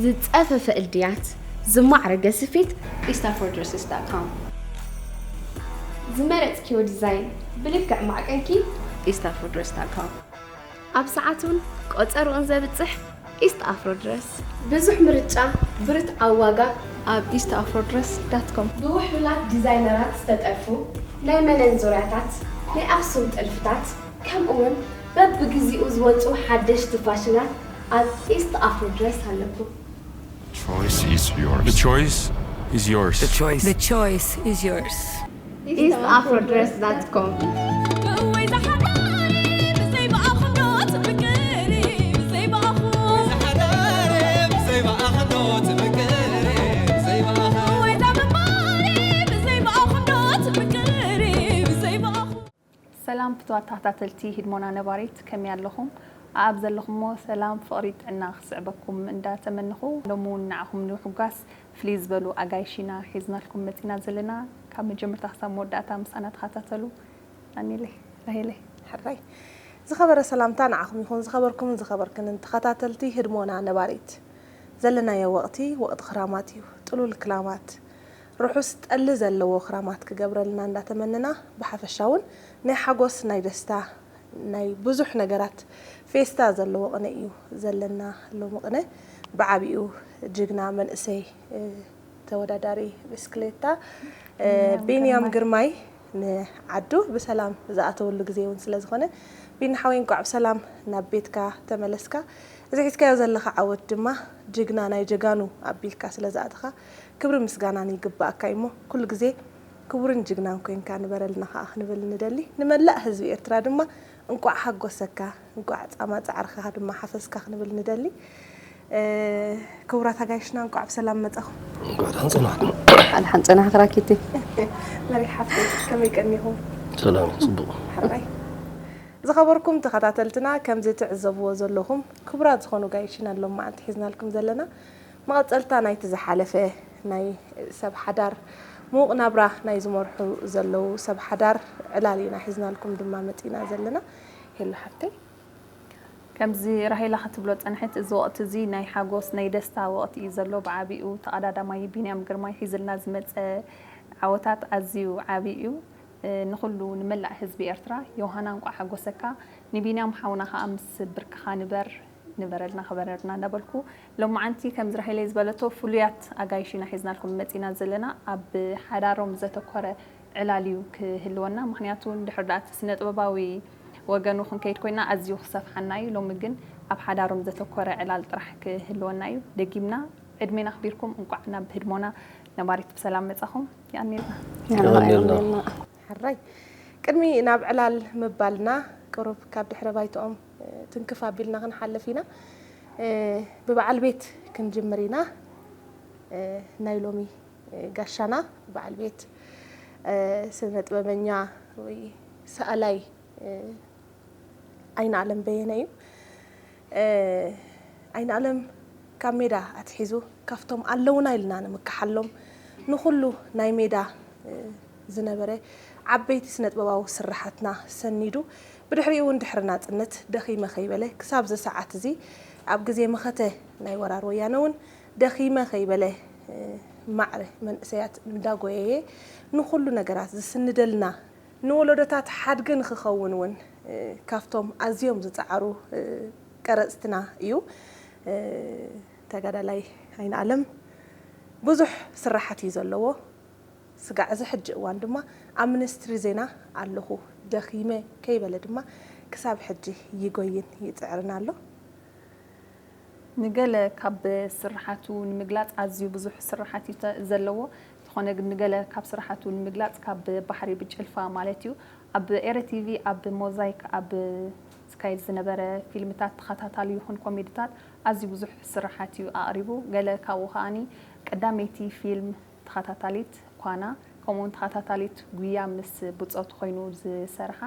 ዝጸፈፈ እልድያት፣ ዝማዕረገ ስፌት፣ east afro dresses dot com። ዝመረጽክዮ ዲዛይን ብልክዕ ማዕቀንኪ፣ east afro dress dot com። ኣብ ሰዓቱን ቆጸርኡን ዘብጽሕ ኢስት ኣፍሮ ድረስ። ብዙሕ ምርጫ፣ ብርትዓዊ ዋጋ፣ ኣብ east afro dress dot com። ብውሕሉላት ዲዛይነራት ዝተጠልፉ ናይ መነን ዙርያታት፣ ናይ ኣኽሱም ጥልፍታት፣ ከምኡውን በብግዚኡ ዝወጹ ሓደሽቲ ፋሽናት ኣብ ኢስት ኣፍሮ ድረስ ኣለኩም። Choice is yours. The choice is yours. The choice. The choice is yours. east afro dress dot com። ብወይ ዝሓዳሪ ብዘይ ብኣኹንዶት ምቅሪ ብዘይ ብኣኹ ዝሓዳሪ ብዘይ ብኣኹንዶት ምቅሪ ብዘይ ብኣኹ ወይ ዛምባሪ ብዘይ ብኣኹንዶት ምቅሪ ብዘይ ብኣኹ ሰላም ፍትዋት ተኸታተልቲ ህድሞና ነባሪት፣ ከመይ ኣለኹም? ኣብ ዘለኹሞ ሰላም፣ ፍቕሪ፣ ጥዕና ክስዕበኩም እንዳተመንኹ፣ ሎሚ እውን ንዓኹም ንምሕጓስ ፍልይ ዝበሉ ኣጋይሽ ኢና ሒዝናልኩም መፂና ዘለና። ካብ መጀመርታ ክሳብ መወዳእታ ምሳና ተኸታተሉ። ኣኒለይ፣ ራሄለይ። ሕራይ። ዝኸበረ ሰላምታ ንዓኹም ይኹን። ዝኸበርኩምን ዝኸበርክንን ተኸታተልቲ ህድሞና ነባሪት፣ ዘለናዮ ወቕቲ ወቕቲ ክራማት እዩ። ጥሉል ክራማት፣ ርሑስ ጠሊ ዘለዎ ክራማት ክገብረልና እንዳተመነና፣ ብሓፈሻ እውን ናይ ሓጎስ፣ ናይ ደስታ፣ ናይ ብዙሕ ነገራት ፌስታ ዘለዎ ቅነ እዩ ዘለና ሎሚ ቅነ። ብዓቢኡ ጅግና መንእሰይ፣ እ፣ ተወዳዳሪ ብስክሌታ፣ እ፣ ቢንያም ቢንያም ግርማይ። ግርማይ ንዓዱ ብሰላም ዝኣተወሉ ግዜ እውን ስለ ዝኾነ፣ ቢኒ ሓወይ፣ እንቋዕ ብሰላም ናብ ቤትካ ተመለስካ። እዚ ሒዝካዮ ዘለኻ ዓወት ድማ ጅግና ናይ ጀጋኑ ኣቢልካ ስለ ዝኣተኻ፣ ክብሪ ምስጋናን ይግባኣካ እዩ። እሞ ኩሉ ግዜ ክቡርን ጅግናን ኮንካ ንበረልና ከኣ ክንብል ንደሊ። ንመላእ ህዝቢ ኤርትራ ድማ እንቋዕ ሓጎሰካ፣ እንቋዕ ጻማ ጻዕርኻ ድማ ሓፈስካ ክንብል ንደሊ። እ፣ ክቡራት ኣጋይሽና፣ እንቋዕ ብሰላም መጻኹም። እንቋዕ ደሓን ጸናሕኩም። ኣድሓን ጸናሕክ ራኪቲ። መሪሕ ሓፍተይ፣ ከመይ ቀኒኹም? ሰላም፣ ጽቡቕ። ሕራይ። ዝኸበርኩም ተኸታተልትና፣ ከምዚ ትዕዘብዎ ዘለኹም ክቡራት ዝኾኑ ጋይሽና ሎም መዓልቲ ሒዝናልኩም ዘለና መቐጸልታ ናይቲ ዝሓለፈ ናይ ሰብ ሓዳር፣ ምዉቕ ናብራ ናይ ዝመርሑ ዘለዉ ሰብ ሓዳር ዕላል ኢና ሒዝናልኩም ድማ መጺና ዘለና። ሄሉ ሓፍተይ። ከምዚ ራሄላ ክትብሎ ጸንሐት፣ እዚ ወቕቲ እዚ ናይ ሓጎስ፣ ናይ ደስታ ወቕቲ እዩ ዘሎ። ብዓቢኡ ተቐዳዳማይ ቢንያም ግርማይ ሒዝልና ዝመጸ ዓወታት ኣዝዩ ዓቢ እዩ። እ፣ ንኹሉ፣ ንመላእ ህዝቢ ኤርትራ፣ ዮሃና እንቋዕ ሓጎሰካ። ንቢንያም ሓውና ከኣ ምስ ብርክኻ ንበር፣ ንበረልና፣ ክበረልና እንዳበልኩ፣ ሎማዓንቲ ከምዚ ራሄለይ ዝበለቶ ፍሉያት ኣጋይሽ ኢና ሒዝናልኩም መጺና ዘለና። ኣብ ሓዳሮም ዘተኮረ ዕላል እዩ ክህልወና። ምኽንያቱ እንድሕር ደኣ እቲ ስነ ጥበባዊ ወገኑ ክንከይድ ኮይና ኣዝዩ ክሰፍሓና እዩ። ሎሚ ግን ኣብ ሓዳሮም ዘተኮረ ዕላል ጥራሕ ክህልወና እዩ። ደጊምና ዕድሜና ኣኽቢርኩም እንቋዕ ናብ ህድሞና ነባሪት ብሰላም መጻኹም። የቐንየልና። የቐንየልና። ሕራይ። ቅድሚ ናብ ዕላል ምባልና ቅሩብ ካብ ድሕረ ባይትኦም፣ እ፣ ትንክፍ ኣቢልና ክንሓልፍ ኢና። እ፣ ብበዓል ቤት ክንጅምር ኢና። እ፣ ናይ ሎሚ፣ እ፣ ጋሻና በዓል ቤት፣ እ፣ ስነ ጥበበኛ ወይ ሰኣላይ፣ እ፣ ኣይንኣለም በየነ እዩ። እ፣ ኣይንኣለም ካብ ሜዳ ኣትሒዙ ካብቶም ኣለውና ኢልና ንምክሓሎም ንኹሉ ናይ ሜዳ፣ እ፣ ዝነበረ ዓበይቲ ስነጥበባዊ ስርሓትና ሰኒዱ፣ ብድሕሪኡ እውን ድሕሪ ናጽነት ደኺመ ከይበለ ክሳብ እዚ ሰዓት እዚ ኣብ ግዜ መኸተ ናይ ወራር ወያነ እውን ደኺመ ከይበለ፣ እ፣ ማዕረ መንእሰያት እንዳጎየየ ንኹሉ ነገራት ዝስንደልና ንወለዶታት ሓድጊ ንኽኸውን እውን፣ እ፣ ካብቶም ኣዝዮም ዝጸዓሩ፣ እ፣ ቀረጽትና እዩ። እ፣ ተጋዳላይ ኣይንኣለም ብዙሕ ስራሓት እዩ ዘለዎ። ስጋዕ እዚ ሕጂ እዋን ድማ ኣብ ሚኒስትሪ ዜና ኣለኹ፣ ደኺመ ከይበለ ድማ ክሳብ ሕጂ ይጎይን ይጽዕርን ኣሎ። ንገለ ካብ ስርሓቱ ንምግላጽ ኣዝዩ ብዙሕ ስርሓት እዩ ተ-፣ ዘለዎ። ዝኾነ ግን ንገለ ካብ ስርሓቱ ንምግላጽ ካብ ባሕሪ ብጭልፋ ማለት እዩ። ኣብ ኤረ ቲቪ፣ ኣብ ሞዛይክ፣ ኣብ ዝካየድ ዝነበረ ፊልምታት ተኸታታሊ ይኹን ኮሜድታት ኣዝዩ ብዙሕ ስርሓት እዩ ኣቕሪቡ። ገለ ካብኡ ከኣኒ ቀዳመይቲ ፊልም ተኸታታሊት ኳና፣ ከምኡውን ተኸታታሊት ጉያ ምስ ብጾቱ ኮይኑ ዝሰርሓ፣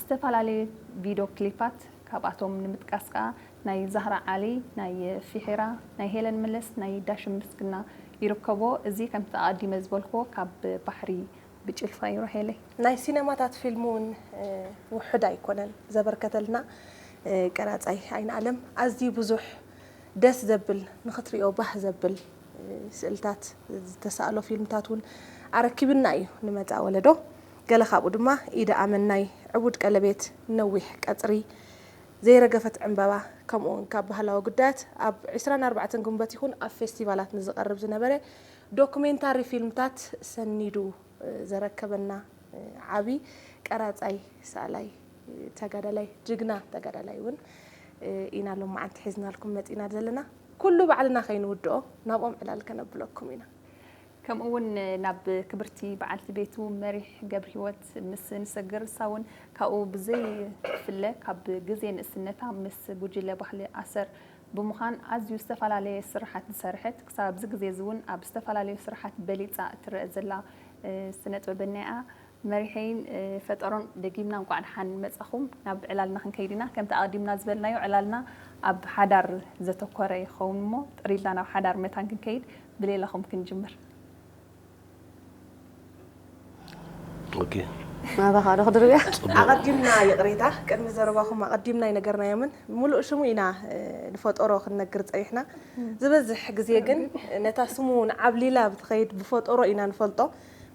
ዝተፈላለዩ ቪድዮ ክሊፓት፣ ካብኣቶም ንምጥቃስ ከኣ ናይ ዛህራ ዓሊ፣ ናይ ፊሒራ፣ ናይ ሄለን መለስ፣ ናይ ዳሽም ምስግና ይርከቦ። እዚ ከምቲ ኣቐዲመ ዝበልክዎ ካብ ባሕሪ ብጭልፋ እዩ ራሄለይ። ናይ ሲነማታት ፊልም እውን፣ እ፣ ውሑድ ኣይኮነን ዘበርከተልና። እ፣ ቀራጻይ ኣይንኣለም ኣዝዩ ብዙሕ ደስ ዘብል፣ ንኽትሪኦ ባህ ዘብል ስእልታት ዝተሳእሎ ፊልምታት እውን ኣረኪብና እዩ ንመጻኢ ወለዶ። ገለ ካብኡ ድማ ኢደ ኣመናይ፣ ዕቡድ ቀለቤት፣ ነዊሕ ቀጽሪ፣ ዘይረገፈት ዕምበባ፣ ከምኡ እውን ካብ ባህላዊ ጉዳያት ኣብ ዕስራን ኣርባዕተን ግንቦት ይኹን ኣብ ፌስቲቫላት ንዝቐርብ ዝነበረ ዶኩሜንታሪ ፊልምታት ሰኒዱ ዘረከበና ዓቢ ቀራጻይ፣ ሰኣላይ፣ ተጋዳላይ፣ ጅግና ተጋዳላይ እውን ኢና ሎማዓንቲ ሒዝናልኩም መጺና ዘለና። ኩሉ ባዕልና ከይንውድኦ ናብኦም ዕላል ከነብለኩም ኢና። ከምኡ እውን ናብ ክብርቲ በዓልቲ ቤቱ መሪሕ ገብረሂወት ምስ ንሰግር፣ እሳ እውን ካብኡ ብዘይፍለ ካብ ግዜ ንእስነታ ምስ ጉጅለ ባህሊ ኣሰር ብምዃን ኣዝዩ ዝተፈላለየ ስራሓት ዝሰርሐት፣ ክሳብ ኣብዚ ግዜ እዚ እውን ኣብ ዝተፈላለዩ ስራሓት በሊጻ እትረአ ዘላ፣ እ፣ ስነ ጥበበኛ እያ። መሪሐይን፣ እ፣ ፈጠሮን ደጊምና እንቋዕ ደሓን መጻኹም። ናብ ዕላልና ክንከይድ ኢና። ከምቲ ኣቐዲምና ዝበልናዮ፣ ዕላልና ኣብ ሓዳር ዘተኮረ ይኸውን እሞ፣ ጥሪልና ናብ ሓዳር መታን ክንከይድ ብሌላኹም ክንጅምር። ኦኬ። ናባኻ ዶ ክድርብያ? ኣቐዲምና ይቕሬታ፣ ቅድሚ ዘረባኹም ኣቐዲምና ኣይነገርናዮምን። ምሉእ ሽሙ ኢና፣ እ፣ ንፈጠሮ ክንነግር ጸኒሕና። ዝበዝሕ ግዜ ግን ነታ ስሙ ንዓብሊላ ብትኸይድ ብፈጠሮ ኢና ንፈልጦ።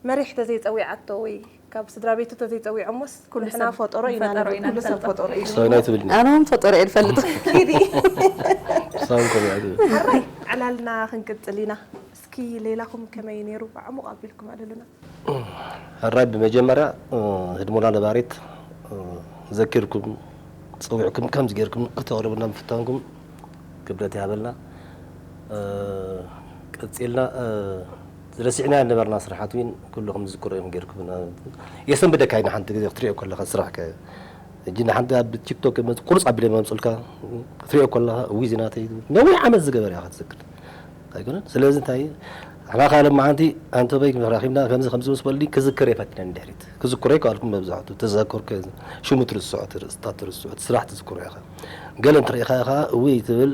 መሪሕ ተዘይጸዊዓቶ ወይ ካብ ስድራ ቤቱ ተዘይጸዊዖሞስ ኩሉ ንሕና ሰብ ፈጠሮ ኢና ፈጠሮ ንብል። ኢና ኩሉ ሰብ ንፈልጦ። ፈጠሮ እዩ። ሳይናይ ትብልኒ። ኣነ እውን ፈጠሮ እየ ዝፈልጥ። ኪዲ። ሳም ኮሚያ ትብል። ሕራይ ዕላልና ክንቅጽል ኢና። እስኪ ሌላኹም ከመይ ነይሩ? ብዕሙቕ ኣቢልኩም ኣልሉና። ሕራይ ብመጀመርያ፣ እ፣ ህድሞና ነባሪት፣ እ፣ ዘኪርኩም፣ ጸዊዕኩም፣ ከምዚ ጌርኩም ክተቕርቡና ምፍታንኩም ክብረት ይሃበልና። እ፣ ቀጺልና፣ እ፣ ረሲዕና ነበርና ስራሓት እውን ኩሉ ከም ዝዝክሮ እዮም ጌርኩምና። የሰንብደካ ኢና ሓንቲ ግዜ ክትሪኦ ከለኻ ስራሕ ከ-፣ ሕጂ ንሓንቲ ኣብ ቲክቶክ መጽ-፣ ቁርጽ ኣቢለ መምጽልካ ክትሪኦ ከለኻ፣ እዊ እዚ ናተይ ነዊሕ ዓመት ዝገበረ ኢኻ ትዝክር። ኣይኮነን? ስለዚ እንታይ እዩ? ኣሕና ካልእ መዓንቲ ኣንተ በይ ረኺብና ከምዚ ከምዚ ምስ በሉኒ ክዝክር የፈትነኒ ድሕሪት። ክዝክሮ ኣይከኣልኩን መብዛሕቱ። ተዘከርኩ ሽሙ ትርስዖ፣ ትርእስታ ትርስዖ፣ እቲ ስራሕ ትዝክሮ ኢኻ። ገለ እንተ ርኢኻ ኢኻ እውይ ትብል፣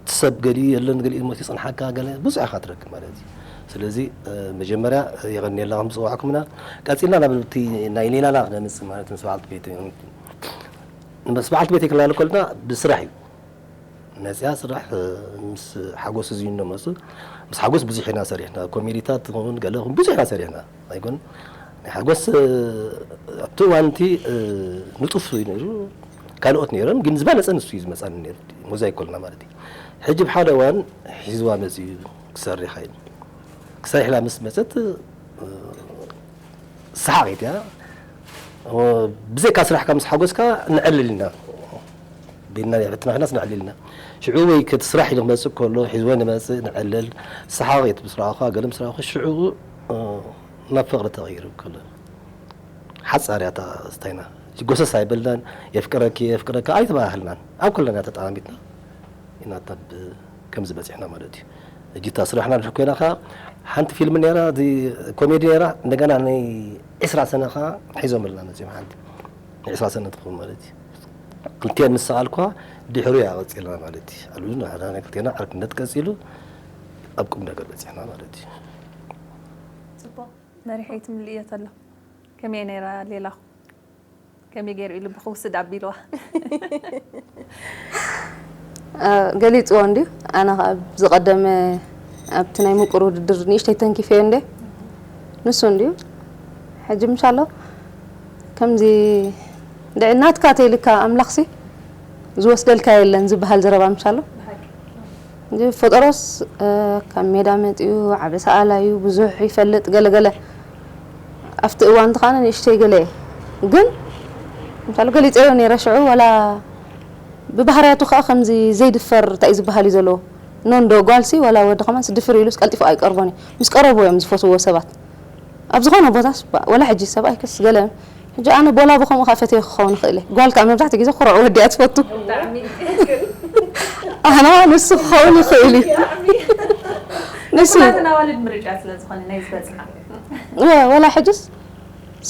እቲ ሰብ ገሊኡ የለን፣ ገሊኡ ሞት ይጽንሓካ፣ ገለ ብዙሕ ኢኻ ትረክብ ማለት እዩ። ስለዚ፣ እ፣ መጀመርያ የቐንየልና ከም ዝጸዋዕኩምና። ቀጺልና ናብ እቲ ናይ ሌላና ክነምጽእ ማለት ምስ በዓልቲ ቤት፣ ምስ በዓልቲ ቤት ክላለ ከልና ብስራሕ እዩ። መፅያ ስራሕ፣ እ፣ ምስ ሓጎስ እዚ እንዶ መፁ። ምስ ሓጎስ ብዙሕ ኢና ሰሪሕና። ኮሜዲታት ትኸውን ገለ ይኹን ብዙሕ ኢና ሰሪሕና። ኣይኮን ናይ ሓጎስ፣ እ፣ ኣብቲ እዋን እቲ፣ እ፣ ንጡፍ እዩ ነይሩ። ካልኦት ነይሮም፣ ግን ዝበለፀ ንሱ እዩ ዝመፃኒ ነይሩ። ሞዛይክ ኮልና ማለት እዩ። ሕጂ ብሓደ እዋን ሒዝዋ መፅኡ ክሰርሕ ኢሉ። ክሰርሕ ኢላ ምስ መፀት፣ እ፣ ሰሓቒት እያ። እ፣ ብዘይካ ስራሕካ ምስ ሓጎስካ ንዕልል ኢና። ቤትና ናይ ሕትና ክናስ ንዕልል ኢና። ሽዑ ወይ ከቲ ስራሕ ኢሉ ክመፅእ ከሎ፣ ሒዝዎ ንመፅእ፣ ንዕልል። ሰሓቒት ምስ ረኣኹ፣ ገለ ምስ ረኣኹ፣ ሽዑ፣ እ፣ ናብ ፍቕሪ ተቐይሩ ከሎ። ሓጻር እያ እታ ስታይና። ጎሰስ ኣይበልናን፣ የፍቅረኪ፣ የፍቅረካ ኣይተባሃህልናን። ኣብ ኩልና ተጠማሚትና ኢና እታ ብ-፣ ከምዚ በጺሕና ማለት እዩ። ሕጂ እታ ስራሕና ንድሕር ኮይና ኸኣ ሓንቲ ፊልም ነይራ፣ እዚ ኮሜዲ ነይራ፣ እንደገና ናይ ዕስራ ሰነ ኸኣ ሒዞምልና መጺኦም ሓንቲ። ናይ ዕስራ ሰነ ትኸውን ማለት እዩ። ክልቲኤን ምስ ሰኣልኳ ድሕሩ እያ ቀጺልና ማለት እዩ። ኣሉ ንሕና ናይ ክልቴና ዕርክነት ቀጺሉ ኣብ ቁም ነገር በጺሕና ማለት እዩ። ጽቡቕ መሪሐይ ትምልእዮ ተሎ ከመይ ነይራ ሌላኹ? ከመይ ገይሩ ኢሉ ብኽውስድ ኣቢልዋ? አ፣ ገሊጽዎ እንድዩ። ኣነ ኸኣ ብዝቐደመ ኣብቲ ናይ ምቁር ውድድር ንእሽተይ ተንኪፈዮ እንደ ንሱ እንድዩ። ሕጂ ምሻሎ ከምዚ ድዕ ናትካ ተይልካ ኣምላኽሲ ዝወስደልካ የለን ዝበሃል ዘረባ ምሻሎ። እንጂ ፈጠሮስ፣ እ፣ ካብ ሜዳ መጺኡ ዓቢ ሰኣላይ እዩ፣ ብዙሕ ይፈልጥ ገለ ገለ። ኣብቲ እዋን እቲ ኸኣ ንእሽተይ ገለ እየ። ግን ምሳሌ ገሊጸዮ ነይረ ሽዑ፣ ዋላ ብባህርያቱ ኸኣ ከምዚ ዘይድፈር እንታይ እዩ ዝበሃል እዩ ዘለዎ። ኖንዶ ጓልሲ ዋላ ወዲ ኸማንስ ድፍር ኢሉስ ቀልጢፉ ኣይቀርቦን እዩ። ምስ ቀረቡ እዮም ዝፈትውዎ ሰባት። ኣብ ዝኾነ ቦታስ ባ-፣ ወላ ሕጂ ሰብኣይ ክስ ገለ ሕጂ ኣነ ቦላ ብኸምኡ ኸኣ ፈትየ ክኸውን ይኽእል እየ። ጓል ከኣ መብዛሕትኡ ግዜ ኩርዑ ወዲ እያ ትፈቱ። ኣነ ንሱ ክኸውን ይኽእል እዩ። ንሱ ኩላትና ኣዋልድ ምርጫ ስለ ዝኾነ ናይ ዝበጽሓ። ወ-፣ ወላ ሕጅስ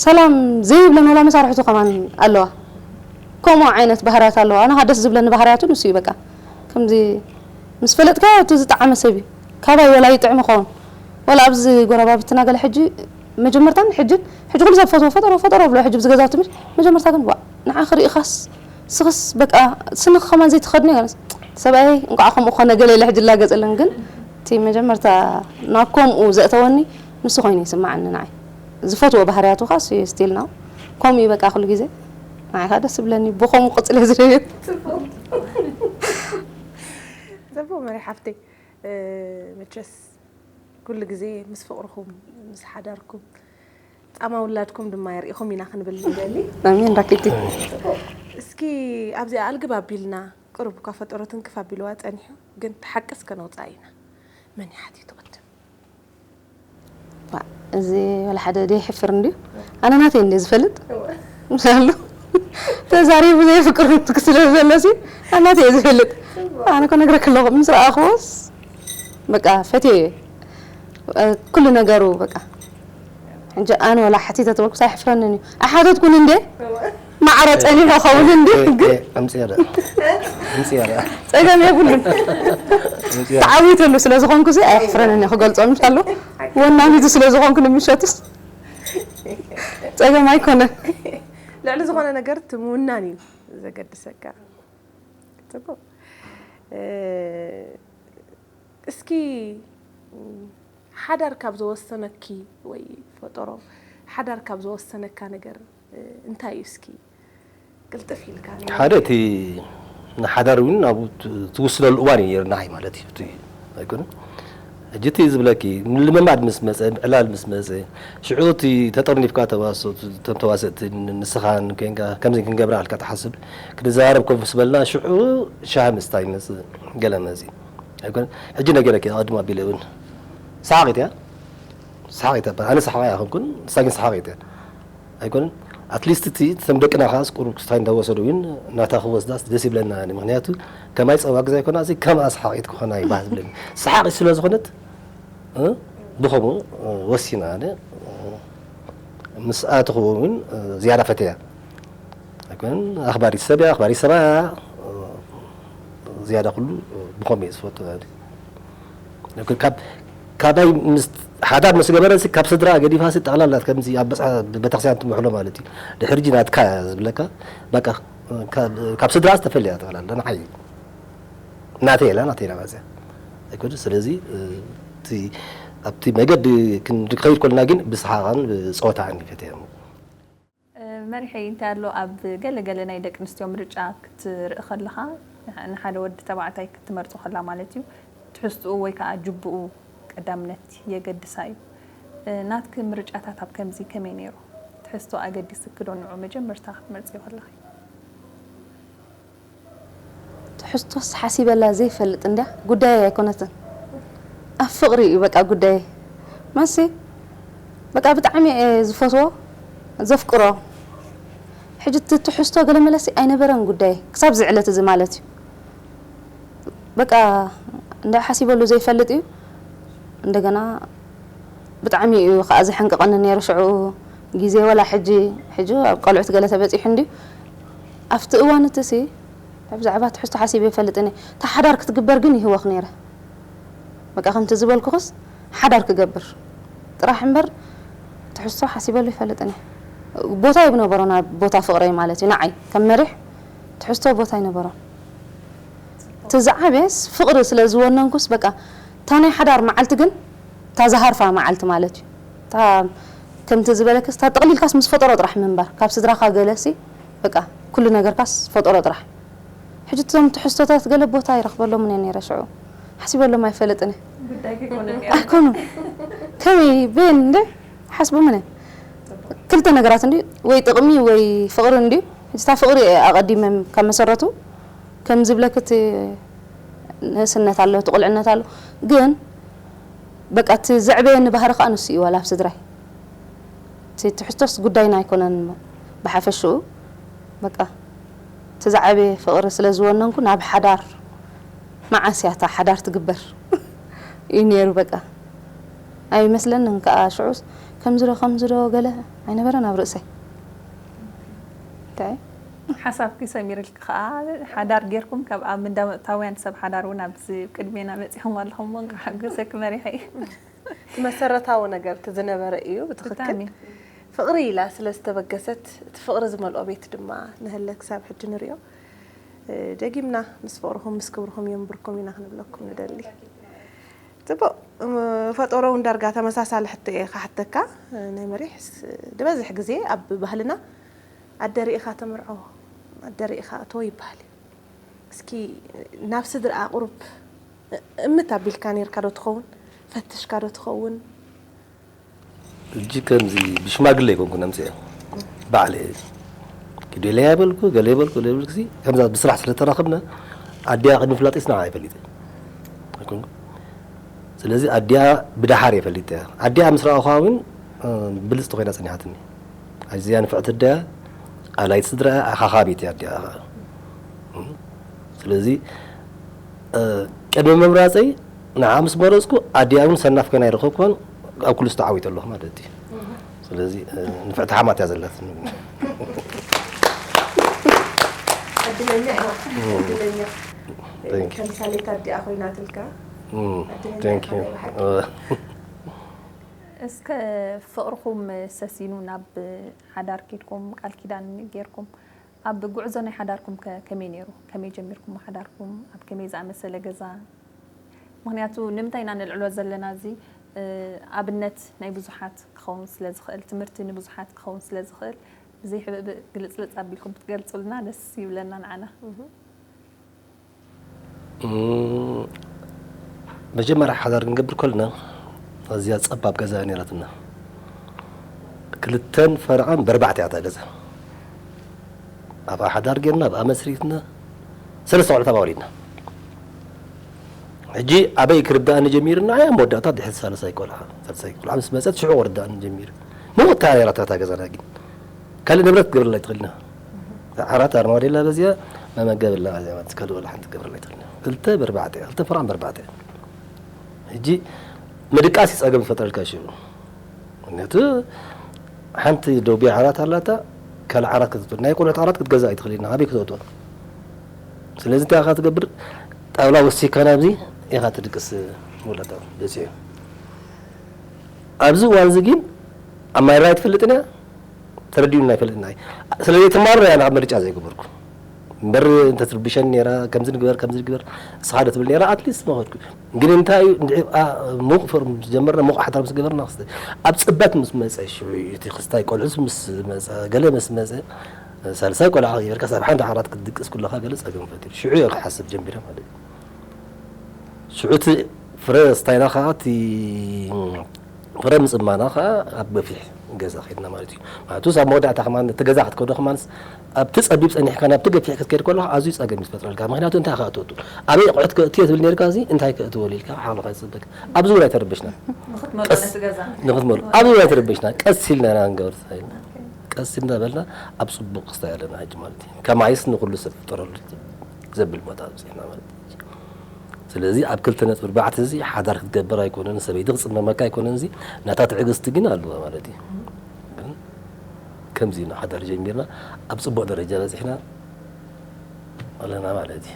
ሰላም ዘይብለን ወላ መሳርሕቱ ከማን ኣለዋ። ከምኡ ዓይነት ባህርያት ኣለዋ። ኣነ ኸኣ ደስ ዝብለኒ ባህርያቱ ንሱ እዩ በቃ። ከምዚ ምስ ፈለጥካዮ እቲ ዝጠዓመ ሰብ እዩ። ካባይ ወላ ይጥዕም ይኸውን። ወላ ኣብዚ ጎረባብትና ገለ ሕጂ መጀመርታን ሕጂ፣ ሕጂ ኩሉ ሰብ ፈትዎ ፈጠሮ፣ ፈጠሮ ብሎ ሕጂ ብዚ ገዛውቲ ምሽ-፣ መጀመርታ ግን ዋእ፣ ንዓኺ ርኢኻስ፣ ስኽስ በቃ ስንኺ ከማን ዘይትኸድኒ ገለስ። ሰብኣይ እንቋዕ ከምኡ ኾነ ገለ ኢለ ሕጂ እላገጸለን፣ ግን እቲ መጀመርታ ናብ ከምኡ ዘእተወኒ ንሱ ኮይኑ ይስምዓኒ ንዓይ። ዝፈትዎ ባህርያቱ ኸኣ እሱ እዩ still now። ከምኡ እዩ በቃ ኩሉ ግዜ። ንዓይ ኸኣ ደስ ይብለኒ፣ ብኸምኡ ክቕጽል እየ ዝደሊ። ጽቡቕ መሪ ሓፍተይ፣ መቸስ ኩሉ ግዜ ምስ ፍቕርኹም፣ ምስ ሓዳርኩም፣ ጻማ ውላድኩም ድማ የርእኹም ኢና ክንብል ንደሊ። ኣሜን ራኪቲ። እስኪ ኣብዚኣ ኣልግብ ኣቢልና፣ ቅሩብ እኳ ፈጠሮ ትንክፍ ኣቢልዋ ጸኒሑ፣ ግን እቲ ሓቂ እስከ ነውጽኣ ኢና። መን ይሓትዩ ትቕድም? እዚ ወላ ሓደ ደይ ሕፍር እንድዩ። ኣነ ናተይ እንደ ዝፈልጥ ኣሎ። ተዛሪቡ ዘይፍቅር ስለ ዘሎ ሲ ኣነ ናተይ እየ ዝፈልጥ። ኣነ እኮ ነግረክ ኣለኹ፣ ምስ ረኣኽዎስ በቃ ፈትየ እየ። ኩሉ ነገሩ በቃ። ሕጂ ኣነ ወላ ሓቲተ ተበልኩስ ኣይሕፍረንን እዩ። ኣይሓተትኩን እንዴ? ማዕረ ጸኒሑ ኸውን እንዴ? ግን ኣምፅኦ ዳ ኣምፅኦ ዳ ጸገም የብሉን። ተዓዊተሉ ስለ ዝኾንኩ ሲ ኣይሕፍረንን እየ ክገልጾ ምሻሉ። ወናኒቱ ስለ ዝኾንኩ ንምሸትስ ጸገም ኣይኮነን። ልዕሊ ዝኾነ ነገር እቲ ምውናን እዩ ዘገድሰካ። ጽቡቕ። እስኪ ሓዳር ካብ ዘወሰነኪ ወይ ፈጠሮ ሓዳር ካብ ዘወሰነካ ነገር እንታይ እዩ? እስኪ ቅልጥፍ ኢልካ ንገረኒ። ሓደ እቲ ንሓዳር እውን ኣብኡ ት- ትውስነሉ እዋን እዩ ነይሩ ንዓይ ማለት እዩ። እቲ ኣይኮነን ሕጂ እቲ ዝብለኪ ምልምማድ ምስ መፀ ዕላል ምስ መፀ ሽዑ እቲ ተጠርኒፍካ ተዋስኦ እቶም ተዋሰእቲ ንስኻን ኮንካ ከምዚ ክንገብራ ኣልካ ትሓስብ ክንዘራረብ ኮፍ ምስ በልና ሽዑ ሻሂ ምስታይ ይመፅእ ገለ መፂ ኣይኮነን ሕጂ ነገረኪ ኣቐድም ኣቢለ እውን ሰሓቒት እያ ሰሓቒት እያ ኣነ ሰሓቓ ኣይኮንኩን ንሳ ግን ሰሓቒት እያ ኣይኮነን ኣትሊስት እቲ እቶም ደቅና ከዓስ ቁሩብ ክስታይ እንዳወሰዱ እውን ናታ ክወስዳስ ደስ ይብለና ኣነ ምክንያቱ ከማይ ፀባ ግዛ ኣይኮና እዚ ከም ኣስሓቒት ክኾና ይባህ ዝብለኒ ሰሓቒት ስለ ዝኾነት እ? ብኸምኡ እ፣ ወሲና ኣነ እ፣ ምስ ኣተኽዎ እውን እ፣ ዝያዳ ፈተያ ኣይኮነን ኣኽባሪት ሰብ እያ ኣኽባሪት ሰባ እያ እ፣ ዝያዳ ኩሉ እ፣ ብኸምኡ እየ ዝፈቱ ኣነ። ካብ ካባይ ምስ ሓዳር ምስ ገበረ ሲ ካብ ስድራ ገዲፋ ሲ ጠቕላላ ከምዚ ኣብ በጽሓ ቤተክርስትያን ትምሕሎ ማለት እዩ ድሕሪ ጂ ናትካ እያ ዝብለካ በቃ ካብ ካብ ስድራ ዝተፈልያ ጠቕላላ ንዓይ ናተይ ኢላ ናተይ ኢላ መፅያ ኣይኮነ ስለዚ እቲ ኣብቲ መገዲ ክንከይድ ከለና ግን ብስሓቓን ብፀወታን ይፈትያ መሪሐይ እንታይ ኣሎ ኣብ ገለ ገለ ናይ ደቂ ኣንስትዮ ምርጫ ክትርኢ ከለኻ ንሓደ ወዲ ተባዕታይ ክትመርጾ ከላ ማለት እዩ ትሕዝትኡ ወይ ከዓ ጅብኡ ቀዳምነት የገድሳ እዩ ናትኪ ምርጫታት ኣብ ከምዚ ከመይ ነይሩ ትሕዝቶ ኣገዲስኪ ዶ ንዑ መጀመርታ ክትመርጽዮ ከለኺ ትሕዝቶስ ሓሲበላ ዘይፈልጥ እንድያ ጉዳየይ ኣይኮነትን ኣብ ፍቕሪ እዩ በቃ ጉዳየይ ማሲ በቃ ብጣዕሚ እየ ዝፈትዎ ዘፍቅሮ ሕጂ እቲ ትሕዝቶ ገለ መለሲ ኣይነበረን ጉዳየይ ክሳብ ዝዕለት እዚ ማለት እዩ በቃ እንዳ ሓሲበሉ ዘይፈልጥ እዩ እንደገና ብጣዕሚ እዩ ከዓ ዘሐንቅቐኒ ነይሩ ሽዑ ግዜ ወላ ሕጂ ሕጂ ኣብ ቆልዑት ገለ ተበፂሑ እንድዩ ኣብቲ እዋን እቲ ሲ ብዛዕባ ትሕዝቶ ሓሲበ ይፈልጥን እየ። እታ ሓዳር ክትግበር ግን ይህወኽ ነይረ። በቃ ከምቲ ዝበልኩኽስ ሓዳር ክገብር ጥራሕ እምበር ትሕዝቶ ሓሲበሉ ይፈልጥን እየ። ቦታ ይብነበሮ ናብ ቦታ ፍቕረይ ማለት እዩ ንዓይ ከም መሪሕ ትሕዝቶ ቦታ ኣይነበሮን። እቲ ዝዓበየስ ፍቕሪ ስለ ዝወነንኩስ በቃ እታ ናይ ሓዳር መዓልቲ ግን እታ ዝሃርፋ መዓልቲ ማለት እዩ። እታ ከምቲ ዝበለክስ እታ ጠቕሊልካስ ምስ ፈጠሮ ጥራሕ ምንባር ካብ ስድራኻ ገለሲ በቃ ኩሉ ነገርካስ ፈጠሮ ጥራሕ ሕጂ እቶም ትሕዝቶታት ገለ ቦታ ይረኽበሎምን እየ ነይረ ሽዑ ሓሲበሎም ኣይፈልጥን እየ ኣይኮኑ ከመይ በየን እንደ ሓስቦምን እየ ክልተ ነገራት እንዲ ወይ ጥቕሚ ወይ ፍቕሪ እንዲ ሕጂ እታ ፍቕሪ እየ ኣቐዲመ ካብ መሰረቱ ከም ዝብለክ እቲ ንእስነት ኣሎ እቲ ቁልዕነት ኣሎ ግን በቃ እቲ ዘዕበየኒ ባህሪ ከዓ ንሱ እዩ ዋላ ኣብ ስድራይ እቲ ትሕዝቶስ ጉዳይና ኣይኮነን ብሓፈሽኡ በቃ እቲ ዝዓበየ ፍቕሪ ስለ ዝወነንኩ ናብ ሓዳር መዓስ እያ እታ ሓዳር ትግበር እዩ ነይሩ በቃ ኣይመስለንን ከዓ ሽዑስ ከምዚ ዶ ከምዚ ዶ ገለ ኣይነበረን ኣብ ርእሰይ እንታይ ሓሳብኪ ሰሚርልኪ ከዓ ሓዳር ጌርኩም ካብ ኣብ እንዳመእታውያን ሰብ ሓዳር እውን ኣብዚ ቅድሜና መፂኹም ኣለኹም እሞ እንኳ ሓጎሰኪ መሪሐ እዩ እቲ መሰረታዊ ነገር እቲ ዝነበረ እዩ ብትኽክል ብጣዕሚ ፍቕሪ ኢላ ስለ ዝተበገሰት እቲ ፍቕሪ ዝመልኦ ቤት ድማ ንህለ ክሳብ ሕጂ ንሪኦ ደጊምና ምስ ፍቕርኹም ምስ ክብርኹም የንብርኩም ኢና ክንብለኩም ንደሊ። ጽቡቕ። ፈጠሮ እውን ዳርጋ ተመሳሳሊ ሕቶ እየ ክሓተካ። ናይ መሪሕስ ዝበዝሕ ግዜ ኣብ ባህልና ኣደ ርኢኻ ተምርዖ፣ ኣደ ርኢኻ እቶ ይበሃል እዩ። እስኪ ናብ ስድራ ኣቕሩብ እምት ኣቢልካ ነርካ ዶ ትኸውን? ፈትሽካ ዶ ትኸውን? እጂ ከምዚ ብሽማግለ ይኮንኩ ነምፅአ ባዕለ ኪዱ ለያ ይበልኩ ገለ ይበልኩ ገለ ይበልኩ ሲ ከምዛ ብስራሕ ስለተራኸብና ኣዲያ ቅድሚ ፍላጥ ስና ኣይፈልጥ ኣይኮንኩ። ስለዚ ኣዲያ ብድሓር የፈልጥ ኣዲያ ምስ ረኣኹ እውን ብልፅቲ ኮይና ፀኒሓትኒ። ኣዝያ ንፍዕቲ ኣዲያ ኣላይት ስድራ ኣኻኻቢት እያ ኣዲያ። ስለዚ ቅድሚ ምምራፀይ ንዓ ምስ መረፅኩ ኣዲኣ እውን ሰናፍ ኮይና ይረኸብኳን ኣብ ኩሉ ዝተዓዊተ ኣለኹ ማለት እዩ። ስለዚ ንፍዕቲ ሓማት እያ ዘላት። ዕድለኛ ዕድለኛ ተምሳሌት ኣዲኣ ኮይናትልካ። Thank you። እስከ ፍቕርኹም ሰሲኑ ናብ ሓዳር ኬድኩም ቃል ኪዳን ጌርኩም ኣብ ጉዕዞ ናይ ሓዳርኩም ከ ከመይ ነይሩ? ከመይ ጀሚርኩም ሓዳርኩም? ኣብ ከመይ ዝኣመሰለ ገዛ? ምኽንያቱ ንምንታይ ኢና ንልዕሎ ዘለና እዚ ኣብነት ናይ ብዙሓት ክኸውን ስለ ዝኽእል ትምህርቲ ንብዙሓት ክኸውን ስለ ዝኽእል ብዘይ ሕብእብእ ግልፅልፅ ኣቢልኩም ክትገልፁልና ደስ ይብለና ንዓና። መጀመርያ ሓዳር ክንገብር ከለና ኣዝያ ጸባብ ገዛ እያ ነይራትና። ክልተን ፈረቓን በርባዕተ እያ እታ ገዛ። ኣብኣ ሓዳር ጌርና ኣብኣ መስሪትና ሰለስተ ቆልዑ ኣብኣ ወሊድና። ሕጂ ኣበይ ክርዳእኒ ጀሚሩ ንዓይ ኣብ መወዳእታ ድሕሪ ሳልሳይ ቆልዓ ሳልሳይ ቆልዓ ምስ መጸት ሽዑ ክርዳእኒ ጀሚሩ። ምውታ ነይራታ እታ ገዛና ግን ካልእ ንብረት ክትገብረላ ኣይትኽእልን ኢኻ። ዓራት ኣርማድዮ ኣላ በዚኣ መመገቢ ኣላ በዚኣ ማለት ካልእ ወላ ሓንቲ ክትገብረላ ኣይትኽእልን ኢኻ። ክልተ ብኣርባዕተ እያ ክልተ ፍራን ብኣርባዕተ እያ። ሕጂ ምድቃስ እዩ ጸገም ዝፈጥረልካ ሽዑ። ምክንያቱ ሓንቲ ደውብያ ዓራት ኣላታ ካልእ ዓራት ክትብል ናይ ቆልዑት ዓራት ክትገዝእ ኣይትኽእልን ኢኻ ኣበይ ክተእትዋ። ስለዚ እንታይ ኢኻ ትገብር ጣውላ ወሲካ ናብዚ ኢኻ ትድቅስ ወለታ በዚሑ ኣብዚ እዋን እዚ ግን ኣብ ማይራ ኣይትፈልጥን እያ ተረዲኡና ኣይፈልጥን እያ ስለዚ ትማር እያ ናብ ምርጫ ዘይገበርኩ እምበር እንተትርብሸኒ ነይራ ከምዚ ንግበር ከምዚ ንግበር እስኻ ዶ ትብል ነይራ ኣትሊስት መኸድኩ ግን እንታይ እዩ እንድዒ ሙቕ ፎርም ዝጀመርና ሙቕ ሓዳር ምስ ገበርና ክስተ ኣብ ፅበት ምስ መፀ ሽዑ እዩ እቲ ክስታይ ቆልዑስ ምስ መፀ ገለ ምስ መፀ ሳልሳይ ቆልዓ ገይርካ ኣብ ሓንቲ ዓራት ክትድቅስ ኩለኻ ገለ ፀገም ፈጢሩ ሽዑ እየ ክሓስብ ጀሚረ ማለት እዩ ሽዑ እቲ ፍረ ስታይና ከዓ እቲ ፍረ ምፅማና ከዓ ኣብ ገፊሕ ገዛ ከድና ማለት እዩ ማለቱ ኣብ መወዳእታ ከማን እቲ ገዛ ክትከዶ ከማንስ ኣብቲ ፀቢብ ፀኒሕካ ናብቲ ገፊሕ ክትከድ ከለካ ኣዝዩ ፀገም እዩ ዝፈጥረልካ ምክንያቱ እንታይ ከዓ ትወቱ ኣበይ ኣቑሑት ከእትዮ ትብል ነርካ እዚ እንታይ ከእትወሉ ኢልካ ሓለካ ይፅበቅ ኣብዚ እውን ኣይተረበሽና ንክትመልኦ ነቲ ገዛ ንክትመልኦ ኣብዚ እውን ኣይተረበሽና ቀስ ኢልና ኢና ንገብር ኢልና ቀስ ኢልና በልና ኣብ ፅቡቅ ክስታይ ኣለና ሕጂ ማለት እዩ ከማይስ ንኩሉ ሰብ ፍጠረሉ ዘብል ቦታ ኣብፅሕና ማለት እዩ ስለዚ ኣብ ክልተ ነጥቢ ኣርባዕተ እዚ ሓዳር ክትገብር ኣይኮነን ሰበይቲ ክፅመመካ ኣይኮነን እዚ ናታ ትዕግስቲ ግን ኣለዋ ማለት እዩ ግን ከምዚ ኢና ሓዳር ጀሚርና ኣብ ፅቡቅ ደረጃ በፂሕና ኣለና ማለት እዩ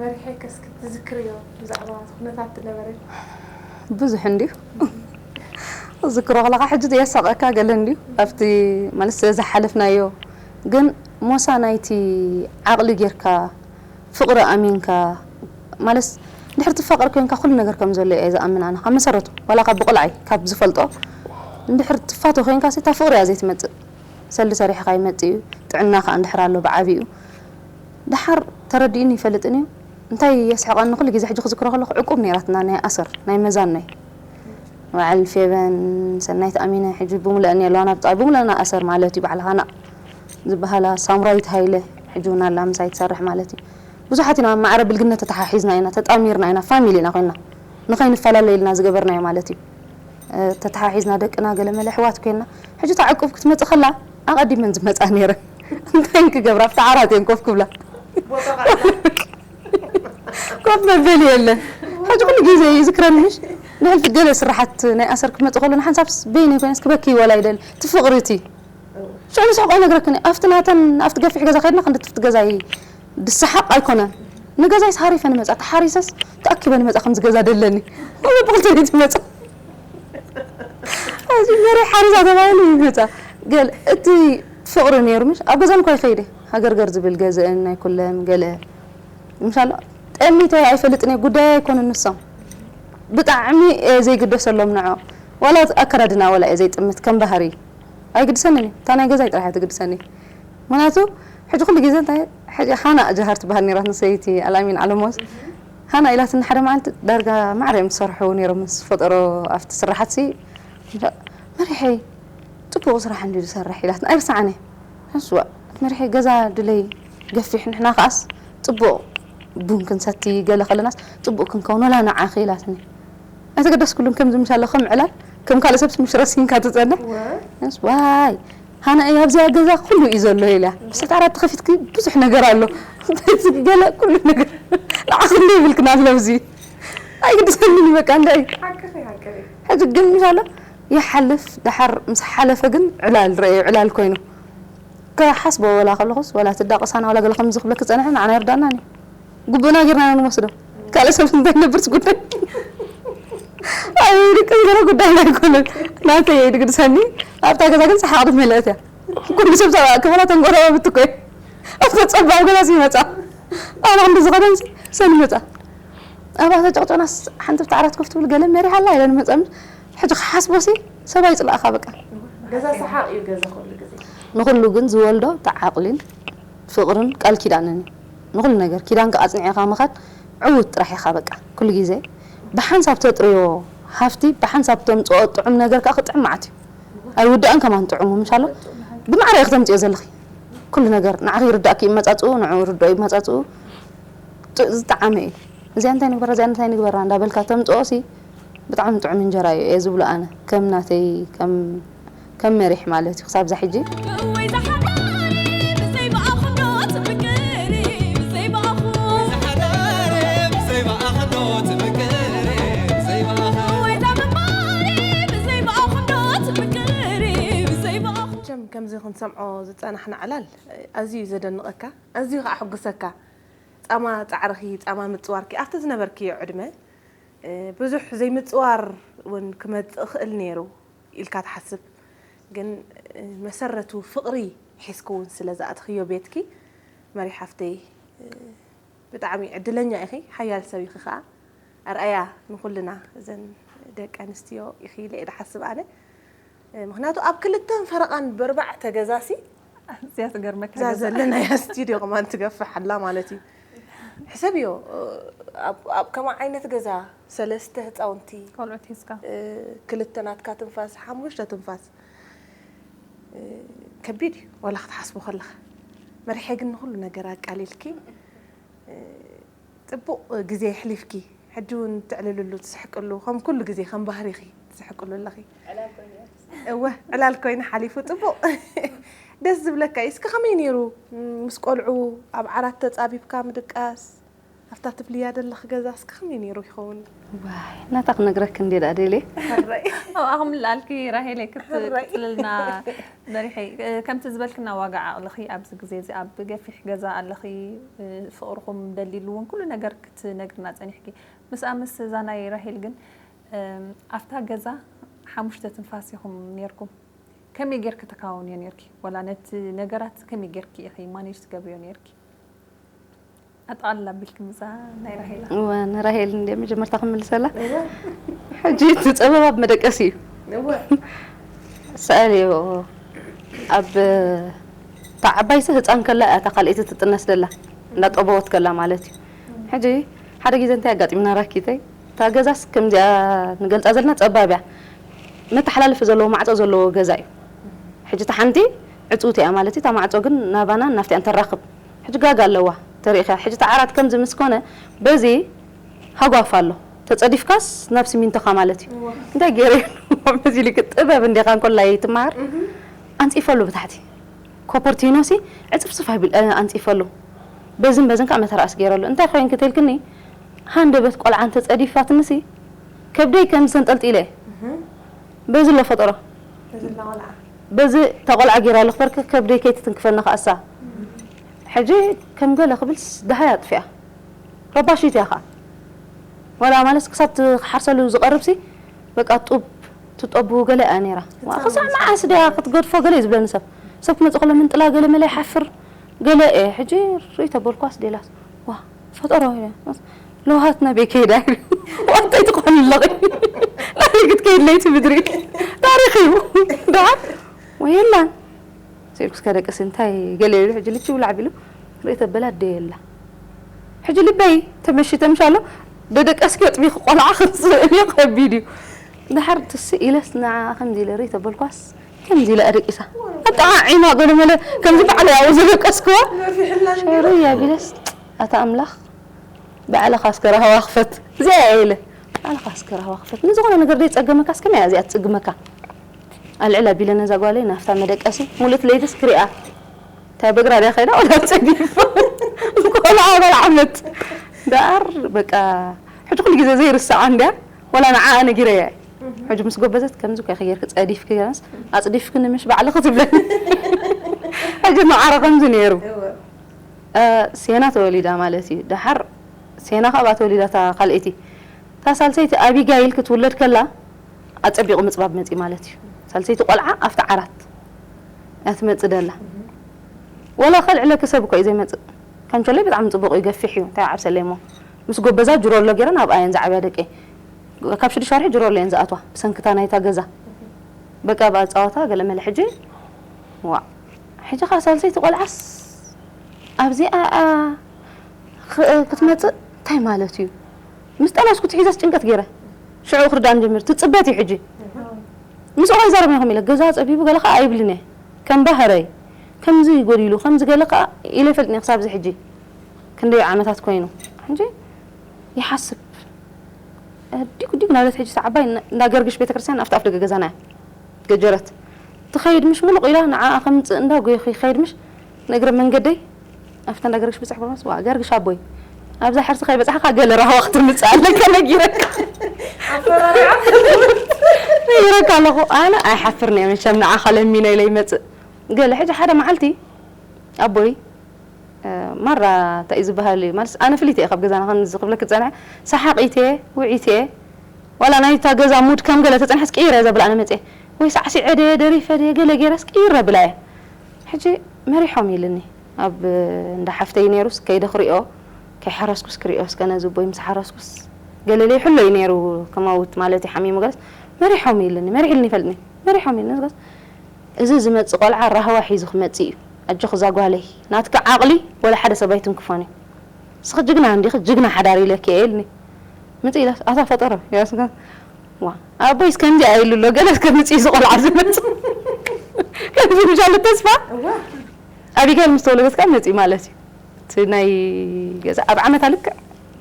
መሪሐይ ከስኪ ትዝክርዮ ብዛዕባ እቲ ኩነታት ትነበረ ብዙሕ እንድዩ ዝክሮ ከለካ ሕጂ የሳቀካ ገለ እንድዩ ኣብቲ ማለት ስለ ዝሓለፍናዮ ግን ሞሳ ናይቲ ዓቕሊ ጌርካ ፍቕሪ ኣሚንካ ማለት ድሕር ትፋቀር ኮይንካ ኩሉ ነገር ከም ዘሎ እየ ዝኣምን ኣነ ካብ መሰረቱ ዋላ ካብ ብቆልዓይ ካብ ዝፈልጦ እንድሕር ትፋቶ ኮይንካ ሲ እታ ፍቕሪ እያ ዘይትመፅእ ሰልዲ ሰሪሕኻ ይመፅእ እዩ ጥዕና ከዓ እንድሕር ኣሎ ብዓብኡ ደሓር ተረዲኡኒ ይፈልጥን እዩ እንታይ የስሕቐኒ ኩሉ ግዜ ሕጂ ክዝክሮ ከለኹ ዕቁብ ነይራትና ናይ ኣሰር ናይ መዛን ናይ በዓል ፌበን ሰናይት ኣሚነ ሕጂ ብምልአን የለዋና ብጣ ብምልአና ኣሰር ማለት እዩ ባዕልኻና ዝበሃላ ሳምራዊት ሃይለ ሕጂ እውን ኣላ ምሳይ ትሰርሕ ማለት እዩ ብዙሓት ኢና ኣብ ማዕረ ብልግነት ተተሓሒዝና ኢና ተጣሚርና ኢና ፋሚሊ ኢና ኮይና ንኸይንፈላለ ኢልና ዝገበርናዮ ማለት እዩ ተተሓሒዝና ደቅና ገለ መለ ኣሕዋት ኮይና ሕጂ እታ ዕቁብ ክትመፅእ ከላ ኣቐዲመን ዝመፃ ነይረን እንታይ ክገብራ ኣብቲ ዓራት እየን ኮፍ ክብላ ኮፍ መበሊ የለን ሕጂ ኩሉ ግዜ ይዝክረኒ ምሽ ንሕልፊ ገለ ስራሓት ናይ ኣሰር ክመፅእ ከሎ ንሓንሳብ በይነይ ኮይነስ ክበኪ ወላ ይደሊ እቲ ፍቕሪ እቲ ሽዑ ንስሕቆ ይነግረክን ኣብቲ ናተን ኣብቲ ገፊሕ ገዛ ከድና ክንዲ ትፍቲ ገዛይ ድሰሓቕ ኣይኮነን ንገዛይስ ሃሪፈ ንመፃ ተሓሪሰስ ተኣኪበ ንመፃ ከምዚ ገዛ ደለኒ ኣብ ብክልተ ቤት ይመፃ እዚ ገረ ሓሪሳ ተባሂሉ ይመፃ ገል እቲ ፍቕሪ ነይሩ ምሽ ኣብ ገዛን እኳ ይኸይደ ሃገርገር ዝብል ገዝእን ናይ ኩለን ገለ ምሻሎ ጠሚተ ኣይፈልጥን እየ፣ ጉዳይ ኣይኮኑን ንሶም። ብጣዕሚ እየ ዘይግደሰሎም ንዕኦም። ዋላ ኣከዳድና ዋላ እየ ዘይጥምት ከም ባህሪ ኣይግድሰንን እዩ። እታ ናይ ገዛይ ጥራሕ እያ ትግድሰኒ። ምክንያቱ ሕጂ ኩሉ ግዜ እንታይ ሕጂ ሃና ጀሃር ትበሃል ነይራት ንሰይቲ ኣልኣሚን ኣለሞስ ሃና ኢላትኒ ሓደ መዓልቲ ዳርጋ ማዕረ እዮም ዝሰርሑ ነይሮም ምስ ፈጠሮ ኣብቲ ስራሓት ሲ መሪሐይ ጽቡቕ ስራሕ እንዲ ዝሰርሕ ኢላትና ኣይርሳዓነ። ሕስዋ መሪሐ ገዛ ድለይ ገፊሕ ንሕና ከኣስ ጽቡቕ ቡን ክንሰቲ ገለ ከለናስ ጽቡቕ ክንከውን ወላ ንዓኺ ኢላትኒ። ኣይተገደስኩሉን ከም ዝምሻለ ከም ዕላል ከም ካልእ ሰብስ ምሽ ረሲንካ ትጸንሕ። ሕስዋይ ሃና እያ ኣብዚኣ ገዛ ኩሉ እዩ ዘሎ ኢላ። ብስልቲ ኣራት ከፊትኪ ብዙሕ ነገር ኣሎ። ገለ ኩሉ ነገር ንዓኺ እንደ ይብልክን ኣሎ ኣብዚ ኣይግድሰንን እዩ በቃ እንታይ። ሕጂ ግን ምሻሎ ይሓልፍ ደሓር ምስ ሓለፈ ግን ዕላል ረእዩ ዕላል ኮይኑ ክሓስቦ ወላ ከለኹስ ወላ ትዳቀሳና ወላ ገለ ከምዚ ክብለክ ዝጸንሐ ንዓና ይርዳእና እዩ። ግቡእና ጌርና ኢና ንወስዶ። ካልእ ሰብ እንታይ ነብርስ ጉዳይ ኣይ ደቂ ገለ ጉዳይና ኣይኮነን። ናተይ እየ ድግድሰኒ። ኣብታ ገዛ ግን ሰሓቕቲ መለእት እያ። ኩሉ ሰብ ሰብኣ ክበላ ተንጎራባብት እኮ እየ። ኣብታ ጸባብ ገዛ ይመጻ ኣነ ክንዲ ዝኸደን ሰን ይመጻ ኣባታ ጨቅጨናስ ሓንቲ ብቲ ዓራት ኮፍ ትብል ገለ መሪሓ ኣላ ኢለን መጸም ሕጂ ክሓስቦሲ ሰብ ኣይጽላእኻ በቃ። ገዛ ሰሓቕ እዩ ገዛ ኩሉ ግዜ። ንኹሉ ግን ዝወልዶ ተዓቕሊን ፍቕርን ቃል ኪዳንን እዩ። ንኹሉ ነገር ኪዳንካ ኣጽኒዕኻ ምኻድ ዕውት ጥራሕ ኢኻ በቃ። ኩሉ ግዜ ብሓንሳብ ተጥርዮ ሃፍቲ ብሓንሳብ ተምጽኦ ጥዑም ነገር ከዓ ክጥዕም መዓት እዩ። ኣይውዳእን ከማን ጥዑሙ ምሻሎ ብማዕረ ኢኺ ተምጽዮ ዘለኺ። ኩሉ ነገር ንዓኺ ይርዳእኪ ይመጻጽኡ ንዑ ርድኦ ይመጻጽኡ። ዝጠዓመ እዩ። እዚኣ እንታይ ንግበራ እዚኣ እንታይ ንግበራ እንዳበልካ ተምፅኦ ሲ ብጣዕሚ ጥዑም እንጀራ እዩ እየ ዝብሎ ኣነ ከም ናተይ ከም ከም መሪሕ ማለት እዩ ክሳብ ዛ ሕጂ። እወይ ዝሓዳረይ ብዘይ ብኣኹም ዶ ትፍቅሪ ብዘይ ብኣኹም ዝሓዳረ ብዘይ ብኣኽዶ ትፍቅር ብዘይ ብኣኽዶ ወይ ዛ ምባሪ ብዘይ ብኣኹም ዶ ትፍቅሪ ብዘይ ብኣኹም መቸም ከምዚ ክንሰምዖ ዝጸናሕና ዕላል ኣዝዩ እዩ ዘደንቐካ ኣዝዩ ከኣ ሕጉሰካ ጻማ ጻዕርኺ ጻማ ምጽዋርኪ ኣብቲ ዝነበርክዮ ዕድመ ብዙሕ ዘይምጽዋር እውን ክመጽእ ይኽእል ነይሩ ኢልካ ትሓስብ ግን መሰረቱ ፍቕሪ ሒዝኪ እውን ስለ ዝኣተኽዮ ቤትኪ መሪሕ ሓፍተይ ብጣዕሚ ዕድለኛ ኢኺ ሓያል ሰብ ኢኺ ኸዓ ኣርኣያ ንኹልና እዘን ደቂ ኣንስትዮ ኢኺ ኢለ እየ ዝሓስብ ኣነ ምኽንያቱ ኣብ ክልተን ፈረቓን በርባዕተ ገዛሲ እዚኣ ትገርመካ እዛ ዘለናያ ስቱድዮ ከማን ትገፍሕ ኣላ ማለት እዩ ሕሰብዮ ኣብ ከማ ዓይነት ገዛ ሰለስተ ህፃውንቲ ቆልዑት ሒዝካ ክልተ ናትካ ትንፋስ ሓሙሽተ ትንፋስ ከቢድ እዩ ዋላ ክትሓስቦ ከለኻ መሪሐ ግን ንኩሉ ነገር ኣቃሊልኪ ፅቡቕ ግዜ ኣሕሊፍኪ ሕጂ እውን ትዕልልሉ ትስሕቅሉ ከም ኩሉ ግዜ ከም ባህሪኺ ትስሕቅሉ ኣለኺ እወ ዕላል ኮይኑ ሓሊፉ ፅቡቕ ደስ ዝብለካ እዩ እስከ ከመይ ነይሩ ምስ ቆልዑ ኣብ ዓራት ተፃቢብካ ምድቃስ ኣብታ ትብልያ ዘለኺ ገዛ እስከ ከመይ ነይሩ ይኸውን ዋይ ናታ ክነግረክ እንዴ ደኣ ደልየ ሕራይ ኣብኣኹም ልኣልኪ ራሄለይ ክትፅልልና መሪሐይ ከምቲ ዝበልክና ዋጋ ዓቕልኺ ኣብዚ ግዜ እዚ ኣብ ገፊሕ ገዛ ኣለኺ ፍቕርኹም ደሊሉ እውን ኩሉ ነገር ክትነግርና ፀኒሕኪ ምስኣ ምስ እዛ ናይ ራሄል ግን ኣብታ ገዛ ሓሙሽተ ትንፋስ ኢኹም ነርኩም ከመይ ጌርኪ ተካውንዮ ነርኪ ዋላ ነቲ ነገራት ከመይ ጌርኪ ኢኺ ማኔጅ ትገብርዮ ነርኪ ኣጠቓልል ኣቢልኪ ምዛ ናይ ራሄላ እወ ንራሄል እንደ መጀመርታ ክምልሰላ ሕጂ እቲ ፀበብ ኣብ መደቀሲ እዩ እወ ሰኣልዮ ኣብ እታ ዓባይሲ ህፃን ከላ እያ እታ ካልኣይቲ ትጥነስ ዘላ እንዳጠበወት ከላ ማለት እዩ ሕጂ ሓደ ግዜ እንታይ ኣጋጢምና ራኪተይ እታ ገዛስ ከምዚኣ ንገልፃ ዘለና ፀባብ እያ መተሓላለፊ ዘለዎ ማዕፆ ዘለዎ ገዛ እዩ ሕጂ እታ ሓንቲ ዕፅውቲ እያ ማለት እዩ እታ ማዕፆ ግን ናባና ናፍቲኣን ተራኽብ ሕጂ ጋጋ ኣለዋ ተሪእኻ ሕጂ እታ ዓራት ከምዚ ምስ ኮነ በዚ ሃጓፍ ኣሎ ተፀዲፍካስ ናብ ሲሚንቶኻ ማለት እዩ እንታይ ገይረ በዚ ልክ ጥበብ እንዲኻ እንኮላይ ትመሃር ኣንፂፈሉ ብታሕቲ ኮፖርቲኖ ሲ ዕፅፍፅፍ ኣቢል ኣንፂፈሉ በዝን በዝን ከዓ መተራእስ ገይረሉ እንታይ ኮይንኪ ተልክኒ ሃንደበት ቆልዓ እንተፀዲፋትኒ ሲ ከብደይ ከም ዝተንጠልጢለ በዚ ኣሎ ፈጠሮ እዚ እናቆልዓ በዚ እታ ቆልዓ ገይራ ኣሎ ክበርክ ከብደይ ከይትትንክፈኒ ከኣሳ ሕጂ ከም ገለ ክብልስ ደሃይ ኣጥፊኣ ረባሺት እያ ከዓ ወላ ማለት ክሳብ ትሓርሰሉ ዝቐርብ ሲ በቃ ጡብ ትጠቡ ገለ እያ ነይራ ክሳብ መዓስ ድያ ክትገድፎ ገለ እዩ ዝብለኒ ሰብ ሰብ ክመፅእ ከሎ ምንጥላ ገለ መለ ይሓፍር ገለ እየ ሕጂ ርእይ ተበልኳስ ዴላስ ዋ ፈጠሮ ኢለ ለውሃትና ቤት ከይዳ ኢሉ ዋንታይ ትኾን ኣለኺ ናበይ ክትከይድ ለይቲ ምድሪ ታሪኽ እዩ ደሓር ወየላን ስኢልኩስ ከደቅስ እንታይ ገለ ኢሉ ሕጂ ልችው ላዕቢሉ ርእይ ተበላ ኣደ የላ ሕጂ ልበይ ተመሺተ ምሻሎ ደደቀስኪ ኣጥቢኺ ቆልዓ ክትስእልዮ ከቢድ እዩ ደሓር ትስእ ኢለስ ንዓ ከምዚ ኢለ ርእይ ተበልኳስ ከምዚ ኢለ ኣደቂሳ ኣጠዓዒማ ገለመለ ከምዚ ባዕለይ ኣብኡ ዘደቀስክዋ ሸሩ ያቢለስ ኣታ ኣምላኽ ባዕልኻ እስከ ራህዋ ክፈት እዚኣ እያ ኢለ ባዕልኻ እስከ ራህዋ ክፈት ንዝኾነ ነገር ደይ ጸገመካስ ከመይ እያ እዚኣ ትጽግመካ ኣልዕል ኣቢለ ነዛ ጓለይ ናፍታ መደቀሲ ሙሉት ለይትስ ክሪኣ እታ በግራ ድያ ከይዳ ወላ ጸዲፍ ቆልዓ በል ዓመት ደኣር በቃ ሕጂ ኩሉ ግዜ ዘይርስዓ እንድያ ወላ ንዓ ነጊረያ ሕጂ ምስ ጎበዘት ከምዚ እኮ ኢኺ ጌርኪ ጸዲፍኪ ገናስ ኣጽዲፍክኒ ምሽ ባዕልኺ ትብለኒ ሕጂ ንዓረ ከምዚ ነይሩ ሴና ተወሊዳ ማለት እዩ ደሓር ሴና ካብኣ ተወሊዳ እታ ካልኣይቲ እታ ሳልሰይቲ ኣቢጋይል ክትውለድ ከላ ኣጸቢቑ ምጽባብ መጺ ማለት እዩ ሳልሰይቲ ቆልዓ ኣብቲ ዓራት እያ ትመጽእ ደላ ወላ ከልዕለኪ ሰብ እኮ እዩ ዘይመጽእ ካንቸሎይ ብጣዕሚ ጽቡቕ እዩ ገፊሕ እዩ እንታይ ዓብሰለይ እሞ ምስ ጎበዛ ጅሮሎ ገይረን ኣብኣ እየን ዝዓብያ ደቂ ካብ ሽዱሽተ ወርሒ ጅሮሎ እየን ዝኣትዋ ብሰንክታ ናይታ ገዛ በቃ ብኣጻወታ ገለ መለ ሕጂ ዋዕ ሕጂ ኻ ሳልሰይቲ ቆልዓስ ኣብዚኣ ክትመጽእ እንታይ ማለት እዩ ምስ ጠነስኩ ትሒዘስ ጭንቀት ገይረ ሽዑ ክርዳን ጀሚሩ ትጽበት እዩ ሕጂ ምስ ኦኻ ይዛረብ ኢኹም ኢለ ገዛ ጸቢቡ ገለ ኸኣ ኣይብልን እየ ከም ባህረይ ከምዚ ይጎዲሉ ከምዚ ገለ ኸኣ ኢለ ይፈልጥኒ ክሳብ እዚ ሕጂ ክንደይ ዓመታት ኮይኑ ሕጂ ይሓስብ ዲጉ ዲጉ ናለት ሕጂ ሰዓባይ እንዳ ገርግሽ ቤተክርስትያን ኣብቲ ኣፍ ደገ ገዛና እያ ገጀረት ትኸይድ ምሽ ሙሉቕ ኢላ ንዓኣ ከምፅእ እንዳ ጎይኹ ይኸይድ ምሽ ንእግረ መንገደይ ኣብቲ እንዳ ገርግሽ ብፅሕ ጎማስ ዋ ገርግሽ ኣቦይ ኣብዛ ሕርሲ ከይበፃሕካ ገለ ራህዋ ክትምፅእ ኣለካ ነጊረካ ነጊረካ ኣለኹ ኣነ ኣይሓፍርን እየ መቸም ንዓኻ ለሚነ ኢለ ይመፅእ ገለ ሕጂ ሓደ መዓልቲ ኣቦይ ማራ እንታይ እዩ ዝበሃል እዩ ማለት ኣነ ፍሊት እየ ካብ ገዛና ከምዚ ክብለክ ዝፀንሐ ሰሓቂት እየ ውዒት እየ ዋላ ናይታ ገዛ ሙድ ከም ገለ ተፀንሐስ ቅይረ ዘብል ኣነ መፅየ ወይ ሳዕሲዐ ድየ ደሪፈ ድየ ገለ ገይረስ ቅይረ ብላ እየ ሕጂ መሪሖም ኢልኒ ኣብ እንዳ ሓፍተይ ነይሩስ ከይደ ክሪኦ ከይሓረስኩስ ክሪኦ እስከ ነዚ ቦይ ምስ ሓረስኩስ ገለለይ ሕሎ እዩ ነይሩ ከማውት ማለት እዩ ሓሚሙ ገለስ መሪሖም ኢልኒ መሪሕልኒ ይፈልጥኒ መሪሖም ኢልኒ ገለስ እዚ ዝመጽእ ቆልዓ ራህዋ ሒዙ ክመጽእ እዩ። ኣጆኺ እዛ ጓለይ ናትኪ ዓቕሊ ወላ ሓደ ሰብ ኣይትንክፎን እዩ። ንስኺ ጅግና እንዲኺ ጅግና ሓዳር ኢለኪ እየ ኢልኒ። ምጽእ ኢላስ ኣታ ፈጠሮ ያስጋ ዋ ኣቦይስ ከምዚኣ ኢሉ ኣሎ ገለስ ከምጽእ እዚ ቆልዓ ዝመጽእ ከምዚ ምሻሉ ተስፋ እዋ ኣቢጋይል ምስ ተወለደት ከዓ መጽእ ማለት እዩ። እቲ ናይ ገዛ ኣብ ዓመታ ልክዕ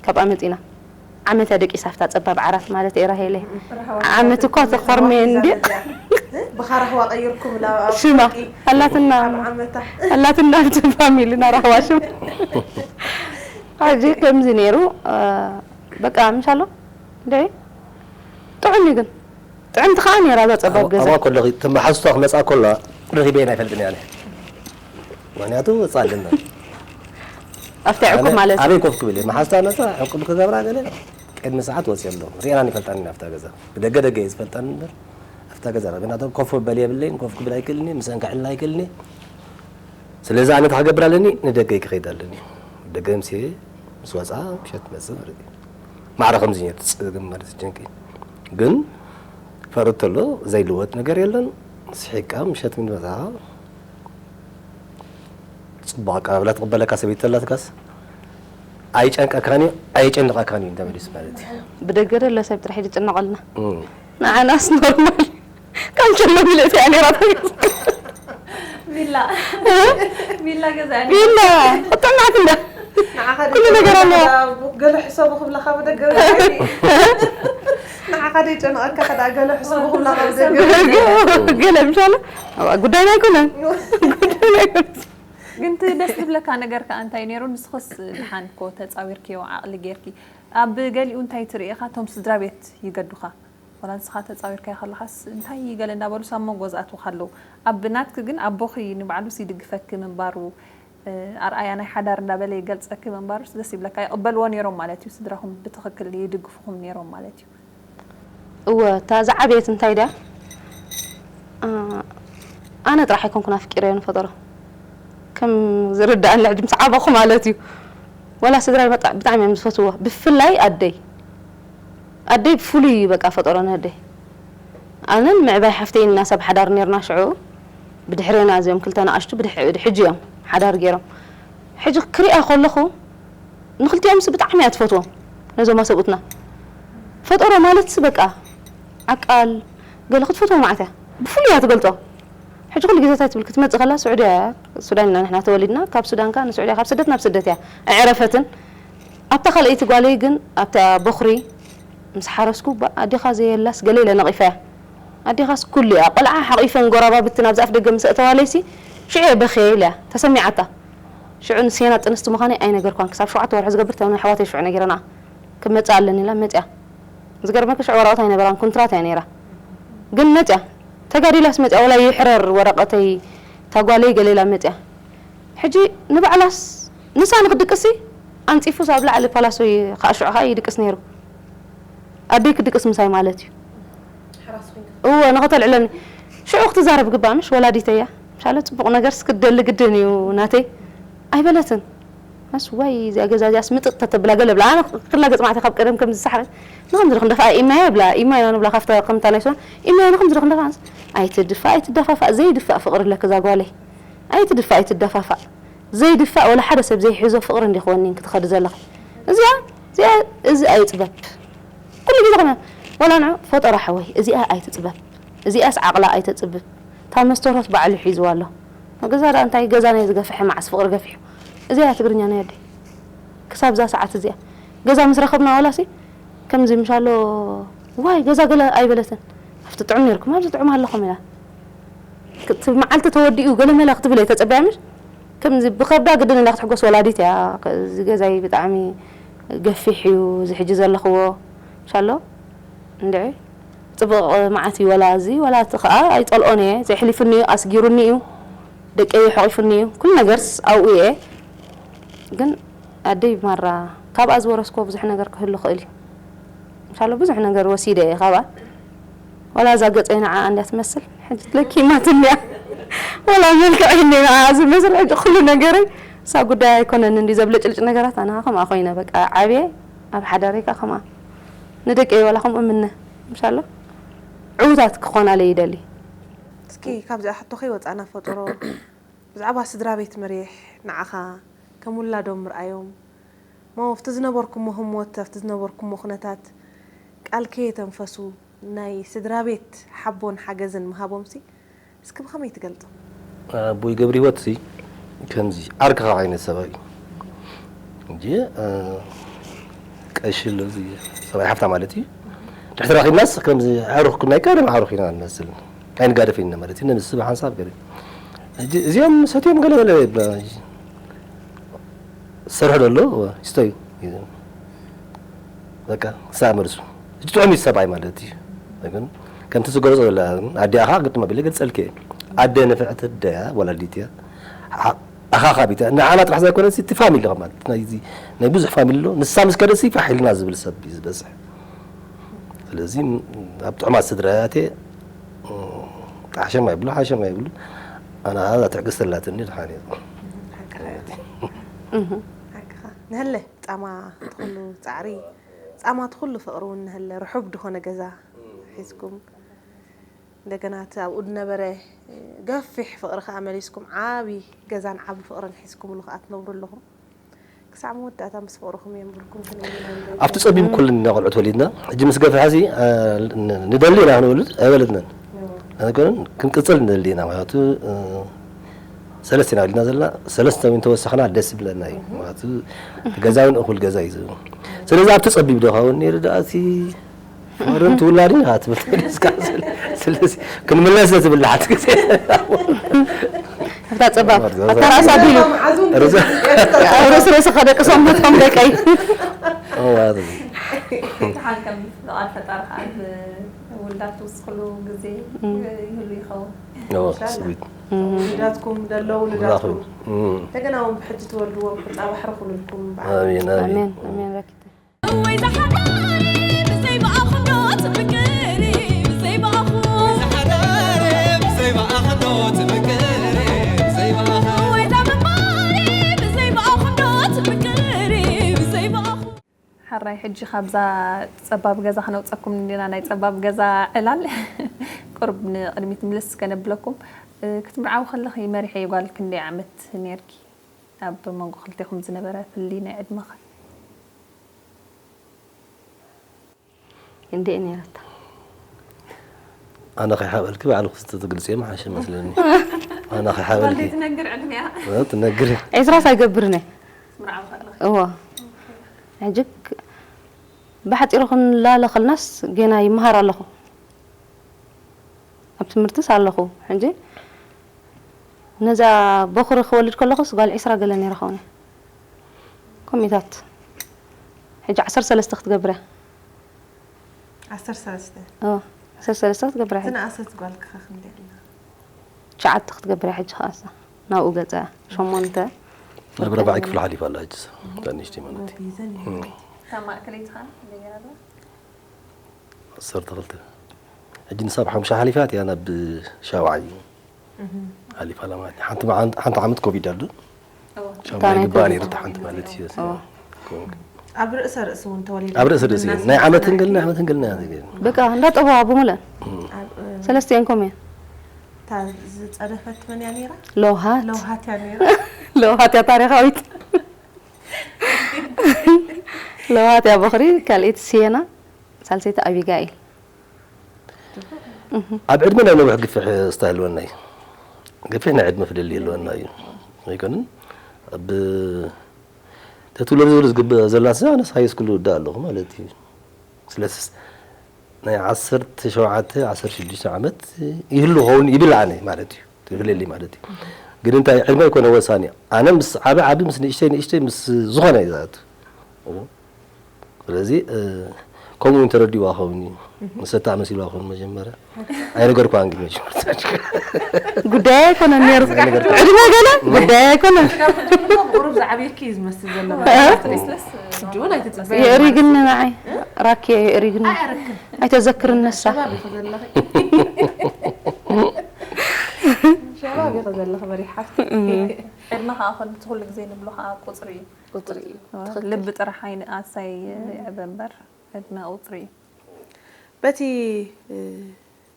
ካብኣ መጺና ዓመት እያ ደቂሳ ኣብታ ጸባብ ዓራት ማለት እየ ራሄለ። ዓመት እኳ ተኾርሜ እንዲ ብኻ ራህዋ ቀይርኩም ናብ ኣብ ሽማ ፍርቂ ኣላትና ኣብ ዓመታ ኣላትና ኣብቲ ፋሚልና ራህዋ ሽም ሕጂ ከምዚ ነይሩ። በቃ ምሻሎ እንደ ጥዑም እዩ ግን ጥዕምቲ ከዓ ነይራ እዛ ጸባብ ገዛ። ኣብኣ ከለኺ እተን መሓዙታ ክመጻ ከለዋ ረኺበየን ኣይፈልጥን እየ ኣነ። ምኽንያቱ ህጻን ድማ ኣብቲ ዕቁብ ማለት እዩ። ኣበይ ኮፍ ክብል እየ? መሓዝታ መጻ ዕቁብ ክገብራ ገለ ቅድሚ ሰዓት ወጺኤ ኣለኹ። ሪኤናን ይፈልጣን ኢና ኣብታ ገዛ። ብደገ ደገ እየ ዝፈልጠን እምበር ኣብታ ገዛ ረኺበ ናተን ኮፍ መበሊ የብለይን፣ ኮፍ ክብል ኣይክእልን እየ፣ ምስአን ክዕልል ኣይክእልን እየ። ስለዚ ኣነ እንታይ ክገብር ኣለኒ? ንደገ ክኸይድ ኣለኒ። ደገ ምሴ ምስ ወጻ ምሸት ትመጽእ ማለት እዩ። ማዕረ ከምዚ እየ ትጽግም ማለት ጀንቂ። ግን ፈርድ ተሎ ዘይልወጥ ነገር የለን። ስሒቃ ምሸት ግን መጻ ጽቡቕ ኣቀባብላ ትቕበለካ ሰበይቲ ተላትካስ ኣይጨንቀካን እዩ ኣይጨንቐካን እዩ እንተመሊሱ ማለት እዩ። ብደገ ደሎ ሰብ ጥራሕ እዩ ዝጭነቐልና። እም። ንዓናስ ኖርማል ካንቸሎ ሚለቲ እያ ነይራ። ቪላ ቪላ ገዛ እያ ቪላ ነይራ። ጥዕናት እንዳ ንዓኻ ኩሉ ነገር ኣለዋ። ገለ ሕሰቡ ክብለኻ ብደገ ንዓኻ ደይጨንቐካ ከዳ ገለ ሕሰቡ ክብለኻ ብደገ ገለ ምሻለ ጉዳይና ኣይኮነን። ጉዳይና ኣይኮነን። ግን እቲ ደስ ዝብለካ ነገር ከኣ እንታይ ነይሩ? ንስኽስ ደሓን እኮ ተጻዊርክዮ ዓቕሊ ጌርኪ። ኣብ ገሊኡ እንታይ ትርኢ ኢኻ? እቶም ስድራ ቤት ይገዱኻ። ዋላ ንስኻ ተጻዊርካዮ ከለኻስ እንታይ ገለ እንዳበሉ ሳብ መንጎ ዝኣትዉኻ ኣለዉ። ኣብ ናትኪ ግን ኣቦኺ ንባዕሉስ ይድግፈኪ ምንባሩ፣ እ፣ ኣርኣያ ናይ ሓዳር እንዳበለ ይገልጸኪ ምንባሩስ ደስ ይብለካ። ይቕበልዎ ነይሮም ማለት እዩ። ስድራኹም ብትኽክል ይድግፉኹም ነይሮም ማለት እዩ። እወ፣ እታ ዝዓበየት እንታይ ድያ? እ፣ ኣነ ጥራሕ ኣይኮንኩን ኣፍቂረዮ ንፈጠሮ። ከ ከም ዝርዳእኒ ሕጂ ምስ ዓበኹ ማለት እዩ። ወላ ስድራይ በጣ- ብጣዕሚ እዮም ዝፈትዎ፣ ብፍላይ ኣደይ። ኣደይ ብፍሉይ እዩ በቃ ፈጠሮ ነደይ። ኣነን ምዕባይ ሓፍተይን ኢና ሰብ ሓዳር ነርና ሽዑ። ብድሕሬና እዚኦም ክልተ ንኣሽቱ ብድሕ- ብድሕጂ እዮም ሓዳር ገይሮም። ሕጂ ክሪኣ ከለኹ ንክልቲኦምስ ብጣዕሚ እያ ትፈትዎም ነዞም ኣሰብኡትና። ፈጠሮ ማለትስ በቃ ዓቃል ገለ ክትፈትዎ ማለት እያ። ብፍሉይ እያ ትገልጾ። ሕጂ ኩሉ ግዜ እንታይ ትብል ክትመጽእ ከላ ስዑድያ እያ። ሱዳን ኢና ንሕና ተወሊድና። ካብ ሱዳን ከኣ ንስዑድያ፣ ካብ ስደት ናብ ስደት እያ። ኣዕረፈትን ኣብታ ካልኣይቲ ጓለይ ግን ኣብታ በኹሪ ምስ ሓረስኩ ባ- ኣዴኻ ዘየላስ ገለ ኢለ ነቒፈያ። ኣዴኻስ ኩሉ እያ። ቆልዓ ሓቒፈን ጎራባብቲ ናብዚ ኣፍ ደገ ምስ ኣእተዋለይሲ ሽዑ እየ በኽየ ኢለያ። ተሰሚዓታ። ሽዑ ንሴና ጥንስቲ ምዃነይ ኣይነገርኳን። ክሳብ ሸውዓተ ወርሒ ዝገብር ተምነ ኣሕዋተይ ሽዑ ነጊረንኣ። ክመጽእ ኣለኒ ኢላ መጽያ። ዝገርመካ ሽዑ ወረቐት ኣይነበራን፣ ኩንትራት እያ ነይራ። ግን መጽያ። ተጋዲላስ መጽያ፣ ወላ ይሕረር ወረቐተይ፣ እታ ጓለይ ገለ ኢላ መጽያ። ሕጂ ንባዕላስ ንሳ ንክድቅስሲ ኣንጺፉስ ኣብ ላዕሊ ፓላሶ ይ- ከዓ ሽዑ ከዓ ይድቅስ ነይሩ። ኣደይ ክድቅስ ምሳይ ማለት እዩ። እወ፣ ንኸተልዕለኒ። ሽዑ ክትዛረብ ግባእ፣ ምሽ ወላዲተይ እያ። ምሻለ ጽቡቕ ነገርስ ክደሊ ግድን እዩ ናተይ። ኣይበለትን። ኣስ ዋይ፣ እዚኣ ገዛ እዚኣስ ምጥጥ ተተብላ ገለ ብላ። ኣነ ክላገጽ ማዕተ ካብ ቀደም ከም ዝሰሓረት። ንኸምዚ ዶ ክንደፍኣ ኢማየ ብላ። ኢማየ ንብላ ካብታ ከምታ ናይ ሱዳን። ኢማየ ንኸምዚ ዶ ክንደፍኣ? ኣይትድፋእ፣ ኣይትደፋፋእ። ዘይድፋእ ፍቕሪ ኣለኪ እዛ ጓለይ። ኣይትድፋእ፣ ኣይትደፋፋእ። ዘይድፋእ ወላ ሓደ ሰብ ዘይሕዞ ፍቕሪ እንዲ ክወኒን ክትኸዲ ዘለኺ። እዚኣ፣ እዚኣ፣ እዚ ኣይጥበብ። ኩሉ ግዜ ከመ-፣ ወላ ንዑ ፈጠራ ሓወይ፣ እዚኣ ኣይትጥበብ። እዚኣስ ዓቕላ ኣይተጽብብ። እታ መስተርሆት ባዕሉ ሒዝዋ ኣሎ። ገዛ ደኣ እንታይ ገዛ ናይ ዝገፍሐ መዓስ ፍቕሪ ገፊሑ። እዚኣ እያ ትግርኛ ናይ ኣደይ። ክሳብ እዛ ሰዓት እዚኣ። ገዛ ምስ ረኸብና ዋላሲ ከምዚ ምሻሎ ዋይ ገዛ ገለ ኣይበለትን። ኣብቲ ጥዑም ነይርኩም፣ ኣብዚ ጥዑም ኣለኹም ኢላ። እቲ መዓልቲ ተወዲኡ ገለ መለ ክትብል እየ ተጸብያ ምሽ? ከምዚ ብኸብዳ ግድን ኢላ ክትሕጎስ ወላዲት እያ። እዚ ገዛይ ብጣዕሚ ገፊሕ እዩ፣ እዚ ሕጂ ዘለኽዎ። ምሻሎ? እንድዒ። ጽቡቕ መዓት እዩ፣ ወላ እዚ፣ ወላ እቲ ኸኣ ኣይጸልኦን እየ። ዘሕሊፉኒ እዩ፣ ኣስጊሩኒ እዩ፣ ደቀይ ሓቒፉኒ እዩ። ኩሉ ነገርስ ኣብኡ እየ። ግን ኣደይ ማራ፣ ካብኣ ዝወረስክዎ ብዙሕ ነገር ክህሉ ይኽእል እዩ። ምሻሎ ብዙሕ ነገር ወሲደ እየ ካብኣ። ወላ እዛ ገጸይ ንዓኣ እንድያ ትመስል፣ ሕጂ ለኪማትኒ እያ። ወላ መልክዐይ እንድያ ንዓኣ ዝመስል፣ ሕጂ ኩሉ ነገረይ እሳ ጉዳይ ኣይኮነን እንዲ ዘብለጭልጭ ነገራት፣ ኣነ ከምኣ ኮይነ በቃ ዓብየ፣ ኣብ ሓዳረይ ከኣ ከምኣ። ንደቀይ ወላ ከምኡ ምነ፣ ምሻሎ ዕዉታት ክኾናለይ ይደሊ። እስኪ ካብዚኣ ሕቶ ከይወጻና ፈጠሮ፣ ብዛዕባ ስድራ ቤት መሪሕ ንዓኻ ከም ውላዶም ምርኣዮም፣ እሞ ኣብቲ ዝነበርኩሞ ህሞት፣ ኣብቲ ዝነበርኩሞ ኩነታት ቃል ከየተንፈሱ ናይ ስድራ ቤት ሓቦን ሓገዝን ምሃቦምሲ እስኪ ብኸመይ ትገልጾ? ኣቦይ ገብረ ህይወትሲ ከምዚ ዓርክኻ ዓይነት ሰብኣይ እዩ። እንጂ፣ እ፣ ቀሺ ኣሎ፣ እዚ ሰብኣይ ሓፍታ ማለት እዩ። ድሕሪ ተራኺብናስ ከምዚ ኣዕሩኽ ኩና፣ ናይ ቀደም ኣዕሩኽ ኢና ንመስል። ኣይንጋደፍ ኢና ማለት እዩ። ንምስብ ሓንሳብ ገለ። ሕጂ እዚኦም ሰትዮም ገለ ገለ ይብላ። ዝሰርሑ ዘሎ ይስተዩ። በቃ፣ ክሳብ መልሱ። ሕጂ ጥዑም እዩ ሰብኣይ ማለት እዩ። ግን ከምቲ ዝገልጾ ዘላ ኣዲኣ ኸኣ ግጥም ኣቢለ ገልጸልኪ እየ። ኣደ ንፍዕቲ ኣደ እያ፣ ወላዲት እያ። ሓ-፣ ኣኻኻቢት እያ። ንዓና ጥራሕ ዘይኮነሲ እቲ ፋሚሊ ከማን፣ ናይዚ፣ ናይ ብዙሕ ፋሚሊ ኣሎ። ንሳ ምስ ከደሲ ፋሕ ኢልና ዝብል ሰብ እዩ ዝበዝሕ። ስለዚ ኣብ ጥዑማት ስድራያት እየ፣ ጣሕሸም ኣይብሉ፣ ሓሸም ኣይብሉ። ኣነ ኸኣ እዛ ትዕግስቲ ኣላትኒ፣ ደሓን እየ። ሓቅኻ። እህ። ሓቅኻ። ንሀለ ጻማ ትኹሉ ጻዕሪ፣ ጻማ ትኹሉ ፍቕሪ እውን ንሀለ ርሑብ ዝኾነ ገዛ ሒዝኩም፣ እንደገና እቲ ኣብኡ ዝነበረ ገፊሕ ፍቕሪ ከኣ መሊስኩም ዓቢ ገዛን ዓቢ ፍቕርን ሒዝኩምሉ ከኣ ትነብሩ ኣለኹም። ክሳዕ መወዳእታ ምስ ፍቕርኹም የንብርኩም ክንብል ኢና ንደሊ። ኣብቲ ጸቢብ ኩልና ቆልዑት ወሊድና፣ ሕጂ ምስ ገፍሐ ሲ፣ እ፣ ን-፣ ንደሊ ኢና ክንወልድ ኣይበለትናን። ኣይኮነን፣ ክንቅጽል ንደሊ ኢና። ምኽንያቱ፣ እ፣ ሰለስተ ኢና ወሊድና ዘለና፣ ሰለስተ እውን ተወሰኽና ደስ ይብለና እዩ። ምኽንያቱ፣ እቲ ገዛ እውን እኹል ገዛ እዩ ዝህብ። ስለዚ ኣብቲ ጸቢብ ዶ ኸውን ነይሩ ደኣ እቲ ፍቕርን ትውላድን ኢኻ ትብል። ስለዚ ክንምለስ ዶ ትብል ሓንቲ ግዜ? ኣብታ ጸባብ፣ ኣብታ ራእሲ ኣቢሉ። ርዛ-፣ ኣብ ርእሲ ርእሲ ከደቅሶም ነቶም ደቀይ። ኦ፣ ማለት እዩ። ደሓን ከም ፍቓድ ፈጣሪ ከኣ ብ-፣ ውልዳት ትውስኽሉ ግዜ እም። ይህሉ ይኸውን። ኦ፣ ኢንሻላህ። ስዊት። እም። ውልዳትኩም ደለዉ ውልዳትኩም። እም። እንደገና እውን ብሕጂ ትወልድዎም ሕጻ ባሕሪ ኩኑልኩም በዓል። ኣሜን፣ ኣሜን። ኣሜን፣ ኣሜን፣ ረኪተ። ወይ ዝሓዳሪ ብዘይ ብኣኹም ዶ ትፍቅሪ? ብዘይ ብኣኹም። ወይ ዝሓዳሪ ብዘይ ብኣኹም ዶ ትፍቅሪ? ብዘይ ብኣኹም። ወይ ዳምባ ሕጂ ካብዛ ጸባብ ገዛ ክነውጸኩም እንዲና፣ ናይ ጸባብ ገዛ ዕላል ቁርብ ንቕድሚት ምልስ ከነብለኩም። እ፣ ክትምርዓዊ ከለኺ መሪሐ ጓል ክንደይ ዓመት ነርኪ? ኣብ መንጎ ክልቴኹም ዝነበረ ፍልልይ ናይ ዕድመ ኸ? እንዴ ነይራታ። ኣነ ከይሓበልኪ ባዕልኩ ትገልፅዮ ምሓሸ መስለኒ። ኣነ ከይሓበልኪ ትነግር ዕድሜያ ትነግር። ዒስራስ ኣይገብርን እየ። ክትምርዓዊ ከለኺ እዎ። ሕጂ ክ- ብሓፂሩ ክንላለ ከልናስ ጌና ይመሃር ኣለኹ። ኣብ ትምህርትስ ኣለኹ። ሕጂ ነዛ በኹሪ ክወልድ ከለኹስ ጓል ዒስራ ገለ ነይረ ኸውን እየ። ኮሚታት። ሕጂ ዓሰርተ ሰለስተ ክትገብር እያ። ዓሰርተ ሰለስተ እዎ። ዓሰርተ ሰለስተ ክትገብር እያ ሕጂ። ዝነኣሰት ጓልካ ክንደይ ኣላ? ትሽዓተ ክትገብር እያ ሕጂ ከኣሳ። ናብኡ ገፀ ሸሞንተ። ናብ ራብዓይ ክፍሊ ሓሊፋ ኣላ ሕጂ። እታ ንእሽተይ ማለት እዩ። ጎቢዘን ካብ ማእከለይቲ ኸ ክንደይ ገይራ ኣላ? ዓሰርተ ክልተ። ሕጂ ንሳ ብሓሙሻ ሓሊፋት እያ ናብ ሻውዓይ ሓሊፋ ኣላ ማለት እዩ። ሓንቲ መዓ- ሓንቲ ዓመት ኮቪድ ኣሎ። ሻውዓይ ናይ ግባእ ኮቪድ። ነይሩ እታ ሓንቲ ማለት እዩ። ኣብ ርእሰ ርእሲ እውን ተወሊዳ ኣብ ርእሲ ርእሲ እዩ። ናይ ዓመት እንግል ናይ ዓመት እንግል ናይ ዓመት እንግል ናይ ዓመት እንግል። በቃ እንዳጠበዋ ብሙለን ኣብ ሰለስቲኤን ከምኡ እየን። እታ ዝፀደፈት መን እያ ነይራ? ለውሃት ለውሃት እያ ነይራ። ለውሃት እያ ታሪኻዊት። ለውሃት እያ በኽሪ፣ ካልኣይቲ ሲየና፣ ሳልሰይቲ ኣቢጋኤል። ኣብ ዕድመና ነዊሕ ግፍሕ ዝተህልወና እዩ። ግፍሕ ናይ ዕድመ ፍልል ይህልወና እዩ። ኣይኮንን ኣብ ተትውለድ ዝብል ዝግብእ ዘላስ ኣነስ ሃይ ስኩል ውዳ ኣለኹ ማለት እዩ። ስለስ ናይ ዓሰርተ ሸውዓተ ዓሰርተ ሽዱሽተ ዓመት ይህሉ ኸውን ይብል ኣነ ማለት እዩ። ትፍልሊ ማለት እዩ። ግን እንታይ ዕድመ ኣይኮነ ወሳኒ። ኣነ ምስ ዓቢ ዓቢ ምስ ንእሽተይ ንእሽተይ ምስ ዝኾነ እዩ ዝኣቱ። ስለዚ ከምኡ እውን ተረዲዋ ኸውን እዩ። ንሰታ መሲልዋ ኸውን መጀመርያ ኣይነገርኳን ግን መጀመርታ ጉዳይ ኣይኮነን ነይሩ። ዕድመ ገለ ጉዳይ ኣይኮነን። ካብ ሕጂ ቁሩብ ዝዓብየኪ እዩ ዝመስል ዘሎ። ሕጂ እውን ኣይትፅበያ የእሪግኒ ንዓይ ራኪ የእሪግኒ። ኣይተዘክርን ነሳ። ሸባብ ኢኺ ዘለኺ። ሸባብ ኢኺ ዘለኺ መሪሕ ሓፍቲ። ዕድመ ከዓ ከምቲ ኩሉ ግዜ ንብሎ ከዓ ቁፅሪ እዩ። ቁፅሪ እዩ። ልቢ ጥራሕ ኣይንኣሳይ ይዕበ እምበር ዕድመ ቁፅሪ እዩ። በቲ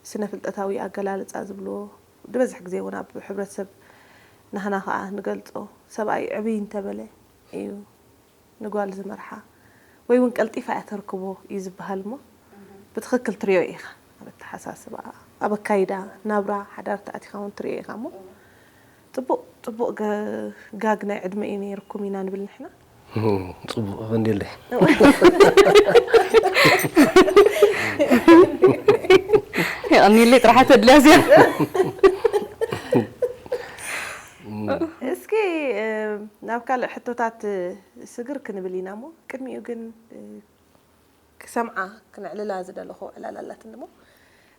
ስነ ፍልጠታዊ ኣገላልፃ ዝብልዎ ዝበዝሕ ግዜ እውን ኣብ ሕብረተሰብ ናህና ከዓ ንገልፆ ሰብኣይ ዕብይ እንተበለ እዩ ንጓል ዝመርሓ ወይ እውን ቀልጢፋ እያ ተርክቦ እዩ ዝበሃል እሞ ብትኽክል ትሪኦ ኢኻ ኣብ ኣተሓሳስባ ኣብ ኣካይዳ ናብራ ሓዳር ተኣቲኻ እውን ትሪኦ ኢኻ እሞ ፅቡቕ ፅቡቕ ገ- ጋግ ናይ ዕድመ እዩ ነይርኩም ኢና ንብል ንሕና ፅቡቕ ቀንዴለይ የቐኒለይ ጥራሓት ተድልያ እዚኣ። እስኪ ናብ ካልእ ሕቶታት ስግር ክንብል ኢና እሞ ቅድሚኡ ግን ክሰምዓ ክነዕልላ ዝደለኹ ዕላል ኣላትኒ እሞ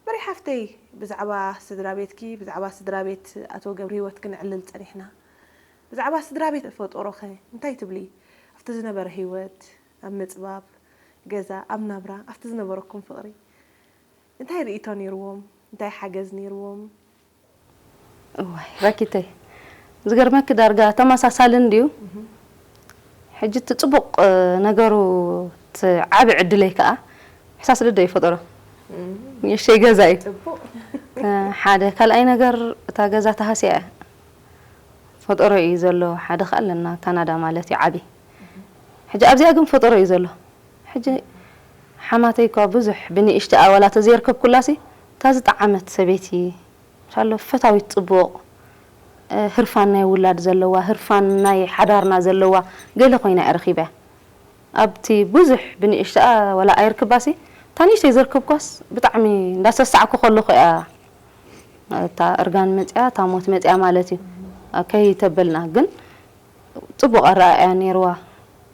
መሪሕ ሓፍተይ ብዛዕባ ስድራ ቤትኪ ብዛዕባ ስድራ ቤት ኣቶ ገብረ ህይወት ክነዕልል ፀኒሕና ብዛዕባ ስድራ ቤት ፈጠሮኸ እንታይ ትብሊ ኣብቲ ዝነበረ ህይወት ኣብ ምፅባብ ገዛ ኣብ ናብራ ኣብቲ ዝነበረኩም ፍቕሪ እንታይ ርእይቶ ነይርዎም እንታይ ሓገዝ ነይርዎም እዋይ ራኪተይ ዝገርመኪ ዳርጋ ተመሳሳሊ እንድዩ ሕጂ እቲ ፅቡቕ ነገሩ እቲ ዓቢ ዕድለይ ከዓ ሕሳስ ልደ ይፈጠሮ ንእሽተይ ገዛ እዩ ሓደ ካልኣይ ነገር እታ ገዛ ተሃስያ እያ ፈጠሮ እዩ ዘሎ ሓደ ከዓ ኣለና ካናዳ ማለት እዩ ዓቢ ሕጂ ኣብዚኣ ግን ፈጠሮ እዩ ዘሎ ሕጂ ሓማተይ እኳ ብዙሕ ብንእሽተኣ ዋላ ተዘየርከብኩላሲ እታ ዝጠዓመት ሰበይቲ ሻሎ ፈታዊት ፅቡቕ ህርፋን ናይ ውላድ ዘለዋ ህርፋን ናይ ሓዳርና ዘለዋ ገለ ኮይና እየ ረኺበያ ኣብቲ ብዙሕ ብንእሽተኣ ዋላ ኣይርክባሲ እታ ንእሽተይ ዘርከብኳስ ብጣዕሚ እንዳሰሳዕኩ ከለኹ እያ እታ እርጋን መፅያ እታ ሞት መፅያ ማለት እዩ ከይተበልና ግን ፅቡቕ ኣረኣእያ ነይርዋ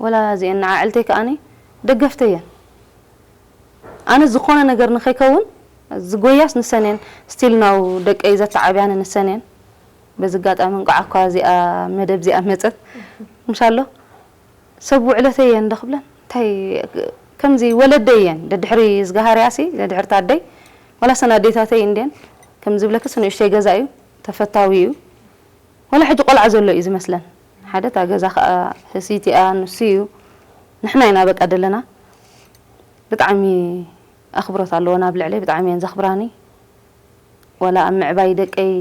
ወላ እዚአን ንዓዕልተይ ከኣኒ ደገፍተይ እየን ኣነ ዝኾነ ነገር ንኸይከውን ዝጎያስ ንሰን እየን still now ደቀይ ዘተዓብያኒ ንሰን እየን በዚ ኣጋጣሚ እንቋዕ እኳ እዚኣ መደብ እዚኣ መፀት ምሻሎ ሰብ ውዕለተይ እየን ዶ ክብለን እንታይ ከምዚ ወለደይ እየን ደድሕሪ ዝገሃርያሲ ደድሕርታ ኣደይ ዋላ ሰን ኣዴታተይ እንድየን ከም ዝብለክስ ንእሽተይ ገዛ እዩ ተፈታዊ እዩ ዋላ ሕጂ ቆልዓ ዘሎ እዩ ዝመስለን ሓደ እታ ገዛ ከዓ ህስይቲ እያ ንሱ እዩ ንሕና ኢና በቃ ደለና ብጣዕሚ ኣኽብሮት ኣለወን ኣብ ልዕለይ፣ ብጣዕሚ እየን ዘኽብራኒ። ዋላ ኣብ ምዕባይ ደቀይ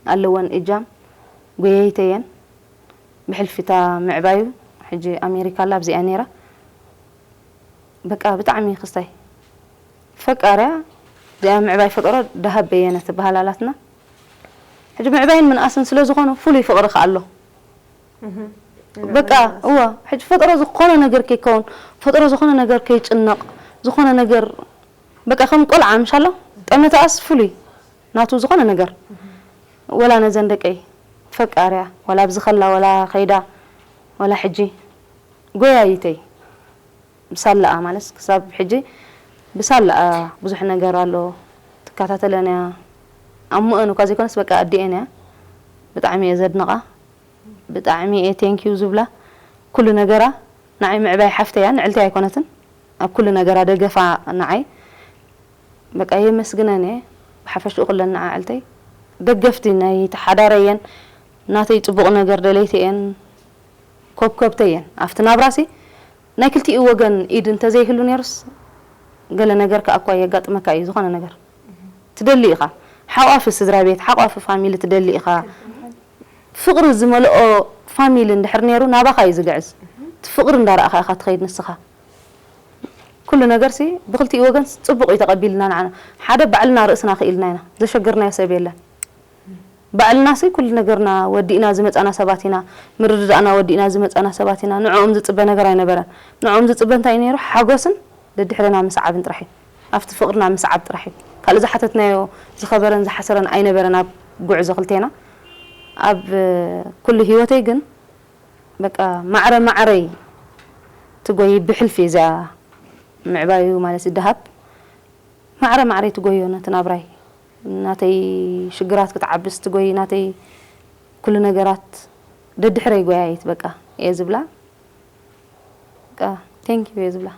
ኣለወን እጃም፣ ጎየይተይ እየን። ብሕልፊ እታ ምዕባዩ፣ ሕጂ ኣሜሪካ ኣላ፣ ኣብዚኣ ነይራ። በቃ ብጣዕሚ ክስታይ ፈቃርያ፣ እዚኣ ምዕባይ ፈጠሮ ደሃብ በየነ ትበሃል ኣላትና። ሕጂ ምዕባይን ምንኣስን ስለ ዝኾነ ፍሉይ ፍቕሪ ከኣ ኣሎ። በቃ እዋ፣ ሕጂ ፈጠሮ ዝኾነ ነገር ከይከውን፣ ፈጠሮ ዝኾነ ነገር ከይጭነቕ፣ ዝኾነ ነገር በቃ ከም ቆልዓ ምሻሎ ጠመተኣስ ፍሉይ ናቱ ዝኾነ ነገር። ወላ ነዘን ደቀይ ፈቃርያ፣ ወላ ኣብዚ ከላ፣ ወላ ከይዳ፣ ወላ ሕጂ ጎያይተይ ብሳላኣ ማለት ክሳብ ሕጂ ብሳላኣ ብዙሕ ነገር ኣሎ ትከታተለን እያ። ኣሞአን እኳ ዘይኮነስ በቃ ኣዲኤን እያ። ብጣዕሚ እየ ዘድንቓ። ብጣዕሚ እየ ቴንኪዩ ዝብላ። ኩሉ ነገራ ንዓይ ምዕባይ ሓፍተይ እያ፣ ንዕልተይ ኣይኮነትን። ኣብ ኩሉ ነገራ ደገፋ ንዓይ በቃ የመስግነን እየ። ብሓፈሽኡ ኩለን ንዓዕልተይ ደገፍቲ ናይ ተሓዳረየን ናተይ ጽቡቕ ነገር ደለይቲ እየን፣ ኮብኮብተይ እየን። ኣብቲ ናብራሲ ናይ ክልቲኡ ወገን ኢድ እንተዘይህሉ ነይሩስ ገለ ነገር ከኣ እኳ የጋጥመካ እዩ። ዝኾነ ነገር ትደሊ ኢኻ። ሓቋፊ ስድራ ቤት፣ ሓቋፊ ፋሚሊ ትደሊ ኢኻ። ፍቕሪ ዝመልኦ ፋሚሊ እንድሕር ነይሩ ናባኻ እዩ ዝግዕዝ። እቲ ፍቕሪ እንዳረኣኻ ኢኻ ትኸይድ ንስኻ። ኩሉ ነገርሲ ብክልቲኡ ወገን ጽቡቕ እዩ ተቐቢልና ንዓና። ሓደ ባዕልና ርእስና ክኢልና ኢና። ዘሸገርናዮ ሰብ የለን። ባዕልናሲ ኩሉ ነገርና ወዲእና ዝመጻና ሰባት ኢና። ምርድዳእና ወዲእና ዝመጻና ሰባት ኢና። ንዕኦም ዝጽበ ነገር ኣይነበረን። ንዕኦም ዝጽበ እንታይ እዩ ነይሩ? ሓጎስን ደድሕረና ምስዓብን ጥራሕ እዩ። ኣብቲ ፍቕርና ምስዓብ ጥራሕ እዩ። ካልእ ዝሓተትናዮ ዝኸበረን ዝሓሰረን ኣይነበረን ኣብ ጉዕዞ ክልቴና። ኣብ ኩሉ ህይወተይ ግን በቃ ማዕረ ማዕረይ ትጎይ ብሕልፊ እዚኣ ምዕባዩ ማለት እዩ ደሃብ። ማዕረ ማዕረይ ትጎዮ ነቲ ናብራይ። ናተይ ሽግራት ክትዓብስ ትጎይ፣ ናተይ ኩሉ ነገራት ደድሕረይ ጎያይት በቃ እየ ዝብላ። በቃ ቴንኪዩ እየ ዝብላ።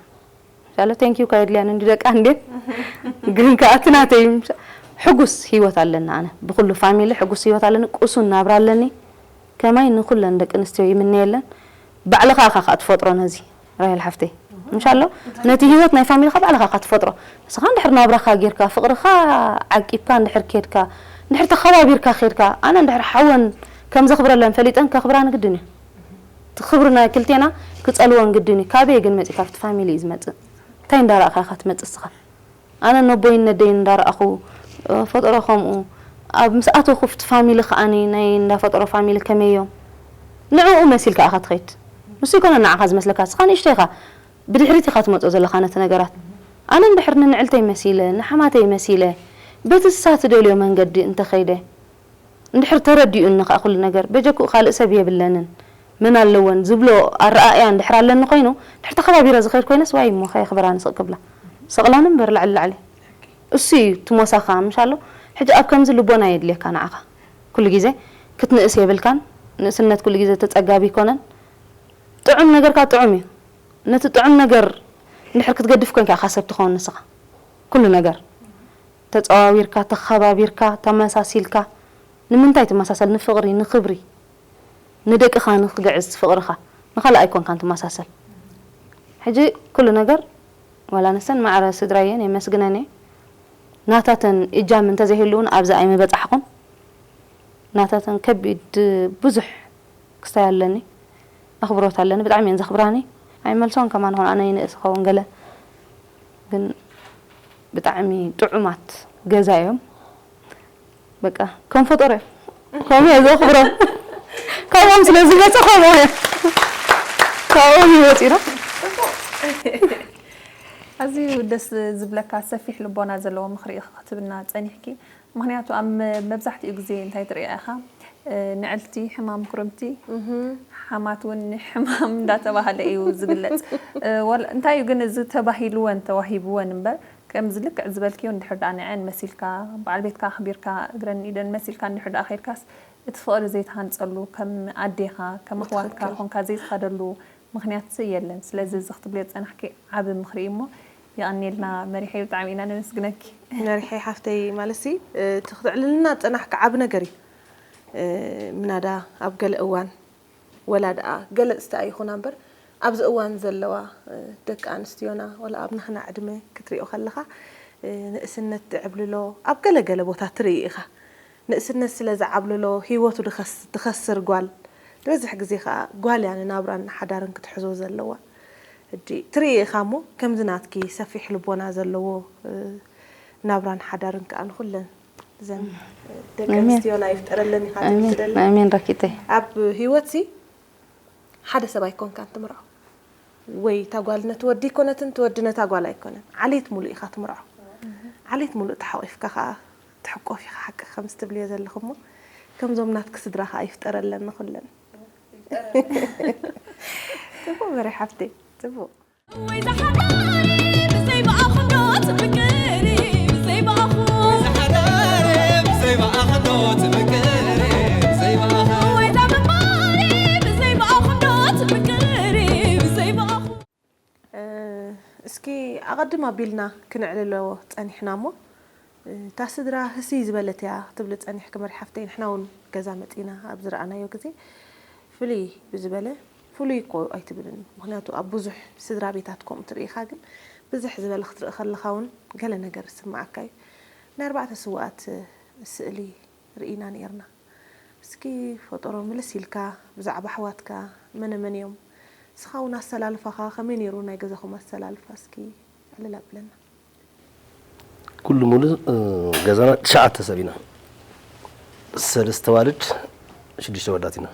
ሻሎ ቴንኪዩ እኳ የድልያን እንዲ ደቃ እንዴ። ግን ከኣ እቲ ናተይ ምሻ-፣ ሕጉስ ህይወት ኣለና። ኣነ ብኩሉ ፋሚሊ ሕጉስ ህይወት ኣለኒ፣ ቁሱን ናብራ ኣለኒ። ከማይ ንኩለን ደቂ ኣንስትዮ ይምነየለን። ባዕልኻ ኢኻ ከኣ ትፈጥሮ ነዚ ራሄል ሓፍተይ። ምሻሎ ነቲ ህይወት ናይ ፋሚሊኻ ባዕልኻ ኢኻ ትፈጥሮ። ንስኻ እንድሕር ናብራኻ ጌርካ፣ ፍቕርኻ ዓቂብካ እንድሕር ኬድካ፣ እንድሕር ተኸባቢርካ ኬድካ፣ ኣነ እንድሕር ሓወን ከም ዘኽብረለን ፈሊጠን ከኽብራ ንግድን እዩ። እቲ ክብሪ ናይ ክልቴና ክጸልወን ግድን እዩ። ካበይ ግን መጺእ? ካብቲ ፋሚሊ እዩ ዝመጽእ። እንታይ እንዳረኣኻ ኢኻ ትመጽእ እስኻ? ኣነ ነቦይን ነደይን እንዳረኣኹ፣ እ፣ ፈጠሮ ከምኡ፣ ኣብ ምስ ኣተኹ ኣብቲ ፋሚሊ ከኣኒ ናይ እንዳ ፈጠሮ ፋሚሊ ከመይ እዮም? ንዕኡ መሲልካ ኢኻ ትኸይድ። ንሱ ይኮነ ንዓኻ ዝመስለካ፣ እስኻ ንእሽቶ ኢኻ፣ ብድሕሪት ኢኻ ትመጾ ዘለኻ ነቲ ነገራት። ኣነ እንድሕር ንንዕልተይ መሲለ፣ ንሓማተይ መሲለ፣ በቲ እሳ ትደልዮ መንገዲ እንተኸይደ፣ እንድሕር ተረዲኡኒ ከኣ ኩሉ ነገር፣ በጀክኡ ካልእ ሰብ የብለንን፣ መን ኣለወን ዝብሎ ኣረኣእያ እንድሕር ኣለኒ ኮይኑ፣ እንድሕር ተኸባቢረ ዝኸይድ ኮይነስ፣ ዋይ እሞ ከየኽብራኒ ስቕ ክብላ። ሰቕላኒ እምበር ላዕሊ ላዕሊ። እሱ እዩ እቲ ሞሳኻ፣ ምሻሎ? ሕጂ ኣብ ከምዚ ልቦና የድልየካ ንዓኻ። ኩሉ ግዜ ክትንእስ የብልካን። ንእስነት ኩሉ ግዜ ተጸጋቢ ኣይኮነን። ጥዑም ነገርካ ጥዑም እዩ። ነቲ ጥዑም ነገር እንድሕር ክትገድፍ ኮይንካ ኢኻ ሰብ ትኸውን ንስኻ። ኩሉ ነገር ተጸዋዊርካ፣ ተኸባቢርካ፣ ተመሳሲልካ። ንምንታይ ትመሳሰል? ንፍቕሪ፣ ንኽብሪ፣ ንደቅኻ ንኽግዕዝ ፍቕርኻ። ንኻልእ ኣይኮንካን ትመሳሰል። ሕጂ ኩሉ ነገር፣ ዋላ ንሰን ማዕረ ስድራየን የመስግነን እየ። ናታተን እጃም እንተዘይህልውን ኣብዚ ኣይምበጻሕኹን። ናታተን ከቢድ ብዙሕ ክስታይ ኣለኒ። ኣኽብሮት ኣለኒ። ብጣዕሚ እየን ዘኽብራኒ። ኣይመልሶን ከማን ኾን ኣነ ይንእስ ኸውን ገለ። ግን ብጣዕሚ ጥዑማት ገዛ እዮም። በቃ ከም ፈጠሮ እዮም። ከምኡ እየ ዘኽብሮም። ካብኦም ስለ ዝመጸ ከምኡ እየ። ካብኦም እዩ ወጺና። ኣዝዩ ደስ ዝብለካ ሰፊሕ ልቦና ዘለዎ ምኽሪ ኢኺ ክትብልና ጸኒሕኪ። ምኽንያቱ ኣብ መ- መብዛሕትኡ ግዜ እንታይ ትርእያ ኢኻ? እ፣ ንዕልቲ ሕማም ኩርምቲ፣ ሓማት እውን ሕማም እንዳተባህለ እዩ ዝግለጽ። እ፣ ወላ- እንታይ እዩ ግን እዚ ተባሂልወን ተዋሂብወን እምበር ከምዚ ልክዕ ዝበልክዮ እንድሕር ደኣ ንዐን መሲልካ በዓል ቤትካ ኣኽቢርካ እግረን ኢደን መሲልካ እንድሕር ደኣ ከይድካስ እቲ ፍቕሪ ዘይትሃንጸሉ ከም ኣዴኻ ከም ኣሕዋትካ ኮንካ ዘይትኸደሉ ምኽንያት የለን። ስለዚ እዚ ክትብልዮ ዝጸናሕኪ ዓቢ ምኽሪ እዩ እሞ የቐንየልና መሪሐይ፣ ብጣዕሚ ኢና ነመስግነኪ። መሪሐይ ሓፍተይ ማለትሲ እቲ ክትዕልልና ዝጸናሕኪ ዓቢ ነገር እዩ። ምናዳ ኣብ ገለ እዋን ወላ ደኣ ገለጽቲ ኣይኹና እምበር ኣብዚ እዋን ዘለዋ ደቂ ኣንስትዮና፣ ወላ ኣብ ንሕና ዕድመ ክትሪኦ ከለኻ፣ ንእስነት ትዕብልሎ ኣብ ገለ ገለ ቦታ ትርኢ ኢኻ። ንእስነት ስለ ዝዓብልሎ ህይወቱ ድኸስ-፣ ትኸስር ጓል፣ ዝበዝሕ ግዜ ኸኣ ጓል እያ ንናብራን ንሓዳርን ክትሕዞ ዘለዋ። ሕጂ ትርኢ ኢኻ እሞ፣ ከምዚ ናትኪ ሰፊሕ ልቦና ዘለዎ ናብራን ሓዳርን ከኣ ንኹለን እዘን ደቂ ኣሜን። ኣንስትዮና ይፍጠረለን ኢኻ ትብል ኣሜን። ትደሊ። ኣሜን ረኪተይ። ኣብ ህይወትሲ ሓደ ሰብ ኣይኮንካን ትምርዖ። ወይ እታ ጓል ነቲ ወዲ ኣይኮነትን፣ እቲ ወዲ ነታ ጓል ኣይኮነን። ዓሌት ሙሉእ ኢኻ ትምርዖ። ዓሌት ሙሉእ ተሓቂፍካ ኸኣ ትሕቆፍ ኢኻ፣ ሓቂ ከምዚ ትብልዮ ዘለኹ እሞ፣ ከምዞም ናትኪ ስድራ ኸኣ ይፍጠረለን ንኹለን። ጽቡቕ መሪሕ ሓፍተይ፣ ጽቡቕ። ወይ ዝሓዳሪ ብዘይ ብኣኹንዶ ትምቅሪ፣ ብዘይ ብኣኹ። ወይ ዝሓዳሪ ብዘይ ብኣኹንዶ ትምቅሪ፣ ብዘይ ብኣኹ። ወይ ዛምባሪ ብዘይ ብኣኹንዶ ትምቅሪ፣ ብዘይ ብኣኹ። እ፣ እስኪ ኣቐድም ኣቢልና ክንዕልሎ ጸኒሕና እሞ፣ እታ ስድራ ህስይ ዝበለት እያ ትብሊ ጸኒሕኪ መሪሕ ሓፍተይ፣ ንሕና እውን ገዛ መጺና ኣብ ዝረኣናዮ ግዜ ፍልይ ብዝበለ፣ ፍሉይ እኮ ኣይትብልን፣ ምኽንያቱ ኣብ ብዙሕ ስድራ ቤታት ከምኡ ትርኢ ኢኻ፣ ግን ብዝሕ ዝበለ ክትርኢ ከለኻ እውን ገለ ነገር ዝስምዓካ እዩ። ናይ ኣርባዕተ ስውኣት ስእሊ ርኢና ነይርና። እስኪ ፈጠሮ ምልስ ኢልካ ብዛዕባ ኣሕዋትካ መነ መን እዮም? ንስኻ እውን ኣሰላልፋኻ ከመይ ነይሩ? ናይ ገዛኹም ኣሰላልፋ እስኪ ዕልል ኣብለና። ኩሉ ሙሉ፣ እ፣ ገዛና ትሽዓተ ሰብ ኢና። ሰለስተ ኣዋልድ፣ ሽዱሽተ ኣወዳት ኢና።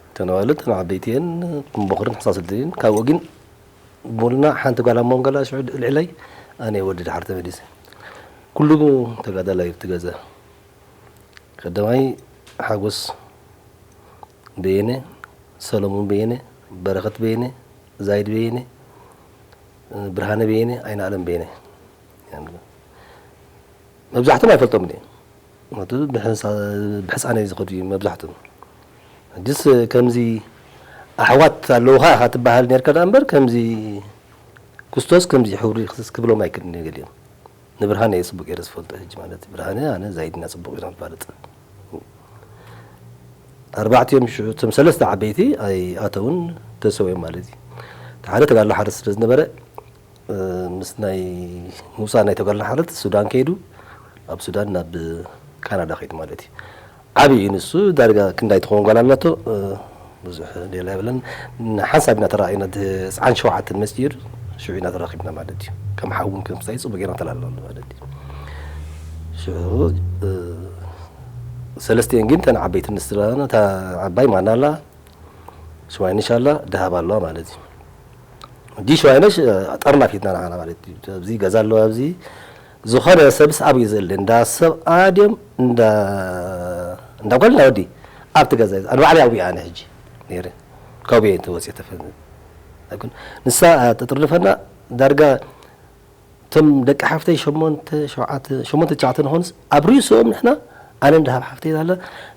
እተን ኣዋልድ እተን ዓበይቲ እየን፣ እተን ቦኽርን ሓሳስልትን እየን። ካብኡ ግን ሙሉና ሓንቲ ጓል ኣብ መንጎላ ሽዑ ልዕለይ፣ ኣነ ወዲ ድሓር ተመሊሰ። ኩሉ ተጋዳላይ ኣብቲ ገዛ። ቀዳማይ ሓጎስ በየነ፣ ሰሎሙን በየነ፣ በረኸት በየነ፣ ዛይድ በየነ፣ ብርሃነ በየነ፣ ኣይንኣለም በየነ። መብዛሕቶም ኣይፈልጦምን እየ። ምኽንያቱ ብሕንሳ-፣ ብሕፃነይ ዝኸዱ እዮም መብዛሕቶም። ሕጅስ ከምዚ ኣሕዋት ኣለውኻ ኢኻ ትበሃል ነርካ ደኣ እምበር፣ ከምዚ ክስቶስ ከምዚ ሕብሪ ክስ-፣ ክብሎም ኣይክእልን እየ ገሊኦም። ንብርሃነ እየ ጽቡቕ ገይረ ዝፈልጦ ሕጂ ማለት እዩ። ብርሃነ ኣነ ዛይድና ጽቡቕ ኢና ንፋለጥ። ኣርባዕቲኦም ሽዑ እቶም ሰለስተ ዓበይቲ ኣይኣተውን፣ ተሰውዮም ማለት እዩ። እቲ ሓደ ተጋድሎ ሓረስቶት ስለ ዝነበረ፣ እ፣ ምስ ናይ ምውጻእ ናይ ተጋድሎ ሓረስቶት ሱዳን ከይዱ፣ ኣብ ሱዳን ናብ ካናዳ ከይዱ ማለት እዩ። ዓብዪ እዩ ንሱ፣ ዳርጋ ክንዳይ ትኸውን ጓል ኣላቶ፣ እ፣ ብዙሕ ሌላ የብለን። ንሓንሳብ ኢና ተራእይና፣ ድ-፣ ተስዓን ሸውዓተን መጺኡ፣ ሽዑ ኢና ተራኺብና ማለት እዩ። ከም ሓውን ከም ክስታይ ጽቡቕ ጌርና ተላለና ማለት እዩ። ሽዑ፣ እ፣ ሰለስቲኤን ግን እተን ዓበይቲ ንስድራና፣ እታ ዓባይ ማናላ፣ ሽዋይንሽ ኣላ፣ ደሃብ ኣለዋ ማለት እዩ። ዲሽ ዋይነሽ፣ እ፣ ጠርናፊትና ንዓና ማለት እዩ። ኣብዚ ገዛ ኣለዋ፣ ኣብዚ ዝኾነ ሰብስ ኣብዩ ዘለ፣ እንዳ ሰብ ኣድዮም፣ እንዳ፣ እንዳ ጓል፣ እንዳ ወዲ፣ ኣብቲ ገዛ እዩ። ኣነ ባዕለይ ኣብየ ኣነ ሕጂ ነይረ። ካብየ እንተ ወፅየ ተፈ-፣ ኣይኮን። ንሳ፣ እ፣ ተጥርንፈና ዳርጋ እቶም ደቂ ሓፍተይ ሸሞንተ፣ ሸውዓተ፣ ሸሞንተ ትሽዓተ ንኾንስ ኣብ ርእሶም ንሕና ኣነ እንዳ ሃብ ሓፍተይ ኣለ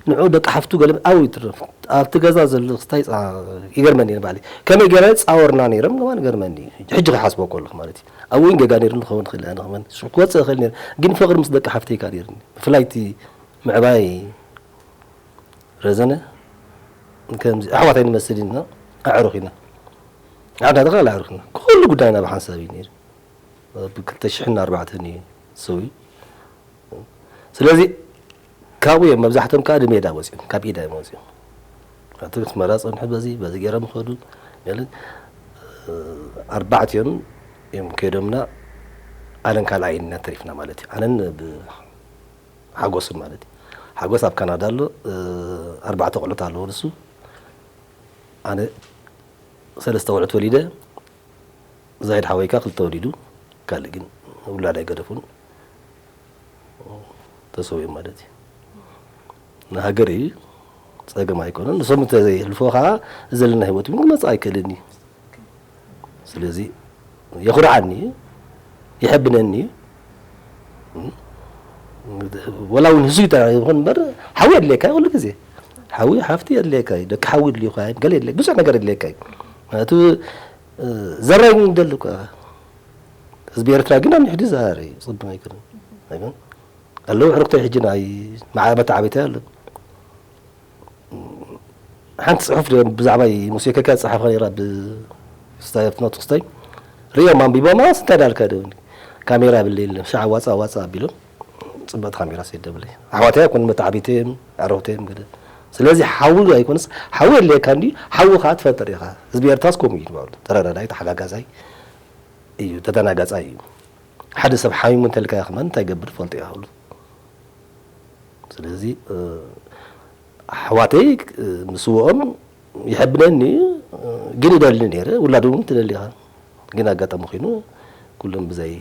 ንዑ ደቂ ሓፍቱ ገለ ኣብኡ ይትረፍ። ኣብቲ ገዛ ዘሎ ክስታይ ጻ-፣ ይገርመኒ ነይሩ ባዕለይ። ከመይ ገይረ ጻወርና ነይሮም ከማን ይገርመኒ። ሕጂ ክሓስቦ ከለኹ ማለት እዩ። ኣብኡ እውን ጌጋ ነይሩ ንኸውን ክእል ኣነ ከማን። ሽዑ ክወጽእ እኽእል ነይሩ። ግን ፍቕሪ ምስ ደቂ ሓፍተይ ከኣ ነይሩኒ። ብፍላይ እቲ ምዕባይ ረዘነ ከምዚ ኣሕዋት ኣይንመስል ኢና፣ ኣዕሩኽ ኢና። ዓድና ጠቕላላ ኣዕሩኽ ኢና። ኩሉ ጉዳይና ብሓንሳብ እዩ ነይሩ። ብ ክልተ ሽሕን ኣርባዕተን እዩ ሰውዩ። ስለዚ ካብኡ እዮም መብዛሕትኦም ከኣ ንሜዳ ወጺኦም፣ ካብ ኢዳ እዮም ወጺኦም። ኣቲ ኣስመራ ጸንሑ በዚ፣ በዚ ገይሮም ይኸዱ። ገለ፣ እ፣ ኣርባዕቲኦም እዮም ከይዶምና፣ ኣነን ካልኣይን ኢና ተሪፍና ማለት እዩ። ኣነን ብ-፣ ሓጎስን ማለት እዩ። ሓጎስ ኣብ ካናዳ ኣሎ፣ እ፣ ኣርባዕተ ቆልዑት ኣለዎ ንሱ። ኣነ ሰለስተ ቆልዑት ወሊደ፣ ዛይድ ሓወይካ ክልተ ወሊዱ፣ ካልእ ግን ውላድ ኣይገደፉን፣ ተሰውዮም ማለት እዩ። ንሃገር እዩ፣ ጸገም ኣይኮነን። ንሶም እንተዘይሕልፎ ኸዓ ዘለና ህይወት እውን ክመጽእ ኣይክእልን እዩ። ስለዚ የኹርዓኒ እዩ፣ የሐብነኒ እዩ። ወላ እውን ህዙይ ጥራሕ ይኹን እምበር ሓዊ የድልየካ እዩ ኩሉ ግዜ። ሓዊ፣ ሓፍቲ የድልየካ እዩ። ደቂ ሓዊ የድልዩኻ እዮም። ገለ የድልየካ፣ ብዙሕ ነገር የድልየካ እዩ። ምኽንያቱ፣ እ፣ ዘራይ እውን ይደሊ እኮ። ህዝቢ ኤርትራ ግን ኣብ ንሕዲ ዝሃረ እዩ። ጽቡቕ ኣይኮነን። ኣይኮን? ኣለዉ ኣዕሩኽተይ ሕጂ ናይ መዓ-፣ መተዓቢተይ ኣሎ። ሓንቲ ጽሑፍ ዶ ብዛዕባይ ሙሴ ከካ ጸሓፋ ነይራ ብስታይ ፍኖት ክስታይ ሪኦም ኣንቢቦማ ስንታይ ዳልካ ዶ ካሜራ ብለይ የለን ሻዕ ዋጻ ዋጻ ኣቢሎም ጽብቕቲ ካሜራ ሰደብለይ ኣሕዋተይ ኣይኮኑ መተዓቢተይ እዮም ኣዕረውተይ እዮም ገለ ስለዚ ሓዊ ኣይኮነስ ሓዊ የድልየካ እንዲ ሓዊ ከዓ ትፈጥር ኢኻ ህዝቢ ኤርትራስ ከምኡ እዩ ዝበሉ ተረዳዳይ ተሓጋጋዛይ እዩ ተደናጋጻይ እዩ ሓደ ሰብ ሓሚሙ እንተልካ ከመን እንታይ ገብር ፈልጡ ይኽእሉ ስለዚ ኣሕዋተይ ምስውኦም ይሕብነኒ ግን ይደሊ ነይረ ውላዱ እውን ትደሊኻ ግን ኣጋጣሚ ኮይኑ ኩሎም ብዘይ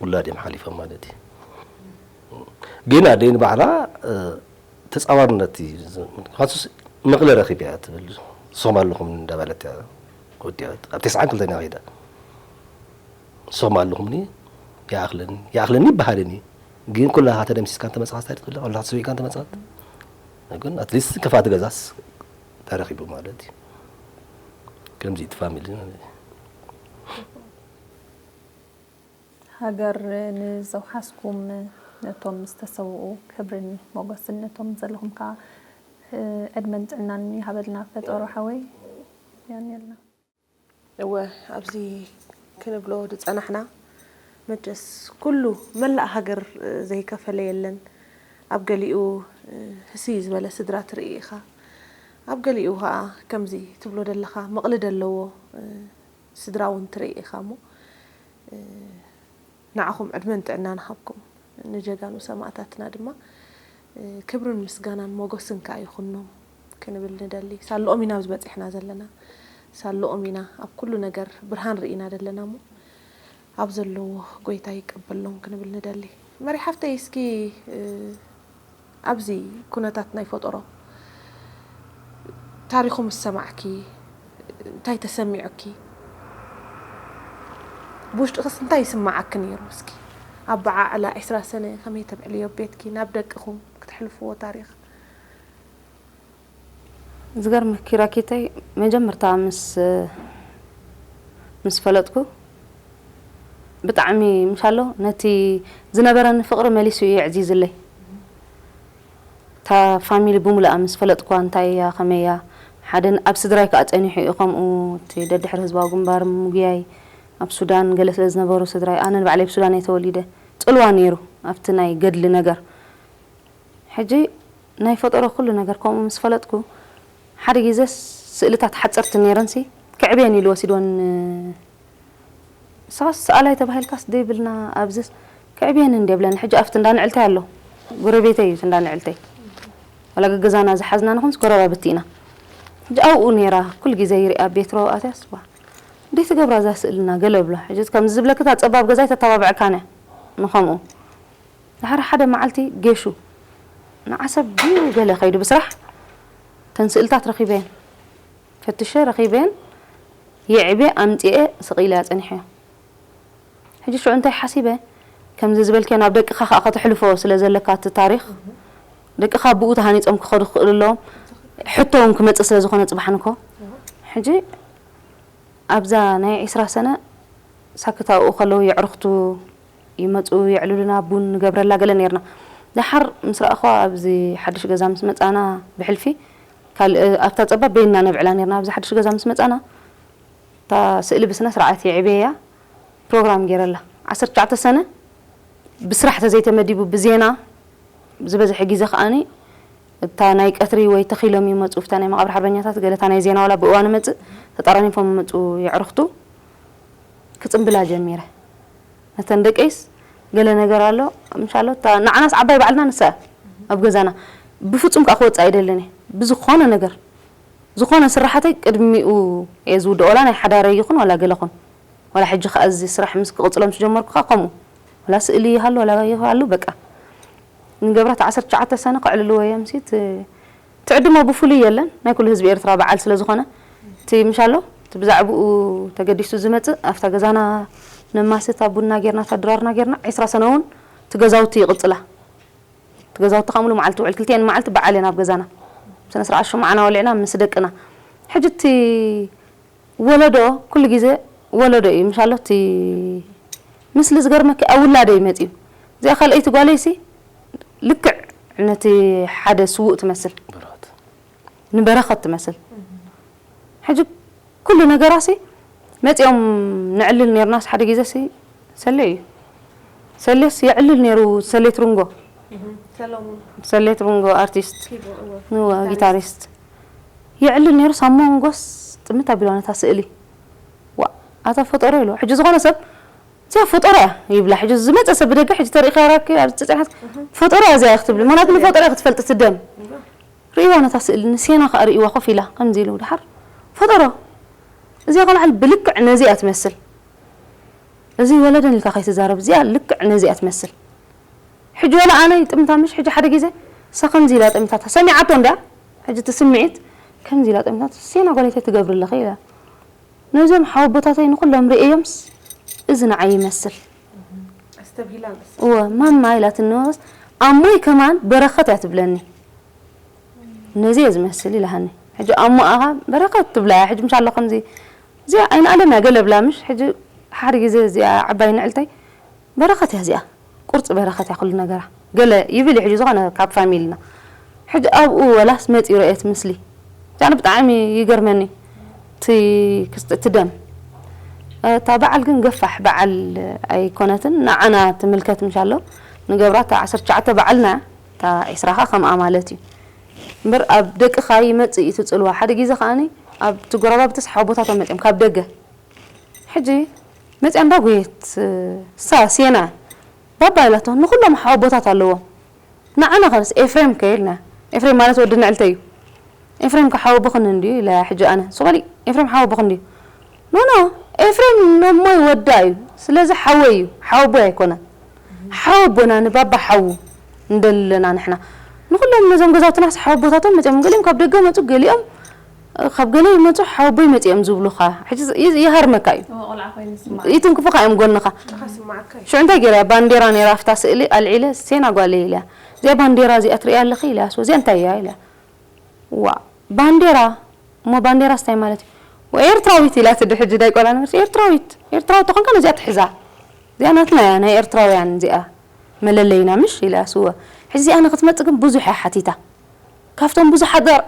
ውላድ እዮም ሓሊፎም ማለት እዩ ግን ኣደይ ንባዕላ ተፃዋርነት እዩ ምክንያቱ መቕለ ረኺብ እያ ትብል ንስኹም ኣለኹም እንዳበለት እያ ወዲኣ ኣብ ተስዓን ክልተን እያ ከይዳ ንስኹም ኣለኹምኒ ይኣኽለኒ ይኣኽለኒ ይበሃልን እዩ ግን ኩላኻ ተደምሲስካ እንተመፅኻ ስታይ ትብል ኩላኻ ተሰዊእካ እንተመፅኻ ግን ኣትሊስት ክፋት ገዛስ ተረኺቡ ማለት እዩ ከምዚ እቲ ፋሚሊ ማለት እዩ ሃገር ንዘውሓስኩም ነቶም ዝተሰውኡ ክብርን ሞገስን ነቶም ዘለኹም ከዓ ዕድመን ጥዕናን ይሃበልና ፈጠሩ ሓወይ ያኔልና እወ ኣብዚ ክንብሎ ዝፀናሕና መቸስ ኩሉ መላእ ሃገር ዘይከፈለ የለን ኣብ ገሊኡ ህስይ ዝበለ ስድራ ትርኢ ኢኻ ኣብ ገሊኡ ከዓ ከምዚ ትብሎ ዘለኻ መቕልድ ኣለዎ ስድራ እውን ትርኢ ኢኻ እሞ ንዓኹም ዕድመን ጥዕናን ይሃብኩም ንጀጋኑ ሰማእታትና ድማ ክብርን ምስጋናን ሞጎስን ከዓ ይኹኖም ክንብል ንደሊ ሳልኦም ኢና ኣብዚ በፂሕና ዘለና ሳልኦም ኢና ኣብ ኩሉ ነገር ብርሃን ርኢና ዘለና እሞ ኣብ ዘለዎ ጎይታ ይቀበሎም ክንብል ንደሊ መሪ ሓፍተይ እስኪ ኣብዚ ኩነታት ናይ ፈጠሮ ታሪኹ ምስ ሰማዕኪ እንታይ ተሰሚዑኪ? ብውሽጥኽስ እንታይ ይስምዓኪ ነይሩ? እስኪ ኣበዓዕላ ዒስራ ሰነ ከመይ ተብዕልዮ ቤትኪ ናብ ደቅኹም ክትሕልፍዎ ታሪኽ? ዝገርመኪ ራኪተይ መጀመርታ ምስ ምስ ፈለጥኩ ብጣዕሚ ምሻሎ ነቲ ዝነበረኒ ፍቕሪ መሊሱ እዩ የዕዚዝለይ። እታ ፋሚሊ ብሙሉኣ ምስ ፈለጥኩዋ እንታይ እያ ከመይ እያ ሓደ ኣብ ስድራይ ከዓ ፀኒሑ እዩ ከምኡ እቲ ደድሕሪ ህዝባዊ ግንባር ምጉያይ ኣብ ሱዳን ገለ ስለ ዝነበሩ ስድራይ ኣነ ንባዕለይ ኣብ ሱዳን እየ ተወሊደ ፅልዋ ነይሩ ኣብቲ ናይ ገድሊ ነገር ሕጂ ናይ ፈጠሮ ኩሉ ነገር ከምኡ ምስ ፈለጥኩ ሓደ ግዜ ስእልታት ሓፀርቲ ነይረንሲ ክዕብየን ኢሉ ወሲድወን ንስኻስ ሰኣላይ ተባሂልካስ ደይብልና ኣብዝስ ክዕብየኒ እንዲ የብለኒ ሕጂ ኣብቲ እንዳንዕልተይ ኣሎ ጎረቤተይ እዩ እቲ እንዳንዕልተይ ዋላ ገገዛና ዝሓዝና ንኹንስ ጎረባብቲ ኢና ሕጂ ኣብኡ ነይራ ኩል ግዜ ይሪኣ ቤት ሮኣትያስ ባ እንዴት ትገብራ እዛ ስእልና ገለ ብሎ ሕጂ ከምዚ ዝብለክታ ፀባብ ገዛይ ተተባብዐካነ ንኸምኡ ድሓር ሓደ መዓልቲ ጌሹ ንዓሰብ ድዩ ገለ ከይዱ ብስራሕ ተን ስእልታት ረኺበየን ፈትሸ ረኺበየን የዕቤ ኣምፂኤ ስቕ ኢለያ ፀኒሐዮ ሕጂ ሽዑ እንታይ ሓሲበ ከምዚ ዝበልከ ናብ ደቅኻ ከዓ ከተሕልፎ ስለ ዘለካ እቲ ታሪኽ ደቅኻ ብኡ ተሃኒፆም ክኸዱ ክኽእሉ ኣለዎም ሕቶ እውን ክመፅእ ስለ ዝኾነ ፅባሕ ንኮ ሕጂ ኣብዛ ናይ ዒስራ ሰነ ሳክት ኣብኡ ከለዉ የዕርኽቱ ይመፁ የዕልሉና ቡን ንገብረላ ገለ ነርና። ደሓር ምስ ረኣኽዋ ኣብዚ ሓድሽ ገዛ ምስ መፃና ብሕልፊ ካልእ ኣብታ ፀባብ በይንና ነብዕላ ነርና። ኣብዚ ሓድሽ ገዛ ምስ መፃና እታ ስእሊ ብስነ ስርዓት የዕብየያ ፕሮግራም ገይረላ። ዓሰርተ ትሽዓተ ሰነ ብስራሕ ተዘይተመዲቡ ብዜና ዝበዝሐ ግዜ ከዓኒ እታ ናይ ቀትሪ ወይ ተኺሎም ይመፁ ፍታ ናይ መቓብር ሓርበኛታት ገለ እታ ናይ ዜና ዋላ ብእዋኑ መፅእ ተጣራኒፎም ይመፁ የዕርኽቱ ክፅምብላ ጀሚረ ነተን ደቀይስ ገለ ነገር ኣሎ ምሻሎ ንዓናስ ዓባይ ባዕልና ንሳ ኣብ ገዛና ብፍፁም ከዓ ክወፅእ ኣይደልን እየ ብዝኾነ ነገር ዝኾነ ስራሓተይ ቅድሚኡ እየ ዝውድኦ ዋላ ናይ ሓዳረይ ይኹን ዋላ ገለ ኹን ዋላ ሕጂ ከዓ እዚ ስራሕ ምስ ክቕፅሎ ምስ ጀመርኩ ከዓ ከምኡ ዋላ ስእሊ ይሃሉ ዋላ ይሃሉ በቃ ንገብራት ዓሰርተ ትሽዓተ ሰነ ከዕልልዎ እዮም ሲ ትዕድሞ ብፍሉይ የለን ናይ ኩሉ ህዝቢ ኤርትራ በዓል ስለ ዝኾነ እቲ ምሻሎ እቲ ብዛዕብኡ ተገዲሱ ዝመፅእ ኣብታ ገዛና ነማስታ ቡና ጌርና እታ ድራርና ጌርና ዒስራ ሰነ እውን እቲ ገዛውቲ ይቕፅላ እቲ ገዛውቲ ከዓ ሙሉ መዓልቲ ውዕል ክልቲኤን መዓልቲ በዓል እየን ኣብ ገዛና ስነ ስርዓት ሽምዓና ወሊዕና ምስ ደቅና ሕጂ እቲ ወለዶ ኩሉ ግዜ ወለዶ እዩ ምሻሎ እቲ ምስሊ ዝገርመኪ ኣብ ውላደይ መፅዩ እዚኣ ካልኣይቲ ጓለይሲ ልክዕ ነቲ ሓደ ስዉእ ትመስል ንበረኸት ትመስል። ሕጂ ኩሉ ነገራሲ መጺኦም ነዕልል ኔርናስ ሓደ ግዜሲ ሰሌ እዩ። ሰሌስ የዕልል ኔሩ፣ ሰሌ ትርንጎ። ሰሌ ትርንጎ ኣርቲስት። ጊታሪስት። የዕልል ኔሩ ሳብ መንጎስ ጥምት ኣቢልዋ ነታ ስእሊ። ዋ፣ ኣታ ፈጠሮ ኢልዋ። ሕጂ ዝኾነ ሰብ እዚኣ ፈጠሮ እያ ይብላ። ሕጂ ዝመጸ ሰብ ብደገ ሕጂ ተሪእካ ራኪ ኣብ ጽጽናት ፈጠሮ እያ እዚኣ ክትብል። ምኽንያቱ ንፈጠሮ እያ ክትፈልጥ ትደም። ርእይዋ ነታ ስእሊ ንሴና ከኣ ርእይዋ ኮፍ ኢላ ከምዚ ኢሉ ድሓር ፈጠሮ። እዚኣ ከልዓል ብልክዕ ነዚኣ ትመስል። እዚ ወለደን ኢልካ ከይትዛረብ እዚኣ ልክዕ ነዚኣ ትመስል። ሕጂ ወላ ኣነ ይጥምታ ምሽ ሕጂ ሓደ ግዜ እሳ ከምዚ ኢላ ጠሚታታ ሰሚዓቶ እንዳ ሕጂ እቲ ስምዒት ከምዚ ኢላ ጠሚታታ ሴና ጓለይተይ ትገብሪ ኣለኺ ኢላ። ነዞም ሓወቦታተይ ንኹሎም ርእየዮምስ እዚ ንዓይ ይመስል። ኣስተብሂላ መስ እወ ማማ ኢላትኒ ወስ ኣሞይ ከማን በረኸት እያ ትብለኒ። ነዚ እየ ዝመስል ኢላሃኒ። ሕጂ ኣሞኣኻ በረኸት ትብላ እያ። ሕጂ ምሻሎ ከምዚ እዚኣ ኣይንኣለም እያ ገለ ብላ ምሽ ሕጂ ሓደ ግዜ እዚኣ ዓባይ ንዕልተይ በረኸት እያ እዚኣ ቁርፂ በረኸት እያ ኩሉ ነገራ ገለ ይብል እዩ። ሕጂ ዝኾነ ካብ ፋሚልና ሕጂ ኣብኡ ወላስ መፂኡ ረእየት ምስሊ ጃን ብጣዕሚ ይገርመኒ። እቲ ክስቲ እቲ ደም እታ በዓል ግን ገፋሕ በዓል ኣይኮነትን ንዓና ትምልከት ምሻሎ ንገብራ እታ ዓሰርተ ትሽዓተ በዓልና እታ ዒስራኻ ከምኣ ማለት እዩ። እምበር ኣብ ደቅኻ ይመጽእ እዩ እቲ ጽልዋ። ሓደ ግዜ ከኣኒ ኣብቲ ጎረባብቲ ሓወቦታቶም መጺኦም ካብ ደገ። ሕጂ መጺኣ እንዳጎየት እሳ ሴና ባባ ኢላቶ ንኹሎም ሓወቦታት ኣለዎም። ንዓና ኸንስ ኤፍሬም ከ ኢልና። ኤፍሬም ማለት ወዲ ንዕልተ እዩ። ኤፍሬም ከ ሓወቦኽን እንድዩ ኢለ ሕጂ ኣነ። ሱቕ በሊ ኤፍሬም ሓወቦኽ እንድዩ። ኖ ኖ ኤፍሬም ነሞይ ወዳ እዩ። ስለዚ ሓወይ እዩ። ሓወቦይ ኣይኮነን። ሓወቦና ንባባ ሓዉ እንደለና ንሕና ንኹሎም ነዞም ገዛውትናስ ሓወቦታቶም መጺኦም ገሊኦም ካብ ደገ መጹ ገሊኦም ካብ ገለ ይመጹ ሓወቦይ መጺኦም ዝብሉኻ ሕጂ ይሃርመካ እዩ። ቆልዓ ኮይኑ ስማ ይትንክፉኻ እዮም ጎንኻ። ጭኻ ስማዓካ እዩ ሽዑ እንታይ ገይረ ባንዴራ ነይራ ኣብታ ስእሊ ኣልዒለ ሴና ጓለይ ኢለ እዚኣ ባንዴራ እዚኣ ትርእያ ኣለኺ ኢለ ኣስወ እዚኣ እንታይ እያ ኢለ ዋ ባንዴራ እሞ ባንዴራ ስታይ ማለት እዩ ኤርትራዊት ኢላ ትዲ ሕጂ ዳይ ቆላ ነበርሲ ኤርትራዊት ኤርትራዊት ተኾንካ ነዚኣ ትሕዛ እዚኣ ናትና እያ ናይ ኤርትራውያን እዚኣ መለለይና ምሽ ኢለ ኣስወ ሕጂ እዚኣ ንክትመጽእ ግን ብዙሕ እያ ሓቲታ ካብቶም ብዙሓት ደር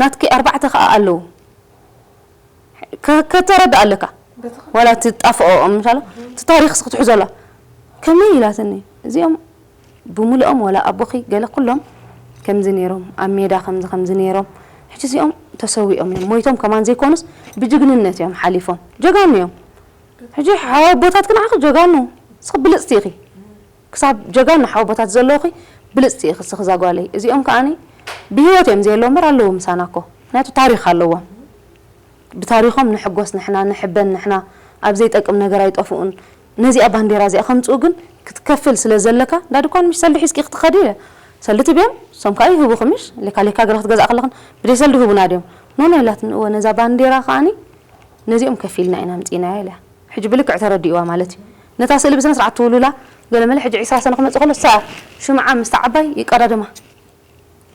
ናትኪ ኣርባዕተ ከኣ ኣለዉ ከተረዳ ኣለካ ዋላ ትጣፍኦ ምሻሎ እቲ ታሪክ ክትሕዞ ኣላ ከመይ ኢላትኒ እዚኦም ብምልኦም ዋላ ኣቦኺ ገለ ኩሎም ከምዚ ነይሮም ኣብ ሜዳ ከምዚ ከምዚ ነይሮም ሕጂ እዚኦም ተሰዊኦም እዮም ሞይቶም ከማን ዘይኮኑስ ብጅግንነት እዮም ሓሊፎም ጀጋኑ እዮም ሕጂ ሓወቦታት ክንዓኺ ጀጋኑ ስኽ ብልፅቲ ኢኺ ክሳብ ጀጋኑ ሓወቦታት ዘለውኺ ብልፅቲ ኢኺ ስኽዛ ጓለይ እዚኦም ከዓኒ ብህይወት እዮም ዘየለዉ እምበር ኣለዉ ምሳና እኮ ምክንያቱ ታሪክ ኣለዎም ብታሪኾም ንሕጎስ ንሕና ንሕበን ንሕና ኣብ ዘይጠቅም ነገር ኣይጠፍኡን ነዚኣ ባንዴራ እዚኣ ከምፅኡ ግን ክትከፍል ስለ ዘለካ እንዳ ድኳን ምሽ ሰልዲ ሒዝኪ ክትኸዲ ኢለ ሰልዲ ትብዮም እሶም ከዓ ይህቡኺ ምሽ ሌካ ሌካ ገለ ክትገዛእ ከለኽን ብደይ ሰልዲ ህቡና ድዮም ኖኖ ኢላትኒ እወ ነዛ ባንዴራ ከዓኒ ነዚኦም ከፊልና ኢና ኣምፂእናያ ኢለ ሕጂ ብልክዕ ተረዲእዋ ማለት እዩ ነታ ስእሊ ብስነ ስርዓት ትውሉላ ገለመለ ሕጂ ዒስራ ሰነ ክመፅእ ከሎ እሳ ሽምዓ ምስታ ዓባይ ይቀዳደማ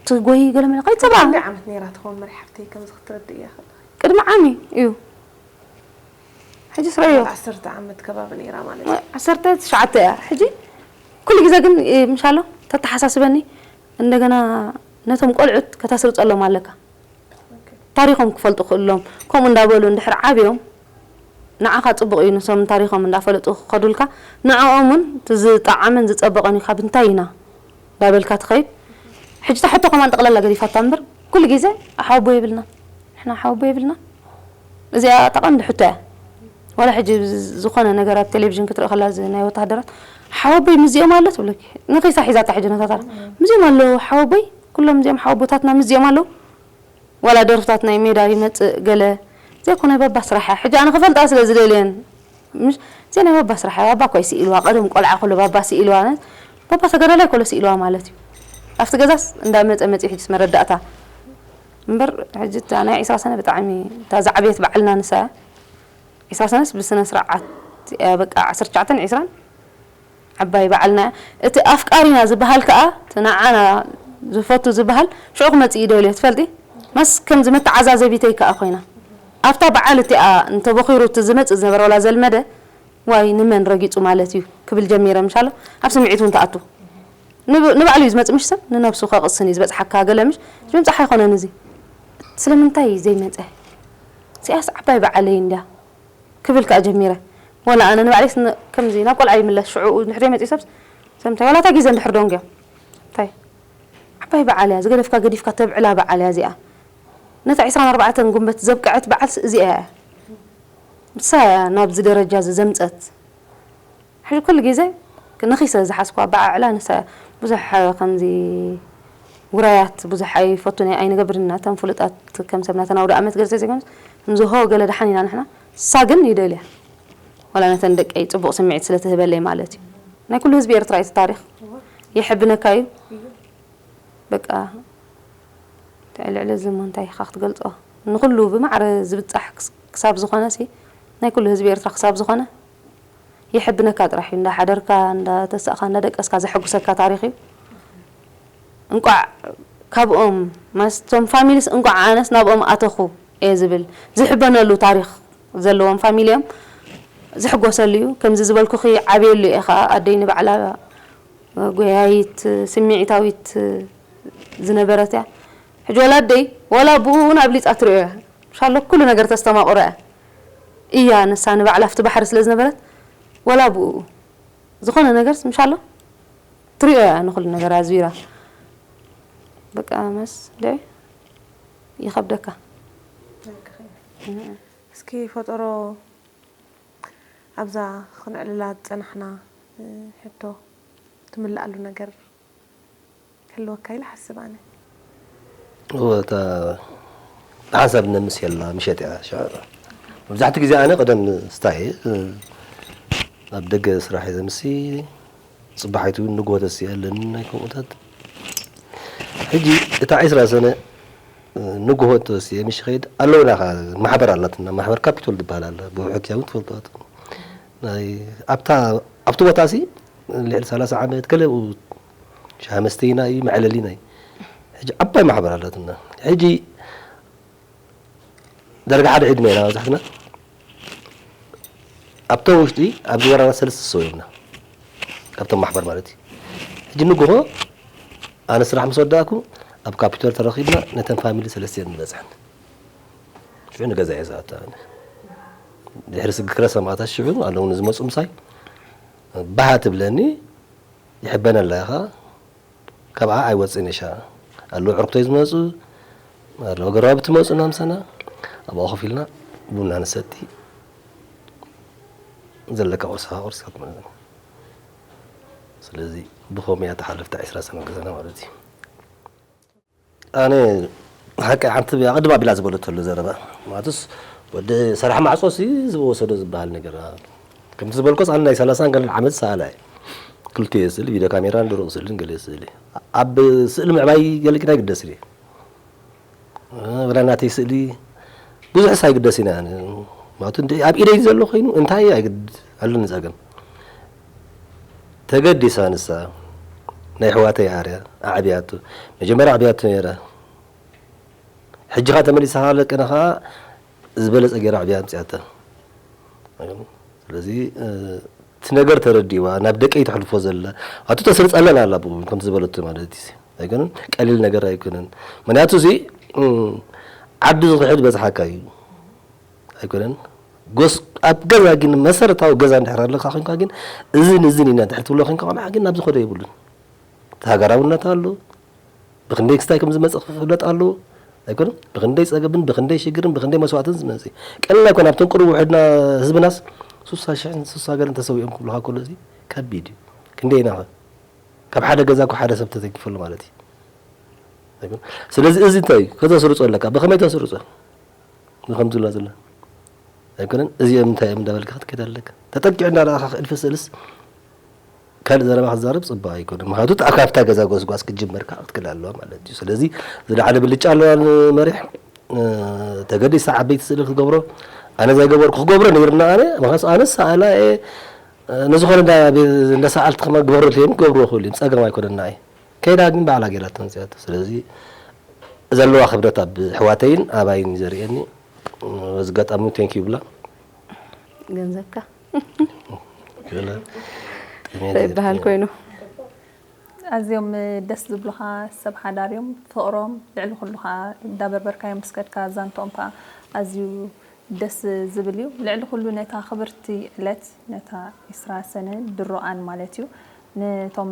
ትጎይ ገለመለ ከይትሰብራ ክንደይ ዓመት ነይራ ትኸውን መሪሕ ሓፍተይ ከምዚ ክትረድእ እያ ከለኺ ቅድሚ ዓሚ እዩ ሕጂ ስረዮ ዓሰርተ ዓመት ከባቢ ነይራ ማለት እዩ ዓሰርተ ትሽዓተ እያ ሕጂ ኩሉ ግዜ ግን ምሻሎ ተተሓሳስበኒ እንደገና ነቶም ቆልዑት ከተስርፀሎም ኣለካ ታሪኾም ክፈልጡ ክእሎም ከምኡ እንዳበሉ እንድሕር ዓብዮም ንዓኻ ፅቡቕ እዩ ንሶም ታሪኾም እንዳፈለጡ ክኸዱልካ ንዕኦም እውን እቲ ዝጠዓመን ዝፀበቐን እዩ ካብ እንታይ ኢና እንዳበልካ ትኸይድ ሕጂ ታሕቶ ከማን ጠቕለላ ገዲፋታ እምበር ኩሉ ግዜ ሓወቦ የብልና ንሕና ሓወቦ የብልና እዚኣ ጠቐንዲ ሕቶ እያ ዋላ ሕጂ ዝኾነ ነገር ኣብ ቴሌቪዥን ክትርኢ ከላ ናይ ወታሃደራት ሓወቦይ ምዚኦም ኣሎ ትብለኪ ንኺሳ ሒዛታ ሕጂ ነታታ ምዚኦም ኣለዉ ሓወቦይ ኩሎም እዚኦም ሓወቦታትና ምዚኦም ኣለዉ ዋላ ደርፍታት ናይ ሜዳ ይመጽእ ገለ ዘይኮነ ባባ ስራሕ ሕጂ ኣነ ክፈልጣ ስለ ዝደልየን ምሽ እዚ ናይ ባባ ስራሕ ባባ እኮ ይስኢልዋ ቀደም ቆልዓ ከሎ ባባ ስኢልዋ ባባ ተጋዳላይ ከሎ ስኢልዋ ማለት እዩ ኣብቲ ገዛስ እንዳ መጸ መጺ ሕጂስ መረዳእታ እምበር ሕጂ እታ ናይ ዒስራ ሰነ ብጣዕሚ እታ ዝዓበየት በዓልና ንሳ እያ ዒስራ ሰነስ ብስነ ስርዓት እያ በቃ ዓሰርተ ትሽዓተን ዒስራን ዓባይ በዓልና እያ እቲ ኣፍቃሪና ዝበሃል ከዓ እቲ ንዓና ዝፈቱ ዝበሃል ሽዑ ክመፅእ ይደልዮ ትፈልጢ መስ ከምዚ መተዓዛዘቢተይ ከዓ ኮይና ኣብታ በዓል እቲኣ እንተቦኺሩ እቲ ዝመፅእ ዝነበረ ዋላ ዘልመደ ዋይ ንመን ረጊፁ ማለት እዩ ክብል ጀሚረ ምሻሎ ኣብ ስምዒት እውን ተኣቱ ንባዕሉ እዩ ዝመፅእ ምሽ ሰብ ንነብሱ ከቕስን እዩ ዝበፅሓካ ገለ ምሽ ምምፃሕ ኣይኮነን እዚ ስለምንታይ ዘይመጸ? ሲያስ ዓባይ በዓለይ እንድያ ክብል ከኣ ጀሚረ። ወላ ኣነ ንባዕለይስ ን-፣ ከምዚ ናብ ቆልዓ ይምለስ። ሽዑ እንድሕር ዘይመጺኡ ሰብስ፣ ስለምንታይ? ዋላ እታ ግዜ እንድሕር ደንጉያ። እንታይ? ዓባይ በዓል እያ፣ ዝገደፍካ ገዲፍካ ተብዕላ በዓል እያ እዚኣ። ነታ ዕስራን ኣርባዕተን ጉንበት ዘብቅዐት በዓልስ እዚኣ እያ። ንሳ እያ ናብዚ ደረጃ እዚ ዘምጸት። ሕጂ ኩሉ ግዜ ነኺሰ ዝሓዝኩዋ ኣበዓዕላ ንሳ እያ። ብዙሕ ከምዚ ውራያት ብዙሕ ኣይፈቱን እየ፣ ኣይንገብርን ኢና። እተን ፍሉጣት ከም ሰብ ናተን ኣውደ ኣመት ገለ ዘይኮነስ፣ ከምዚ ሆ ገለ ደሓን ኢና ንሕና። ንሳ ግን ይደልያ። ዋላ ነተን ደቀይ ጽቡቕ ስምዒት ስለ ትህበለይ ማለት እዩ። ናይ ኩሉ ህዝቢ ኤርትራ እዩ እቲ ታሪኽ። የሐብነካ እዩ። በቃ፣ እንታይ ልዕሊ እዚ እሞ እንታይ ኢኻ ክትገልጾ? ንኹሉ ብማዕረ ዝብጻሕ ክስ-፣ ክሳብ ዝኾነ ሲ፣ ናይ ኩሉ ህዝቢ ኤርትራ ክሳብ ዝኾነ፣ የሐብነካ ጥራሕ እዩ። እንዳሓደርካ፣ እንዳተሳእካ፣ እንዳደቀስካ ዘሐጉሰካ ታሪኽ እዩ። እንቋዕ ካብኦም፣ ማለትስ እቶም ፋሚሊስ እንቋዕ ኣነስ ናብኦም ኣተኹ እየ ዝብል። ዝሕበነሉ ታሪኽ ዘለዎም ፋሚሊ እዮም። ዝሕጎሰሉ እዩ። ከምዚ ዝበልኩኺ ዓብየሉ እየ ኸኣ። ኣደይ ንባዕላ ጎያይት፣ ስምዒታዊት ዝነበረት እያ። ሕጂ ወላ ኣደይ፣ ወላ ብኡኡ ናብ ሊጻ ትርእዮ እያ። ሻሎ ኩሉ ነገር ተስተማቕሮ እያ። እያ ንሳ ንባዕላ ኣብቲ ባሕሪ ስለ ዝነበረት፣ ወላ ብኡ ዝኾነ ነገርስ ምሻሎ ትሪኦ እያ ንኹሉ ነገር ኣዝቢራ። በቃ መስ ደ ይኸብደካ። እስኪ ፈጠሮ ኣብዛ ክንዕልላ ዝጸናሕና ሕቶ ትምልኣሉ ነገር ክህልወካ ኢለ ሓስብ ኣነ። እወ እታ ብሓንሳብ ነምስ የላ ምሸጥ እያ ሻ- መብዛሕትኡ ግዜ ኣነ ቀደም ስታይ ኣብ ደገ ስራሕ እየ ዘምሲ ጽባሓይቱ ንግሆ ተስእ ኣለኒ ናይ ከምኡታት ሕጂ እታ ዒስራ ሰነ ንግሆ ተወስየ ምሽ ኸይድ ኣለውና ኸ ማሕበር ኣላትና ማሕበር ካፒቶል ትበሃል ኣላ ብውሕድ ያውን ትፈልጥዋ ናይ ኣብታ ኣብቲ ቦታ ሲ ልዕሊ ሰላሳ ዓመት ገለ ሻሃ መስተይና እዩ መዕለሊና እዩ ሕጂ ዓባይ ማሕበር ኣላትና ሕጂ ደረጋ ሓደ ዕድመ ኢና መብዛሕትና ኣብቶም ውሽጢ ኣብዚ ወራና ሰለስተ ሰው ይብና ካብቶም ማሕበር ማለት እዩ ሕጂ ንግሆ ኣነ ስራሕ ምስ ወዳእኩ ኣብ ካፒቶል ተረኺብና ነተን ፋሚሊ ሰለስተ ንበፅሐን ሽዑ ንገዛ እየ ዝኣቱ ኣነ ድሕሪ ስግክረ ሰማእታት ሽዑ ኣለውኒ ዝመፁ ምሳይ ባሃ ትብለኒ ይሕበነላ ኢኻ ካብኣ ኣይወፅን እሻ ኣለዉ ዕርኩተይ ዝመፁ ኣለዉ ገረባብቲ መፁና ምሳና ኣብኡ ኮፍ ኢልና ቡና ንሰቲ ዘለካ ቁርስኻ ቁርሲ ክትመ ስለዚ ብኸምኡ እያ ተሓልፍታ ዒስራ ሰነ ገዛና ማለት እዩ ኣነ ሓቂ ሓንቲ ኣቕድም ኣቢላ ዝበለቶ ኣሎ ዘረባ ማለትስ ወዲ ሰራሕ ማዕፆ ሲ ዝወሰዶ ዝበሃል ነገር ከምቲ ዝበልኮስ ኣነ ናይ ሰላሳን ገለን ዓመት ሰኣላ እየ ክልተ ስእሊ ቪድዮ ካሜራን ድሩቕ ስእልን ገለ ስእሊ ኣብ ስእሊ ምዕባይ ገለ ግን ኣይግደስን እየ ወላ ናተይ ስእሊ ብዙሕስ ኣይግደስን እያ ማለቱ እንደ ኣብ ኢደይ ዘሎ ኮይኑ እንታይ ኣይግድ ኣለኒ ፀገም ተገዲሳ ንሳ ናይ ኣሕዋተይ ኣርያ ኣዕብያቶ መጀመርያ ኣዕብያቶ ነይራ ሕጂ ኸዓ ተመሊሳ ኸዓ ለቅነ ኸዓ ዝበለፀ ገይራ ኣዕብያ ኣምፅያታ ስለዚ እቲ ነገር ተረዲእዋ ናብ ደቀይ ተሕልፎ ዘላ ኣቱ ተስርፀለን ኣላ ብኡ ከምቲ ዝበለቶ ማለት እዩ ኣይኮነን ቀሊል ነገር ኣይኮነን ምክንያቱ እዚ ዓዲ ዝኽሕድ በዝሓካ እዩ ኣይኮነን ጎስ ኣብ ገዛ ግን መሰረታዊ ገዛ እንድሕር ኣለካ ኮንካ ግን እዝን እዝን ኢና እንድሕር ትብሎ ኮንካ ቆልዓ ግን ናብ ዝኸዶ የብሉን እቲ ሃገራውነት ኣሎ ብክንደይ ክስታይ ከም ዝመፅእ ክፍለጥ ኣለዎ ኣይኮነን ብክንደይ ፀገምን ብክንደይ ሽግርን ብክንደይ መስዋእትን ዝመፅእ ቀለል ኣይኮነ ኣብቶም ቅሩብ ውሕድና ህዝብናስ ሱሳ ሽሕን ሱሳ ገለን ተሰዊኦም ክብሉካ ከሎ እዚ ከቢድ እዩ ክንደይ ኢና ካብ ሓደ ገዛ እኮ ሓደ ሰብ ተተኪፈሉ ማለት እዩ ኣይኮነን ስለዚ እዚ እንታይ እዩ ከተስርፆ ኣለካ ብከመይ ተስርፆ ንከምዚ ዝብላ ዘሎ ኣይኮነን እዚኦም እንታይ እዮም እንዳበልካ ክትከይድ ኣለካ ተጠቂዑ እንዳረኣካ ክእልፊ ስእልስ ካልእ ዘረባ ክዛረብ ፅቡቅ ኣይኮነ ምክንያቱ ኣብታ ገዛ ጎስጓስ ክትጅምር ከዓ ክትክእል ኣለዋ ማለት እዩ ስለዚ ዝለዓለ ብልጫ ኣለዋ ንመሪሕ ተገዲሳ ዓበይቲ ስእሊ ክገብሮ ኣነ ዘይገበርኩ ክገብሮ ነይርና ኣነ ምክንያቱ ኣነ ሰኣላ እየ ንዝኾነ እንዳ ሰኣልቲ ከማ ግበሩ ትለኒ ክገብርዎ ክእል እዩ ፀገም ኣይኮነና እየ ከይዳ ግን ባዕላ ገይራ ተመፅያቶ ስለዚ ዘለዋ ክብደት ኣብ ኣሕዋተይን ኣባይን ዘርእየኒ በዚ ኣጋጣሚ thank you ይብላ ገንዘብካ እንታይ ይበሃል ኮይኑ ኣዝዮም ደስ ዝብሉኻ ሰብ ሓዳር እዮም። ፍቕሮም ልዕሊ ኩሉ ኸዓ እንዳበርበርካዮም ምስ ከድካ ዛንትኦም ከኣ ኣዝዩ ደስ ዝብል እዩ። ልዕሊ ኩሉ ነታ ክብርቲ ዕለት፣ ነታ ዒስራ ሰነ ድሮኣን ማለት እዩ፣ ነቶም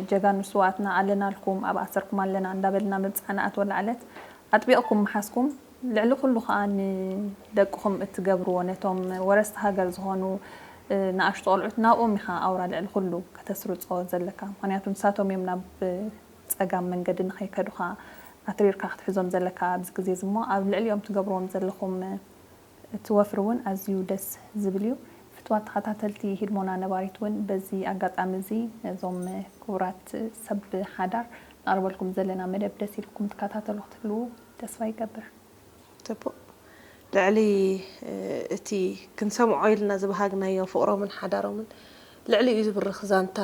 ጀጋኑ ስውኣትና ኣለናልኩም፣ ኣብ ኣሰርኩም ኣለና እንዳበልና መብጽዓ ንኣትወላ ዕለት ኣጥቢቕኩም ምሓዝኩም፣ ልዕሊ ኩሉ ኸኣ ንደቅኹም እትገብርዎ፣ ነቶም ወረስቲ ሃገር ዝኾኑ፣ እ፣ ንኣሽቱ ቆልዑት ናብኦም ኢኻ ኣውራ ልዕሊ ኩሉ ከተስርጾ ዘለካ። ምኽንያቱ ንሳቶም እዮም ናብ ጸጋም መንገዲ ንኸይከዱኻ ኣትሪርካ ክትሕዞም ዘለካ ኣብዚ ግዜ እዚ እሞ፣ ኣብ ልዕሊኦም ትገብርዎም ዘለኹም እቲ ወፍሪ እውን ኣዝዩ ደስ ዝብል እዩ። ፍትዋት ተኸታተልቲ ሂድሞና ነባሪት እውን በዚ ኣጋጣሚ እዚ ነዞም ክቡራት ሰብ ሓዳር ነቕርበልኩም ዘለና መደብ ደስ ኢልኩም ትከታተሉ ክትህልዉ ተስፋ ይገብር። ጽቡቕ። ልዕሊ፣ እ፣ እቲ ክንሰምዖ ኢልና ዝበሃግናዮ ፍቕሮምን ሓዳሮምን ልዕሊ እዩ ዝብርኽ ዛንታ፣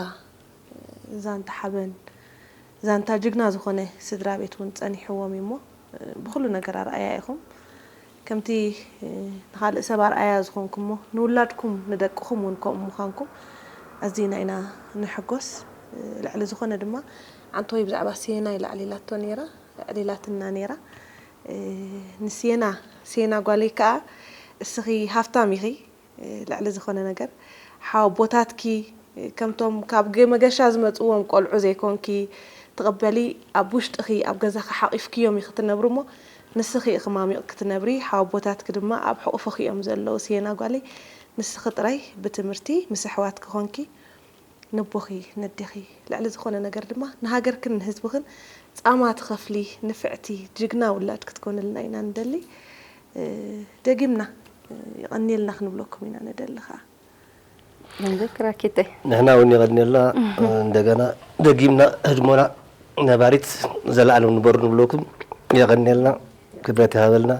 እ፣ ዛንታ ሓበን፣ ዛንታ ጅግና ዝኾነ ስድራ ቤት እውን ጸኒሕዎም እዩ እሞ፣ እ፣ ብኹሉ ነገር ኣርኣያ ኢኹም። ከምቲ፣ እ፣ ንኻልእ ሰብ ኣርኣያ ዝኾንኩሞ፣ ንውላድኩም፣ ንደቅኹም እውን ከምኡ ምዃንኩም ኣዚና ኢና ንሕጎስ። እ፣ ልዕሊ ዝኾነ ድማ ዓንተወይ ብዛዕባ ሴና ኢላ ኣዕሊላቶ ነይራ፣ ኣዕሊላትና ነይራ። እ፣ ንሴና፣ ሴና ጓለይ ከኣ እስኺ ሃፍታም ኢኺ፣ እ፣ ልዕሊ ዝኾነ ነገር ሓወቦታትኪ፣ እ፣ ከምቶም ካብ ገ-፣ መገሻ ዝመጽዎም ቆልዑ ዘይኮንኪ ትቕበሊ፣ ኣብ ውሽጥኺ፣ ኣብ ገዛኺ ሓቒፍክዮም ኢኺ ትነብሪ እሞ፣ ንስኺ ኢኺ ማሚቕ ክትነብሪ፣ ሓወቦታትኪ ድማ ኣብ ሕቑፍኺ እዮም ዘለዉ። ሴና ጓለይ፣ ንስኺ ጥራይ ብትምህርቲ ምስ ኣሕዋትኪ ኮንኪ፣ ነቦኺ፣ ነዴኺ፣ ልዕሊ ዝኾነ ነገር ድማ ንሃገርክን ንህዝብኽን ጻማ ትኸፍሊ ንፍዕቲ ጅግና ውላድ ክትኮንልና ኢና ንደሊ። እ፣ ደጊምና፣ እ፣ የቐንየልና ክንብለኩም ኢና ንደሊ ኸኣ። ነንዘክራ ኪተይ። ንሕና እውን የቐንየልና፣ እ፣ እንደገና ደጊምና ህድሞና ነባሪት ዘለኣለም ንበሩ ንብለኩም። የቐንየልና፣ ክብረት ይሃበልና።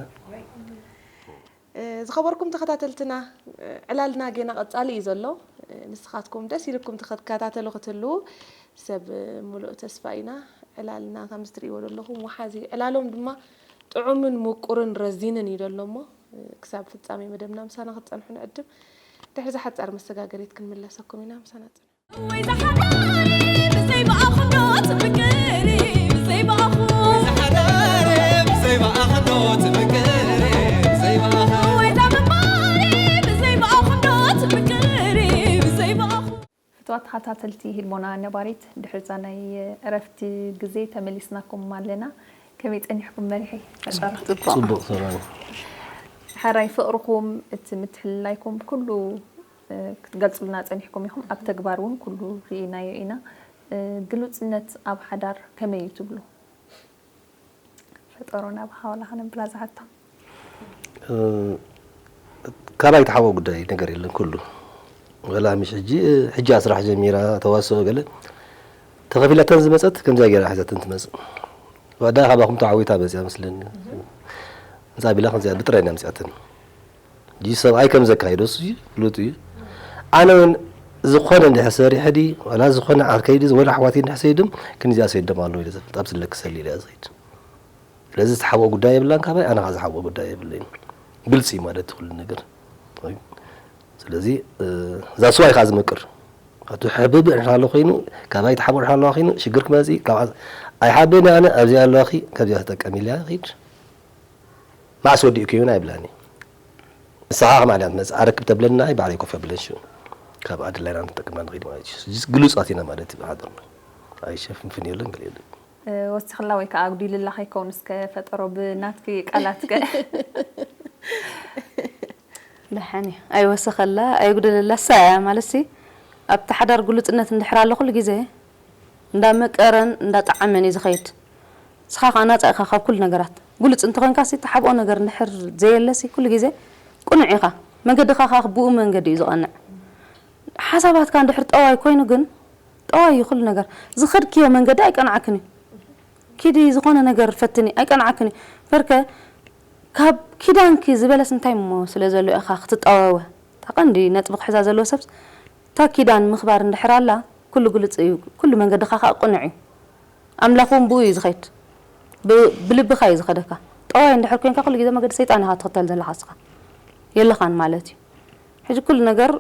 እ፣ ዝኸበርኩም ተኸታተልትና፣ እ፣ ዕላልና ጌና ቀጻሊ እዩ ዘሎ። እ፣ ንስኻትኩም ደስ ኢልኩም ትከታተሉ ክትህልዉ ሰብ፣ እ፣ ሙሉእ ተስፋ ኢና። ዕላልና ከምዚ ትርእይዎ ዘለኹም ወሓዚ፣ ዕላሎም ድማ ጥዑምን ምቁርን ረዚንን እዩ ዘሎ እሞ፣ እ፣ ክሳብ ፍጻሜ መደብና ምሳና ክትጸንሑ ንዕድም። ድሕሪ እዛ ሓጻር መሰጋገሪት ክንምለሰኩም ኢና። ምሳና ጽንሑ። ወይ ዝሓዳሪ ብዘይ ብኣኹም ዶ ትምቅሪ? ብዘይ ብኣኹም። ወይ ዝሓዳሪ ብዘይ ብኣኹም ዶ ትምቅሪ? ብዘይ ብኣኹም። ወይ ዛምባሪ ብዘይ ብኣኹም ዶ ትምቅሪ? ብዘይ ብኣኹም። ፍትዋት ተኸታተልቲ ሂድሞና ነባሪት፣ ድሕሪ እዛ ናይ ዕረፍቲ ግዜ ተመሊስናኩም ኣለና። ከመይ ጸኒሕኩም መሪሐይ? ፈጠራ። ጽቡቕ። ጽቡቕ ሰላም። ሕራይ ፍቕርኹም፣ እቲ ምትሕልላይኩም ኩሉ፣ እ፣ ክትገልጹልና ጸኒሕኩም ኢኹም። ኣብ ተግባር እውን ኩሉ ርኢናዮ ኢና። እ፣ ግሉጽነት ኣብ ሓዳር ከመይ እዩ ትብሉ? ፈጠሮ ናብ ሓዋላ ከነብላ ዝሓቶ። እ፣ ካባይ ተሓቦ ጉዳይ ነገር የለን ኩሉ። ወላ ምሽ ሕጂ፣ ሕጂ ስራሕ ጀሚራ ተዋስኦ ገለ ተኸፊላተን ዝመጸት ከምዚኣ ገይራ ሒዛተን ትመጽእ። ወዳ ካባኹም ተዓዊታ መጽያ መስለኒ። ህንጻ ቢላ ከምዚኣ ብጥራይ ኢና መጽያተን። ጂ ሰብኣይ ከም ዘካይዶ እሱ እዩ፣ ፍሉጥ እዩ። ኣነ እውን ዝኾነ እንድሕር ሰሪሐ ድዩ፣ ዋላ ዝኾነ ዓርከይ ድዩ፣ ወላ ኣሕዋተይ እንድሕር ሰይዶም፣ ክንዚኣ ሰይዶም ኣለዉ ኢለ ዘፍልጥ፣ ኣብ ስለክ ሰሊ ኢለ እያ ዝኸይድ። ስለዚ ዝተሓብኦ ጉዳይ የብላን ካባይ፣ ኣነ ኸዓ ዝሓብኦ ጉዳይ የብለይን። ግልፂ እዩ ማለት ኩሉ ነገር። ስለዚ፣ እ፣ እዛ ስዋይ ኸዓ ዝምቅር። ኣቱ ሕብብእ እንድሕር ኣሎ ኮይኑ፣ ካባይ ተሓብኦ እንድሕር ኣለዋ ኮይኑ፣ ሽግር ክመፅእ፣ ካብ ዓዝ-፣ ኣይሓብእን ኣነ፣ ኣብዚኣ ኣለዋኺ፣ ካብዚኣ ተጠቀሚ ኢለያ ኺድ። መዓስ ወዲእኩ ይሁን ኣይብላኒ። ንስኻ ከማን እያ ትመጽእ፣ ኣረክብ ተብለኒ ንዓይ ባዕለይ ኮፍ የብለን ሽዑ። ካብ ኣድላይና ንጠቅምና ንኸይድ ማለት እዩ። ግሉጻት ኢና ማለት እዩ ብሓደርና። ኣይሸፍንፍን የለን ገለ የለን። እ፣ ወሲኽላ ወይ ከኣ ኣጉዲልላ ከይከውን እስከ ፈጠሮ ብናትኪ ቃላትከ። ደሓን እዩ። ኣይወሰኸላ፣ ኣይጉደለላ፣ እሳ እያ ማለት ሲ፣ ኣብቲ ሓዳር ግሉጽነት እንድሕር ኣሎ ኩሉ ግዜ እንዳመቀረን እንዳጠዓመን እዩ ዝኸይድ። ንስኻ ኸኣ ናጻ ኢኻ ካብ ኩሉ ነገራት። ግሉጽ እንተኾይንካ ሲ፣ ትሓብኦ ነገር እንድሕር ዘየለ ሲ፣ ኩሉ ግዜ ቅኑዕ ኢኻ። መገድኻ ኸኣ ብኡ መንገዲ እዩ ዝቐንዕ። ሓሳባትካ እንድሕር ጠዋይ ኮይኑ ግን፣ ጠዋይ እዩ ኩሉ ነገር። ዝኸድክዮ መንገዲ ኣይቀንዓክን እዩ። ኪዲ ዝኾነ ነገር ፈትኒ፣ ኣይቀንዓክን እዩ። በርከ ካብ ኪዳንኪ ዝበለስ እንታይ እሞ ስለ ዘሎ ኢኻ ክትጠዋወ? እታ ቀንዲ ነጥቢ ክሕዛ ዘለዎ ሰብስ፣ እታ ኪዳን ምኽባር እንድሕር ኣላ፣ ኩሉ ግልጽ እዩ፣ ኩሉ መንገድኻ ኸኣ ቅኑዕ እዩ። ኣምላኽ እውን ብኡ እዩ ዝኸይድ። ብ-፣ ብልብኻ እዩ ዝኸደካ። ጠዋይ እንድሕር ኮንካ፣ ኩሉ ግዜ መገዲ ሰይጣን ኢኻ ትኽተል ዘለኻ እስኻ። የለኻን ማለት እዩ። ሕጂ ኩሉ ነገር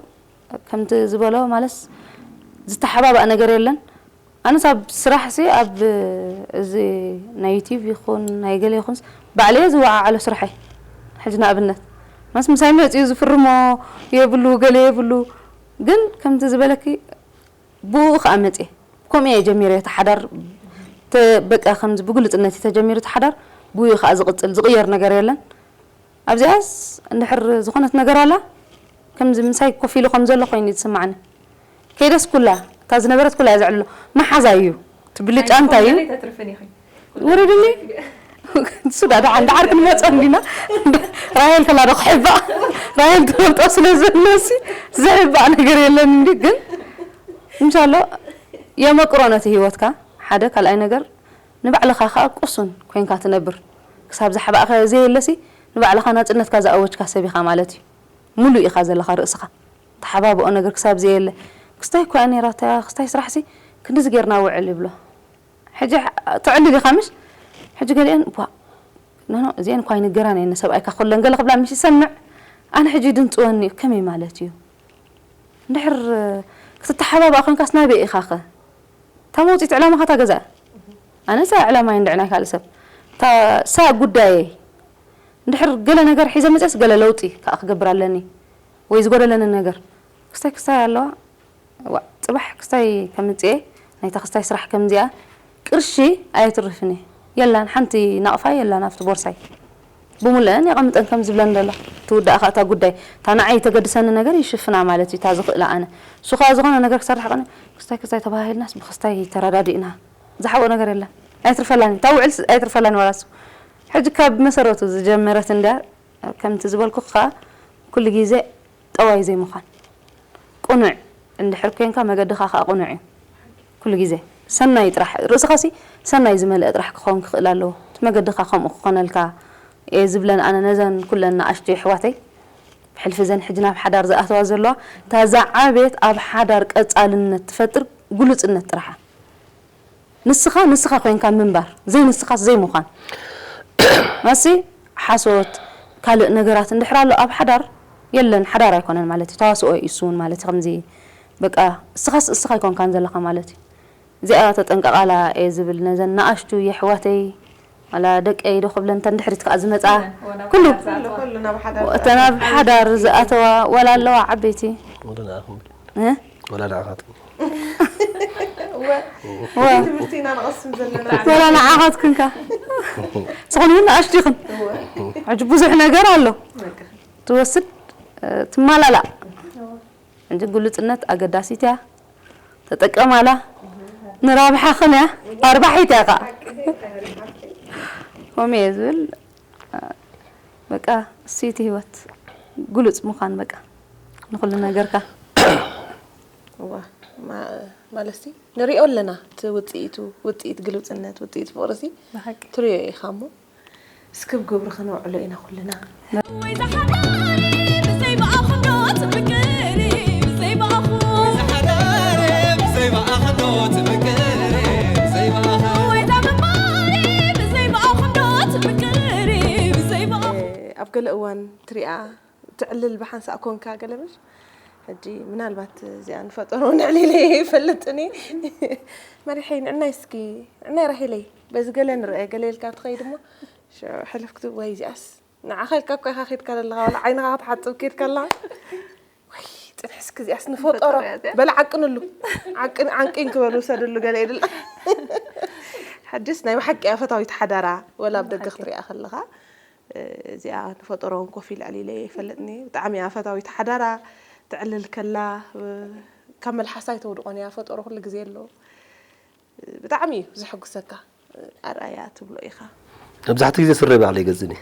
ከምቲ ዝበሎ ማለትስ ዝተሓባባእ ነገር የለን። ኣነስ ኣብ ስራሕ ሲ ኣብ እዚ ናይ ዩቲብ ይኹን ናይ ገለ ይኹን ባዕለየ ዝወዓዓሎ ስራሐይ ሕጂ ንኣብነት ማስ ምሳይ መፅዩ ዝፍርሞ የብሉ ገለ የብሉ ግን ከምቲ ዝበለኪ ብኡ ከዓ መፅየ ከምኡ እየ ጀሚረ እቲ ሓዳር በቃ ከምዚ ብግልፅነት እዩ ተጀሚሩ እቲ ሓዳር ብኡ ከዓ ዝቕፅል ዝቕየር ነገር የለን ኣብዚኣስ እንድሕር ዝኾነት ነገር ኣላ ከምዚ ምሳይ ኮፍ ኢሉ ከም ዘሎ ኮይኑ እዩ ዝስማዓኒ ከይደስ ኩላ እታ ዝነበረት ኩላ እየ ዘዕልሎ መሓዛ እዩ እቲ ብልጫ እንታይ እዩ ውርድኒ ሱዳ ደሓን ደሓር ክንመፆ እንዲና ራሄል ከላ ዶ ክሕባእ ራሄል ትፈልጦ ስለ ዘለሲ ዝሕባእ ነገር የለን እንዲ ግን እንሻሎ የመቅሮ ነቲ ህይወትካ ሓደ ካልኣይ ነገር ንባዕልኻ ከዓ ቁሱን ኮይንካ ትነብር ክሳብ ዝሓባእካ ዘየለሲ ንባዕልኻ ናፅነትካ ዝኣወጅካ ሰብ ኢኻ ማለት እዩ ሙሉእ ኢኻ ዘለኻ ርእስኻ ተሓባብኦ ነገር ክሳብ ዘየለ ክስታይ እኮ እያ ነይራታ ክስታይ ስራሕ ሲ ክንድዚ ጌርና ውዕል ይብሎ ሕጂ ተዕልል ኢኻ ምሽ ሕጂ ገሊአን ዋ ኖኖ እዚአን እኳ ይንገራን እየን ሰብኣይካ ኩለን ገለ ክብላ ምሽ ይሰምዕ ኣነ ሕጂ ድንፅወኒ እዩ ከመይ ማለት እዩ እንድሕር ክትተሓባብኣ ኮንካስ ናበይ ኢኻ ኸ እታ መውፅኢት ዕላማኻ እታ ገዛ ኣነ እዛ ዕላማ እንድዕናይ ካልእ ሰብ እታ ሳእ ጉዳየይ እንድሕር ገለ ነገር ሒዘ መፅስ ገለ ለውጢ ከዓ ክገብር ኣለኒ ወይ ዝጎደለኒ ነገር ክስታይ ክስታይ ኣለዋ ዋእ ፅባሕ ክስታይ ከምፅኤ ናይታ ክስታይ ስራሕ ከምዚኣ ቅርሺ ኣየትርፍን እየ የላን ሓንቲ ናቕፋ የላን ኣብቲ ቦርሳይ ብምልአን የቐምጠን ከም ዝብለን ዘሎ ትውዳእ ከዓ እታ ጉዳይ እታ ንዓይ ተገድሰኒ ነገር ይሽፍና ማለት እዩ እታ ዝኽእላ ኣነ እሱ ከዓ ዝኾነ ነገር ክሰርሕ ቀኒ ክስታይ ክስታይ ተባሂልናስ ብክስታይ ተረዳዲእና ዝሓብኦ ነገር የለን ኣይትርፈላን እታ ውዕል ኣይትርፈላን ዋላ እሱ ሕጂ ካብ መሰረቱ ዝጀመረት እንድያ ከምቲ ዝበልኩ ከዓ ኩሉ ግዜ ጠዋይ ዘይምዃን ቅኑዕ እንድሕር ኮንካ መገድኻ ከዓ ቅኑዕ እዩ ኩሉ ግዜ ሰናይ ጥራሕ ርእስኻሲ ሰናይ ዝመልአ ጥራሕ ክኸውን ክኽእል ኣለዎ እቲ መገድኻ ከምኡ ክኾነልካ እየ ዝብለን ኣነ ነዘን ኩለን ንኣሽቱ የሕዋተይ ብሕልፊ ዘን ሕጂ ናብ ሓዳር ዝኣተዋ ዘለዋ እታ ዝዓበየት ኣብ ሓዳር ቀፃልነት ትፈጥር ግሉፅነት ጥራሓ ንስኻ ንስኻ ኮይንካ ምንባር ዘይንስኻስ ዘይምዃን መሲ ሓሶት ካልእ ነገራት እንድሕር ኣሎ ኣብ ሓዳር የለን ሓዳር ኣይኮነን ማለት እዩ ተዋስኦ እዩ እሱ እውን ማለት ከምዚ በቃ እስኻስ እስኻ ኣይኮንካን ዘለኻ ማለት እዩ እዚኣ ተጠንቀቓላ እየ ዝብል ነዘን ንኣሽቱ የሕዋተይ ዋላ ደቀይ ዶ ክብለን ተን ድሕሪት ከዓ ዝመፃ ኩሉ እተን ኣብ ሓዳር ዝኣተዋ ዋላ ኣለዋ ዓበይቲ ወላ ንዓኻትኩም ወላ ንዓኻትኩንካ ዝኾነ ይሁን ንኣሽቱ ይኹን ሕጂ ብዙሕ ነገር ኣሎ ትወስድ ትማላላእ ሕጂ ግሉፅነት ኣገዳሲት እያ ተጠቀማላ ንራብሓኽን እያ ኣርባሒት እያ ከዓ ከምኡ እየ ዝብል በቃ እሱ እቲ ህይወት ግሉፅ ምዃን በቃ ንኹሉ ነገርካ እዋ ማ- ማለትሲ ንሪኦ ኣለና እቲ ውፅኢቱ ውፅኢት ግልውፅነት ውፅኢት ፍቕርሲ ብሓቂ ትሪኦ ኢኻ እሞ እስክብ ግብሪ ከነውዕሎ ኢና ኩልና ወይ ዝሓዳሪ ብዘይ ብኣኹም ዶ ትፍቅሪ ብዘይ ብኣኹም ወይ ዛምባሪ ብዘይ ብኣኹም ዶ ትፍቅሪ ብዘይ ብኣኹም ኣብ ገለ እዋን ትሪኣ ትዕልል ብሓንሳእ ኮንካ ገለ ምሽ ሕጂ ምናልባት እዚኣ ንፈጠሮ ንዕሊለ ይፈልጥኒ መሪሐይ ንዕናይ እስኪ ንዕናይ ራሂለይ በዚ ገለ ንርአ ገለ ኢልካ ትኸይድ እሞ ሕልፍ ክትብ ወይ እዚኣስ ንዓኻ ኢልካ እኮ ኢኻ ኬድካ ዘለኻ ዋላ ዓይንኻ ክትሓፅብ ኬድካ ኣለኻ ወይ ፅንሕ እስኪ እዚኣስ ንፈጠሮ በለ ዓቅንሉ ዓንቂን ክበል ውሰድሉ ገለ ኢልላ ሕጅስ ናይ ብሓቂ እያ ፈታዊት ሓዳራ ወላ ኣብ ደገ ክትሪኣ ከለኻ እዚኣ ንፈጠሮ እውን ኮፍ ኢለ ዕሊለ ይፈልጥኒ ብጣዕሚ እያ ፈታዊት ሓዳራ ትዕልል ከላ ካብ መልሓሳ ኣይተውድቆን እያ ፈጠሮ ኩሉ ግዜ ኣሎ ብጣዕሚ እዩ ዘሐጉሰካ ኣርኣያ ትብሎ ኢኻ መብዛሕትኡ ግዜ ስረይ ባዕለይ ገዝኒ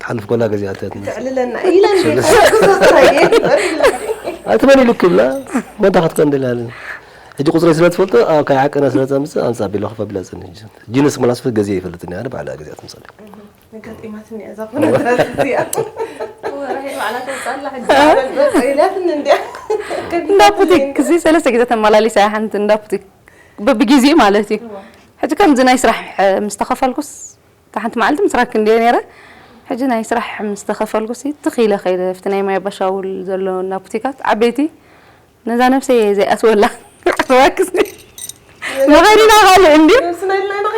ትሓልፍ ኮላ ገዚኣ ተትኒ ትዕልለና ኢለን ዘሐጉሰ ጥራይ እየ ኣይትበሊ ልክ ብላ መዳኻት ከንደላለን ሕጂ ቁፅረይ ስለ ትፈልጦ ኣብ ካይ ዓቀና ስለ ተምፅእ ኣምፃ ቢሎ ክፈ ብለፅኒ ጅንስ መላስፈ ገዜ ይፈልጥኒ ኣነ ባዕላ ገዚኣ ትምፀለይ ገጢማትኒ እያ እዛ ኩነታት እዚኣ። ኢላትኒ እንድያ። እንዳ ቡቲክ ክዚ ሰለስተ ግዜ ተመላሊሳ እያ ሓንቲ እንዳ ቡቲክ በብግዜኡ ማለት እዩ። ሕጂ ከምዚ ናይ ስራሕ ምስ ተኸፈልኩስ እታ ሓንቲ መዓልቲ ምስራክ እንድየ ነይረ። ሕጂ ናይ ስራሕ ምስ ተኸፈልኩሲ ትኽ ኢለ ከይደ ኣብቲ ናይ ማይ ኣባሻውል ዘሎ እንዳ ቡቲካት ዓበይቲ ነዛ ነብሰይ እየ ዘይኣትወላ። እባክስ መቐዲና ካልእ እንዲ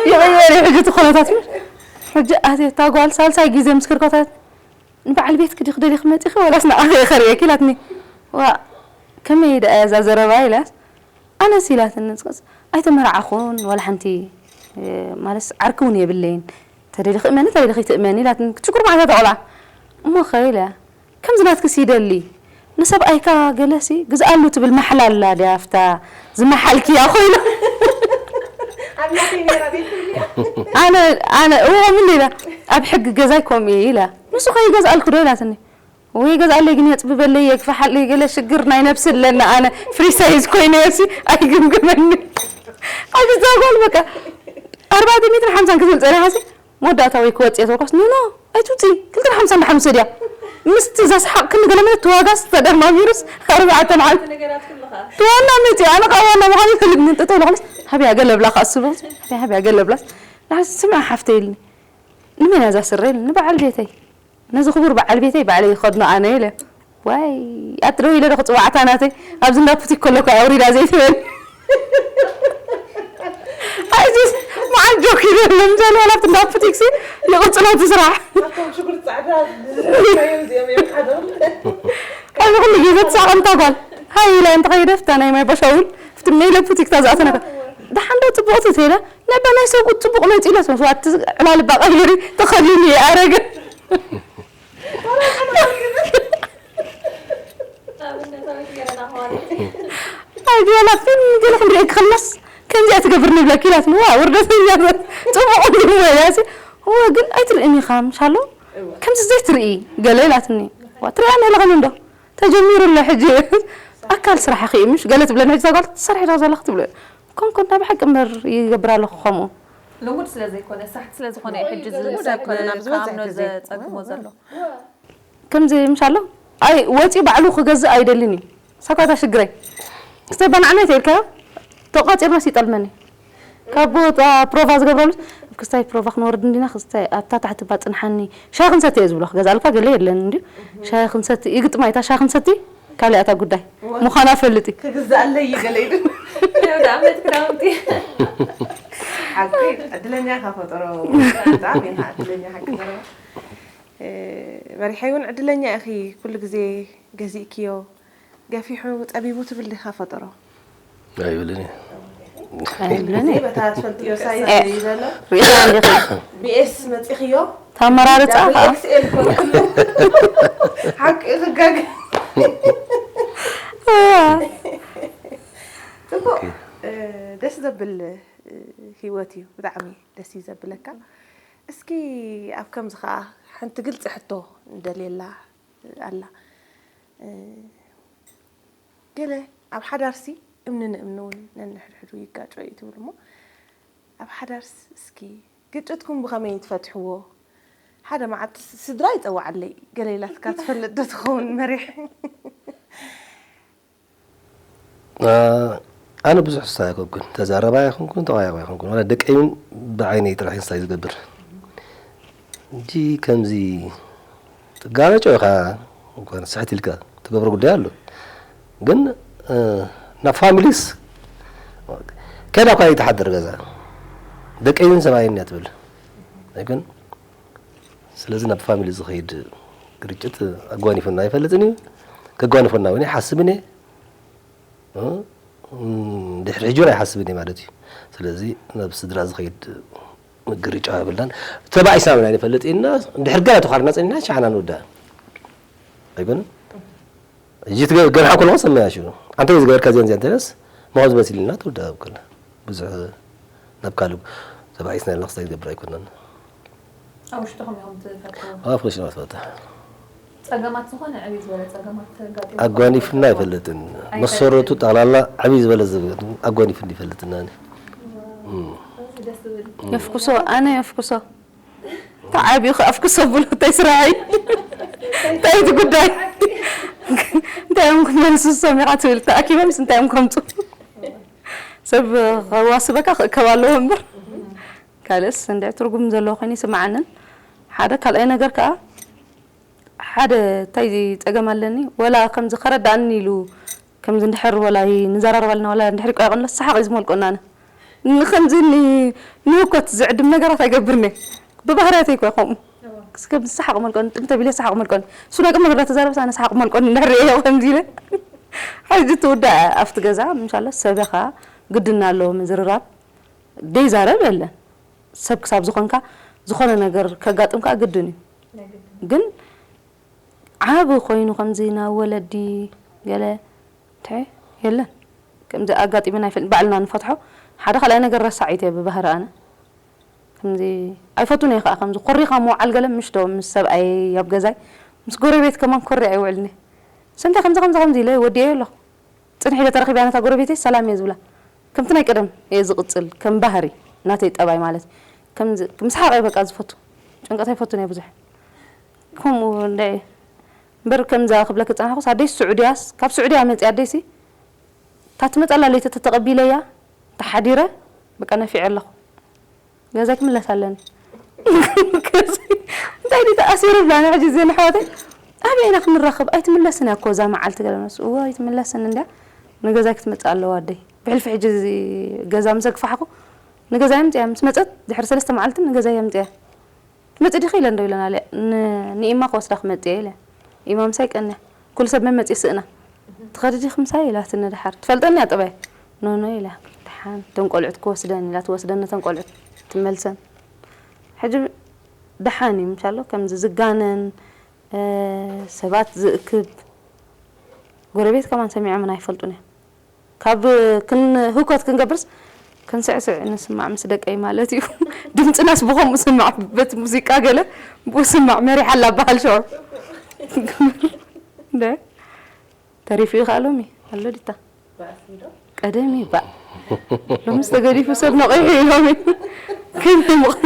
ይቕየር እዩ ሕጂ እቲ ኩነታት። ሕጂ ኣትየ እታ ጓል ሳልሳይ ግዜ ምስ ከድኳታት፣ "ንበዓል ቤትኪ ዲኺ ደሊኺ መፂኺ ወላስ ንዓኺ እየ ከርእየኪ?" ኢላትኒ። "ዋ፣ ከመይ ደኣ እያ እዛ ዘረባ?" ኢላስ፣ ኣነስ ኢላትኒ፣ "ንስኻስ ኣይተመርዓኹን ዋላ ሓንቲ፣ ማለትስ ዓርኪ እውን የብለይን፣ ተደሊኺ እመኒ፣ ተደሊኺ ትእመኒ" ኢላትኒ። ክትሽኩር መዓልታ ተቆልዓ። "እሞ ኸ?" ኢለ፣ "ከምዚ ናትክስ ይደሊ፣ ንሰብኣይካ ገለሲ ግዝኣሉ ትብል ማሕላ ኣላ ድያ፣ ኣብታ ዝመሓልክያ ኮይና?" ኣምላኸይ ነይራ ዘይትብልያ። ኣነ ኣነ እዎ ምን ኢላ፣ "ኣብ ሕጊ ገዛይ ከምኡ እዩ" ኢላ። "ንሱ ከ ይገዝኣልኩ ዶ?" ኢላትኒ። "ወይ ገዝኣለይ ግን የፅብበለይ፣ የግፍሓለይ፣ ገለ ሽግር ናይ ነብሲ ኣለና፣ ኣነ ፍሪ ሳይዝ ኮይነ ሲ ኣይግምግመኒ." ኣብዚ እዛ ጓል በቃ ኣርባዕተ ሚእትን ሓምሳን ክትብል ፀኒሓ ሲ መወዳእታ ወይ ክወፅእ ተልኳስ፣ "ኖ ኖ ኣይትውፅኢ፣ ክልተን ሓምሳን ደሓን ውሰድያ" ምስቲ ዘስሓቕክኒ ገለ መለ ተዋጋስ ተደማሚሩስ ኣርባዕተን ዓል ትዋና መፂኡ። ኣነ ካብ ዋና ምዃኑ ይፈልጥ ምን ጠጠው ኢለ ሓቢያ ገለ ብላ ከኣ ስብርት ሓቢያ ሓቢያ ገለ ብላስ፣ "ንዓስ ስምዒ ሓፍተይ" ኢልኒ። "ንመን እያ እዛ ስረ?" ኢልኒ። "ንበዓል ቤተይ፣ ነዚ ክቡር በዓል ቤተይ ባዕለይ ይኸድኖ ኣነ" ኢለ። "ዋይ ኣትረው ኢለ ዶ ክፅዋዕታ ናተይ ኣብዚ እንዳ ቡቲክ ከለኩ ኣውሪዳ ዘይትበል?" ኣይዚስ መዓል ጆክ ይደለም ዘሎ ናብቲ እንዳ ቡቲክ ሲ ይቕፅሎ እቲ ስራሕ። ካብቶም ሽጉርቲ ጻዕዳ ዝሰማዮም እዚኦም እዮም ሓደ። ኣብዚ ኩሉ ግዜ ትሳቐ እንታ ጓል። ሃይ ኢላ እንተ ኸይደ ፍታ ናይ ማይ ባሻ እውን ፍትመ ኢለ ቡቲክ ታዝኣተነካ። ደሓን ዶ ጽቡቕቲ ተይለ? ነባ ናይ ሰብኡት ጽቡቕ መጺእለስ መስዋእቲ ዕላልባ ቀይሪ ተኸሊሉ ይኣረገ። ኣይገላትን ገለ ክንሪኦ ክኸልናስ ከምዚኣ ትገብር ንብለኪ ኢላትኒ። ዋ ወርደተኛ ጽቡቕ እንዲሞ ኢላሲ። እወ ግን ኣይትርእን ኢኻ ምሻሎ ከምዚ ዘይትርኢ ገለ ኢላትኒ። ዋ ትሪኣ ኣለኽን እንዶ ተጀሚሩ ኣሎ ሕጂ ኣካል ስራሕኺ እዩ ምሽ ገለ ትብለኒ። ሕጂ እዛ ጓል ትሰርሒ ዶ ዘለኺ ትብለ። ኮንኮ እንታይ ብሓቂ እምበር ይገብር ኣለኹ ከምኡ። ልሙድ ስለ ዘይኮነ ሳሕቲ ስለ ዝኾነ እዩ ሕጂ እዚ ልሙድ ሰብ ኣይኮነን ኣብዚ ዝበዝሕ ክኣምኖ ግዜ። ዘጸግሞ ዘሎ። ከምዚ ምሻሎ ኣይ ወፂኡ ባዕሉ ክገዝእ ኣይደልን እዩ። ሳኳታ ሽግረይ ክስታይ ባናዕመት ኢልካዮ ተቋፂርናስ ይጠልመኒ። ካብ ቦታ ፕሮቫ ዝገብረሉስ ኣብ ክስታይ ፕሮቫ ክንወርድ እንዲና ክስታይ ኣብታ ታሕቲ ባፅንሓኒ ሻሂ ክንሰቲ እየ ዝብሎ ክገዛልካ ገለ የለን እንዲ ሻሂ ክንሰቲ ይግጥማ ይታ ሻሂ ክንሰቲ ካልእ እታ ጉዳይ ምዃና ፈልጥ እዩ። ክግዛኣለይ እዩ ገለ ኢሉ። ያው ደኣ ዓመት ክዳውንቲ። ሓቂ ዕድለኛ ኢኻ ፈጠሮ። ብጣዕሚ ኢኻ ዕድለኛ ሓቂ ዘረባ። እ፣ መሪሐይ እውን ዕድለኛ ኢኺ፣ ኩሉ ግዜ ገዚእክዮ፣ ገፊሑ ጸቢቡ ትብል ዲኻ ፈጠሮ? ኣይብልን እየ። ኣይብልን እየ። በታ ትፈልጥዮ ሳይዝ እዩ ዘሎ። ሪእኻ እንዲኻ። ቢኤስ መጺኽዮ? ታመራርጻ ደብል ከዓ። ኤክስኤል እኮ እዩ ኩሉ። ሓቂ ክጋገ። ጽቡቕ። ኦኬ። እ፣ ደስ ዘብል፣ እ፣ ህይወት እዩ። ብጣዕሚ ደስ እዩ ዘብለካ። እስኪ ኣብ ከምዚ ኸዓ ሓንቲ ግልፂ ሕቶ እንደልየላ ኣላ። እ፣ ገለ ኣብ ሓዳርሲ እምኒ ንእምኒ እውን ነንሕድሕዱ ይጋጮ እዩ ትብል እሞ፣ ኣብ ሓዳርስ እስኪ ግጭትኩም ብኸመይ ትፈትሕዎ? ሓደ መዓልቲ ስ-፣ ስድራ ይጸውዓለይ ገለ ኢላትካ ትፈልጥ ዶ ትኸውን መሪሕ? አ፣ ኣነ ብዙሕ ስታይ ኣይኮንኩን፣ ተዛራባይ ኣይኮንኩን፣ ተዋያባይ ኣይኮንኩን። ዋላ ደቀይ እውን ብዓይነይ ጥራሕ ስታይ ዝገብር። እንጂ ከምዚ ትጋረጮ ኢኻ፣ እንኳን ስሕት ኢልካ ትገብሮ ጉዳይ ኣሎ። ግን፣ እ፣ ናብ ፋሚሊስ ከይዳ እኳ ይትሓድር ገዛ። ደቀይ እውን ሰብኣይን እያ ትብል። ኣይኮን? ስለዚ ናብ ፋሚሊ ዝኸይድ ግርጭት ኣጓኒፉና ኣይፈልጥን እዩ። ከጓንፈና እውን ኣይሓስብን እየ። እ፣ ድሕሪ ሕጂ እውን ኣይሓስብን እየ ማለት እዩ። ስለዚ ናብ ስድራ ዝኸይድ ምግርጫው የብልናን። ተባኢስና እውን ኣይንፈልጥ ኢና። እንድሕር ገና ተዃርና ጸኒሕና ሻዕና ንውዳእ። ኣይኮነን? ሕጂ ትገ-፣ ገንሓ ከለኹ ሰማያ ሽዑ። ኣንተ ወይ ዝገበርካ እዚኣን እዚኣን እንተለስ፣ መኸዚ መሲልና ትውዳእ ኣብ ከላ። ብዙሕ ናብ ካልእ ተባኢስና ኢልና ክስታይ ዝገብር ኣይኮነን። ኣብ ውሽጥኹም ኢኹም ትፈትሕዎ? ኣብ ውሽጥና ትፈትሕ። ጸገማት ዝኾነ ዕብይ ዝበለ ጸገማት ተጋጢሙ ኣጓኒፍና ይፈልጥን። ኣይፈልጥን። መሰረቱ ጠቕላላ ዕብይ ዝበለ ዘ-፣ ኣጓኒፍኒ ይፈልጥን ኣነ። እም። እዚ ደስ ዝብል። የፍኩሶ፣ ኣነ የፍኩሶ። ተዓብዩ ከኣ ኣፍኩሶ ብሎ እንታይ ስራሐይ? እንታይ እቲ ጉዳይ? እንታይ እዮም ክመልሱ ሰሚዓ ትብል? ተኣኪቦምስ እንታይ እዮም ከምፁ? ሰብ ከዋስበካ ክእከብ ኣለዎ እምበር። ካልእስ እንድዒ ትርጉም ዘለዎ ኮይኑ ይስምዓንን። ሓደ ካልኣይ ነገር ከኣ ሓደ እንታይ ጸገም ኣለኒ፣ ወላ ከምዚ ከረድኣኒ ኢሉ፣ ከምዚ እንድሕር ወላ ይ-፣ ንዘራረብ ኣለና፣ ወላ እንድሕር ይቆያየቐና፣ ሰሓቕ እዩ ዝመልቆና ኣነ። ንኸምዚ ን-፣ ንህኮት ዝዕድም ነገራት ኣይገብርኒ። ብባህርያተይ እኮ ከምኡ። እስከ ዝሰሓቕ መልቀኒ፣ ጥምተ ቢለ ሰሓቕ መልቀኒ። እሱ ናይ ቁም ነገር ተዛረብስ ኣነ ሰሓቕ መልቀኒ እንድሕር ርእየ ከምዚ ኢለ። ሕጂ ትውዳእ ኣብቲ ገዛ፣ ምሻሎ ሰበኻ ግድና ኣለዎ ምዝርራብ። ደይዛረብ የለን። ሰብ ክሳብ ዝኾንካ፣ ዝኾነ ነገር ከጋጥምካ ግድን እዩ። ግን ዓቢ ኮይኑ ከምዚ ናብ ወለዲ ገለ እንታይ የለን። ከምዚ ኣጋጢመና ኣይፈልጥን። ባዕልና ንፈትሖ። ሓደ ካልኣይ ነገር ረሳዒት እየ ብባህሪ ኣነ። ከምዚ ኣይፈቱን እየ ከዓ። ከምዚ ኮሪኻ ምውዓል ገለ ምሽ ዶ ምስ ሰብኣይ ኣብ ገዛይ፣ ምስ ጎረቤት ከማን ኮሪ ኣይውዕልን እየ። ሰንተ ከምዚ ከምዚ ከምዚ ኢለ ወዲኤዮ ኣለኹ። ጽንሕ ኢለ ተረኺበያ ነታ ጎረቤተይ ሰላም እየ ዝብላ። ከምቲ ናይ ቀደም እየ ዝቕጽል፣ ከም ባህሪ ናተይ ጠባይ ማለት። ከምዚ፣ ምስ ሓቐይ በቃ ዝፈቱ። ጭንቀት ኣይፈቱን እየ ብዙሕ። ከምኡ እንደ እምበር ከምዛ ክብለኪ ዝጸናሕኩስ ኣደይ ስዑድያስ፣ ካብ ስዑድያ መጽያ ኣደይሲ፣ እታ ትመጸላ ለይቲ ተተቐቢለያ፣ ተሓዲረ፣ በቃ ነፊዐ ኣለኹ። ገዛይ ክምለስ ኣለኒ። እንታይ ድዩ ተኣሲሩ ብላኒ ሕጂ እዘን ኣሕዋተይ? ኣበይ ኢና ክንራኸብ? ኣይትምለስን እያ እኮ እዛ መዓልቲ ገለ መስ-፣ እወ ኣይትምለስን እንድያ። ንገዛይ ክትመጽእ ኣለዋ ኣደይ። ብሕልፊ ሕጂ እዚ ገዛ ምስ ኣግፋሕኩ ንገዛይ ኣምጽያ። ምስ መጸት ድሕሪ ሰለስተ መዓልቲ ንገዛይ ኣምጽያ። ትመጽእ ዲኺ ኢለን ዶ ኢለናለያ። ን-፣ ንኢማ ክወስዳ ክመጽእ እየ ኢለ። ኢማ ምሳይ ቀንያ። ኩሉ ሰብ መመጽኢ ስእና። ትኸዲ ዲኺ ምሳይ ኢላትኒ ድሓር። ትፈልጠኒ እያ ጠባይ። ኖ፣ ኖ ኢላ። ደሓን እቶም ቆልዑት ክወስደን ኢላ ትወስደን ነተን ቆልዑት ትመልሰን። ሕጂ ደሓን እዩ ምሻሎ ከምዚ ዝጋነን፣ እ፣ ሰባት ዝእክብ ጎረቤት ከማን ሰሚዖምን ኣይፈልጡን እዮም። ካብ ክን-፣ ህውከት ክንገብርስ ክንስዕስዕ ንስማዕ ምስ ደቀይ ማለት እዩ። ድምፅናስ ብኸምኡ ስማዕ፣ በቲ ሙዚቃ ገለ ብኡ ስማዕ፣ መሪሓ ኣላ በሃል ሽዑ። እንደ ተሪፉ እዩ ከዓ ሎሚ ኣሎ ዲታ። ቀደም እዩ ባእ። ሎምስ ተገዲፉ ሰብ ነቒሑ እዩ ሎሚ። ከመይ ምቕ-፣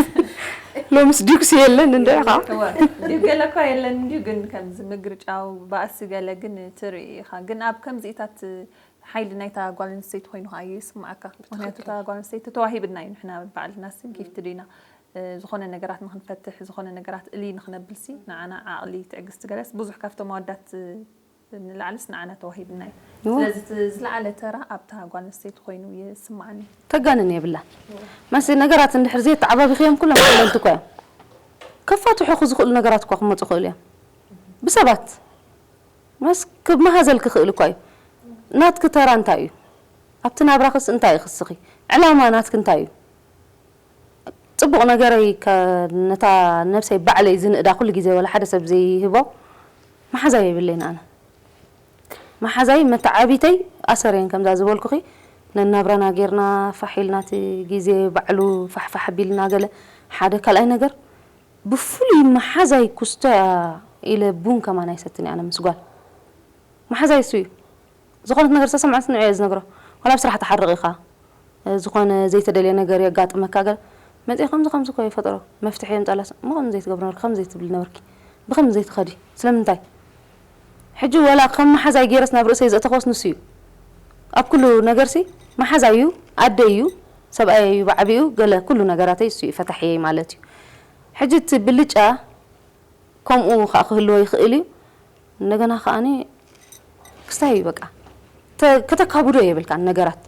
ሎምስ ዲኩስ የለን እንደ ኢኻ። እወ፣ ድዩ ገለ እኳ የለን እንድዩ፣ ግን ከምዚ ምግርጫው ባእሲ ገለ ግን ትርኢ ኢኻ። ግን ኣብ ከምዚኢታት ሓይሊ ናይታ ጓል ኣንስተይቲ ኮይኑ ከዓ እዩ ይስምዓካ። ምኽንያቱ እታ ጓል ኣንስተይቲ ተዋሂብና እዩ፣ ንሕና ባዕልናስ ጊፍትድ ኢና። እ፣ ዝኾነ ነገራት ንኽንፈትሕ፣ ዝኾነ ነገራት እሊ ንኽነብልሲ፣ ንዓና ዓቕሊ፣ ትዕግስቲ ገለስ ብዙሕ ካብቶም ኣወዳት ንላዕልስ ንዓና ተዋሂብና እዩ። እወ። ስለዚ እቲ ዝለዓለ ተራ ኣብታ ጓል ኣንስተይቲ ኮይኑ ይስምዓኒ። ተጋንን የብላን። መሲ ነገራት እንድሕር ዘየተዓባቢኽዮም ኩሎም ቀለልቲ እኮ እዮም። ከፋትሑኺ ዝኽእሉ ነገራት እኳ ክመጹ ይኽእሉ እዮም። ብሰባት መስ ክመሃዘልኪ ይኽእል እኳ እዩ። ናትኪ ተራ እንታይ እዩ? ኣብቲ ናብራኽስ እንታይ እዩ ክስኺ? ዕላማ ናትኪ እንታይ እዩ? ጽቡቕ ነገረይ ከ-፣ ነታ ነብሰይ ባዕለይ ዝንእዳ ኩሉ ግዜ ወላ ሓደ ሰብ ዘይህቦ መሓዛይ የብለይን ኣነ። መሓዛይ መተዓቢተይ ኣሰር እየን ከምዛ ዝበልኩኺ ነናብራና ጌርና ፋሕ ኢልና እቲ ግዜ ባዕሉ ፋሕፋሕ ኣቢልና ገለ ሓደ ካልኣይ ነገር ብፍሉይ መሓዛይ ኩስቶ ኢለ ቡን ከማን ኣይሰትን እየ ኣነ ምስ ጓል። መሓዛይ እሱ እዩ። ዝኾነት ነገር ዝተሰምዐት ንዑ እየ ዝነግሮ። ዋላ ኣብ ስራሕ ትሓርቕ ኢኻ፣ ዝኾነ ዘይተደልየ ነገር የጋጥመካ፣ ገለ መፂአ ከምዚ ከምዚ እኮ ይፈጥሮ፣ መፍትሒ የምፃላስ፣ እሞ ከምዚ ዘይትገብሮ ነበርኪ፣ ከምዚ ዘይትብሊ ነበርኪ፣ ብከምዚ ዘይትኸዲ፣ ስለምንታይ? ሕጂ ወላ ከም መሓዛይ ገይረስ ናብ ርእሰይ ዘእተኽዎስ ንሱ እዩ። ኣብ ኩሉ ነገርሲ መሓዛይ እዩ፣ ኣደ እዩ፣ ሰብኣይ እዩ፣ ብዓቢኡ ገለ ኩሉ ነገራተይ እሱ እዩ፣ ፈታሒየይ ማለት እዩ። ሕጂ እቲ ብልጫ ከምኡ ኸዓ ክህልዎ ይኽእል እዩ። እንደገና ኸዓኒ ክስታይ እዩ በቃ። ተ-፣ ከተካብዶ የብልካን ነገራት።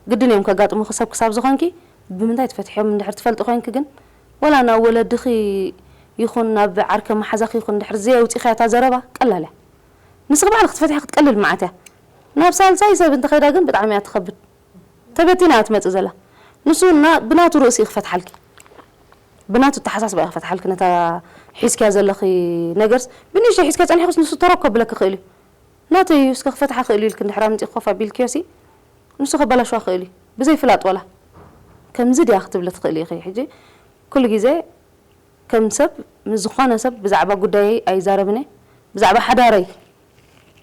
ግድን እዮም ከጋጥሙኺ ሰብ ክሳብ ዝኾንኪ፣ ብምንታይ ተፈቲሖም እንድሕር ትፈልጢ ኮይንኪ ግን፣ ወላ ናብ ወለድኺ ይኹን ናብ ዓርከ መሓዛኺ ይኹን እንድሕር ዘየውፂእኻያ እታ ዘረባ ቀላል እያ። ንስኺ ባዕልኺ ክትፈትሒ ክትቀልል መዓት እያ። ናብ ሳልሳይ ሰብ እንተኸይዳ ግን ብጣዕሚ እያ ትኸብድ። ተበቲና እያ ትመጽእ ዘላ። ንሱ እና-፣ ብናቱ ርእሲ እዩ ክፈትሓልኪ። ብናቱ ኣተሓሳስባ እዩ ክፈትሓልኪ። ነታ ሒዝኪያ ዘለኺ ነገርስ ብንእሽተይ ሒዝኪያ ጸኒሕክስ ንሱ ተረብ ከብለኪ ይኽእል እዩ። ናተይ እዩ እስከ ክፈትሓ ክእል እዩ ኢልኪ እንድሕር ኣምጺእኪ ኮፍ ኣቢልክዮሲ ንሱ ከበላሽዋ ክእል እዩ። ብዘይ ፍላጥ ዋላ። ከምዚ ድያ ክትብሊ ትኽእሊ ኢኺ። ሕጂ ኩሉ ግዜ ከም ሰብ ምስ ዝኾነ ሰብ ብዛዕባ ጉዳየይ ኣይዛረብን እየ። ብዛዕባ ሓዳረይ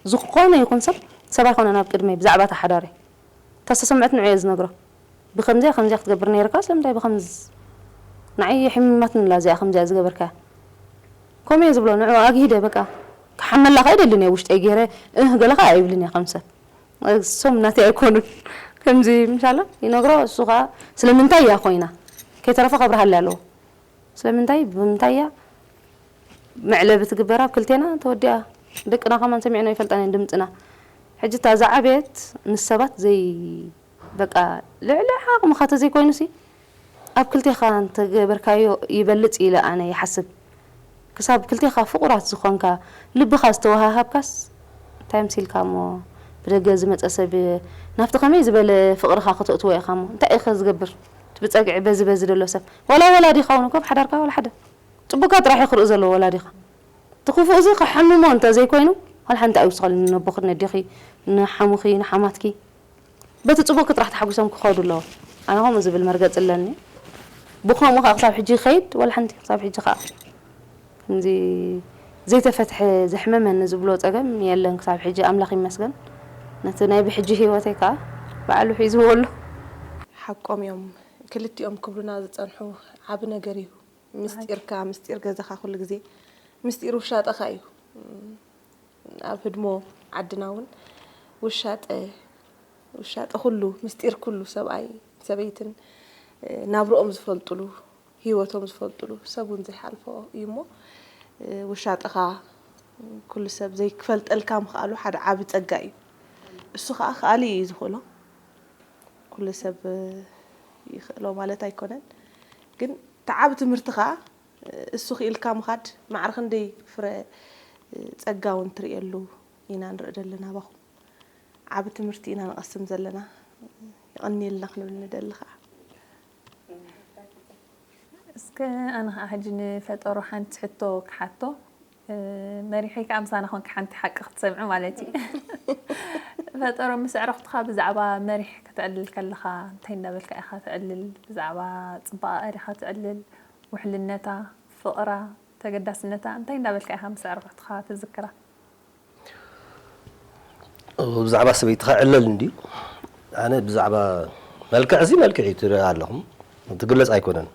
ዝኾነ ይኹን ሰብ፣ ሰብ ኣይኮነን ኣብ ቅድመይ ብዛዕባ እታ ሓዳረይ። እታ ዝተሰምዐት ንዑ እየ ዝነግሮ። ብኸምዚያ ከምዚያ ክትገብር ነይርካ፣ ስለምንታይ ብኸምዚ? ንዓይ የሕሚማትኒ ኣላ እዚኣ ከምዚኣ ዝገበርካያ። ከምኡ እየ ዝብሎ፣ ንዑ ኣግሂደ በቃ። ክሓመላ ከ ኣይደልን እየ ውሽጠይ ገይረ፣ እህ ገለ ከ ኣይብልን እየ ከም ሰብ። እሶም ናተይ ኣይኮኑን። ከምዚ ምሻሎ ይነግሮ፣ እሱ ከኣ ስለምንታይ እያ ኮይና? ከይተረፈ ከብርሃለይ ኣለዎ። ስለምንታይ? ብምንታይ እያ መዕለቢ ትግበር? ኣብ ክልቴና ተወዲኣ። ደቅና ከማን ሰሚዕና ኣይፈልጣን እየን ድምፅና። ሕጂ እታ ዝዓበየት ንሰባት ዘይ-፣ በቃ ልዕሊ ዓቕምኻ ተዘይኮይኑሲ ኣብ ክልቴኻ እንተገበርካዮ ይበልጽ ኢለ ኣነ ይሓስብ። ክሳብ ክልቴኻ ፍቑራት ዝኾንካ ልብኻ ዝተወሃሃብካስ እንታይ ምሲልካ እሞ ብደገ ዝመጸ ሰብ ናብቲ ከመይ ዝበለ ፍቕርኻ ከተእትዎ ኢኻ እሞ እንታይ ኢኸ ዝገብር? ብጸግዒ በዚ በዚ ደሎ ሰብ ዋላ ወላዲኻ እውን እኮ ብሓዳርካ ዋላ ሓደ ጽቡቕካ ጥራሕ እዩ ክርኢ ዘለዎ ወላዲኻ። እቲ ክፉእ እዚ ከሐምሞ እንተ ዘይኮይኑ ዋላ ሓንቲ ኣይውስኸሉ ነቦኺ ነዴኺ ንሓሙኺ ንሓማትኪ በቲ ጽቡቕ ጥራሕ ተሓጒሶም ክኸዱ ኣለዎም። ኣነ ከምኡ ዝብል መርገጽ ኣለኒ። ብኸምኡ ከኣ ክሳብ ሕጂ ይኸይድ ወላ ሓንቲ ክሳብ ሕጂ ከኣ ከምዚ ዘይተፈትሐ ዘሕመመኒ ዝብሎ ጸገም የለን ክሳብ ሕጂ ኣምላኽ ይመስገን። ነቲ ናይ ብሕጂ ህይወተይ ከኣ ባዕሉ ሒዝዎ ኣሎ። ሓቆም እዮም። ክልቲኦም ክብሉና ዝጸንሑ ዓቢ ነገር እዩ። ምስጢርካ፣ ምስጢር ገዛኻ ኩሉ ግዜ ምስጢር ውሻጠኻ እዩ። ኣብ ህድሞ ዓድና እውን ውሻጠ፣ ውሻጠ ኩሉ፣ ምስጢር ኩሉ ሰብኣይ ሰበይትን ናብርኦም ዝፈልጥሉ፣ ህይወቶም ዝፈልጥሉ፣ ሰብ እውን ዘይሓልፎ እዩ እሞ፣ ውሻጠኻ ኩሉ ሰብ ዘይክፈልጠልካ ምኽኣሉ ሓደ ዓቢ ጸጋ እዩ። እሱ ኸኣ ክኣሊ እዩ ዝኽእሎ። ኩሉ ሰብ ይኽእሎ ማለት ኣይኮነን። ግን እቲ ዓቢ ትምህርቲ ኸኣ እሱ ክኢልካ ምኻድ ማዕረ ክንደይ ፍረ ጸጋ እውን ትርእየሉ ኢና ንርኢ ዘለና ኣባኹም። ዓቢ ትምህርቲ ኢና ንቐስም ዘለና። የቐንየልና ክንብል ንደሊ ኸኣ። እስከ ኣነ ኸኣ ሕጂ ንፈጠሮ ሓንቲ ሕቶ ክሓቶ። እ፣ መሪሐይ ከኣ ምሳና ኮንኪ ሓንቲ ሓቂ ክትሰምዒ ማለት እዩ። ፈጠሮ ምስ ኣዕሩኽትኻ ብዛዕባ መሪሕ ከተዕልል ከለኻ እንታይ እንዳበልካ ኢኻ ተዕልል? ብዛዕባ ጽባቐ ዲኻ ተዕልል? ውሕልነታ፣ ፍቕራ፣ ተገዳስነታ እንታይ እንዳበልካ ኢኻ ምስ ኣዕሩኽትኻ ትዝክራ? ብዛዕባ ሰበይትኻ ዕለል እንድዩ። ኣነ ብዛዕባ መልክዕ እዚ መልክዕ እዩ ትርኢ ኣለኹም። ትግለጽ ኣይኮነን።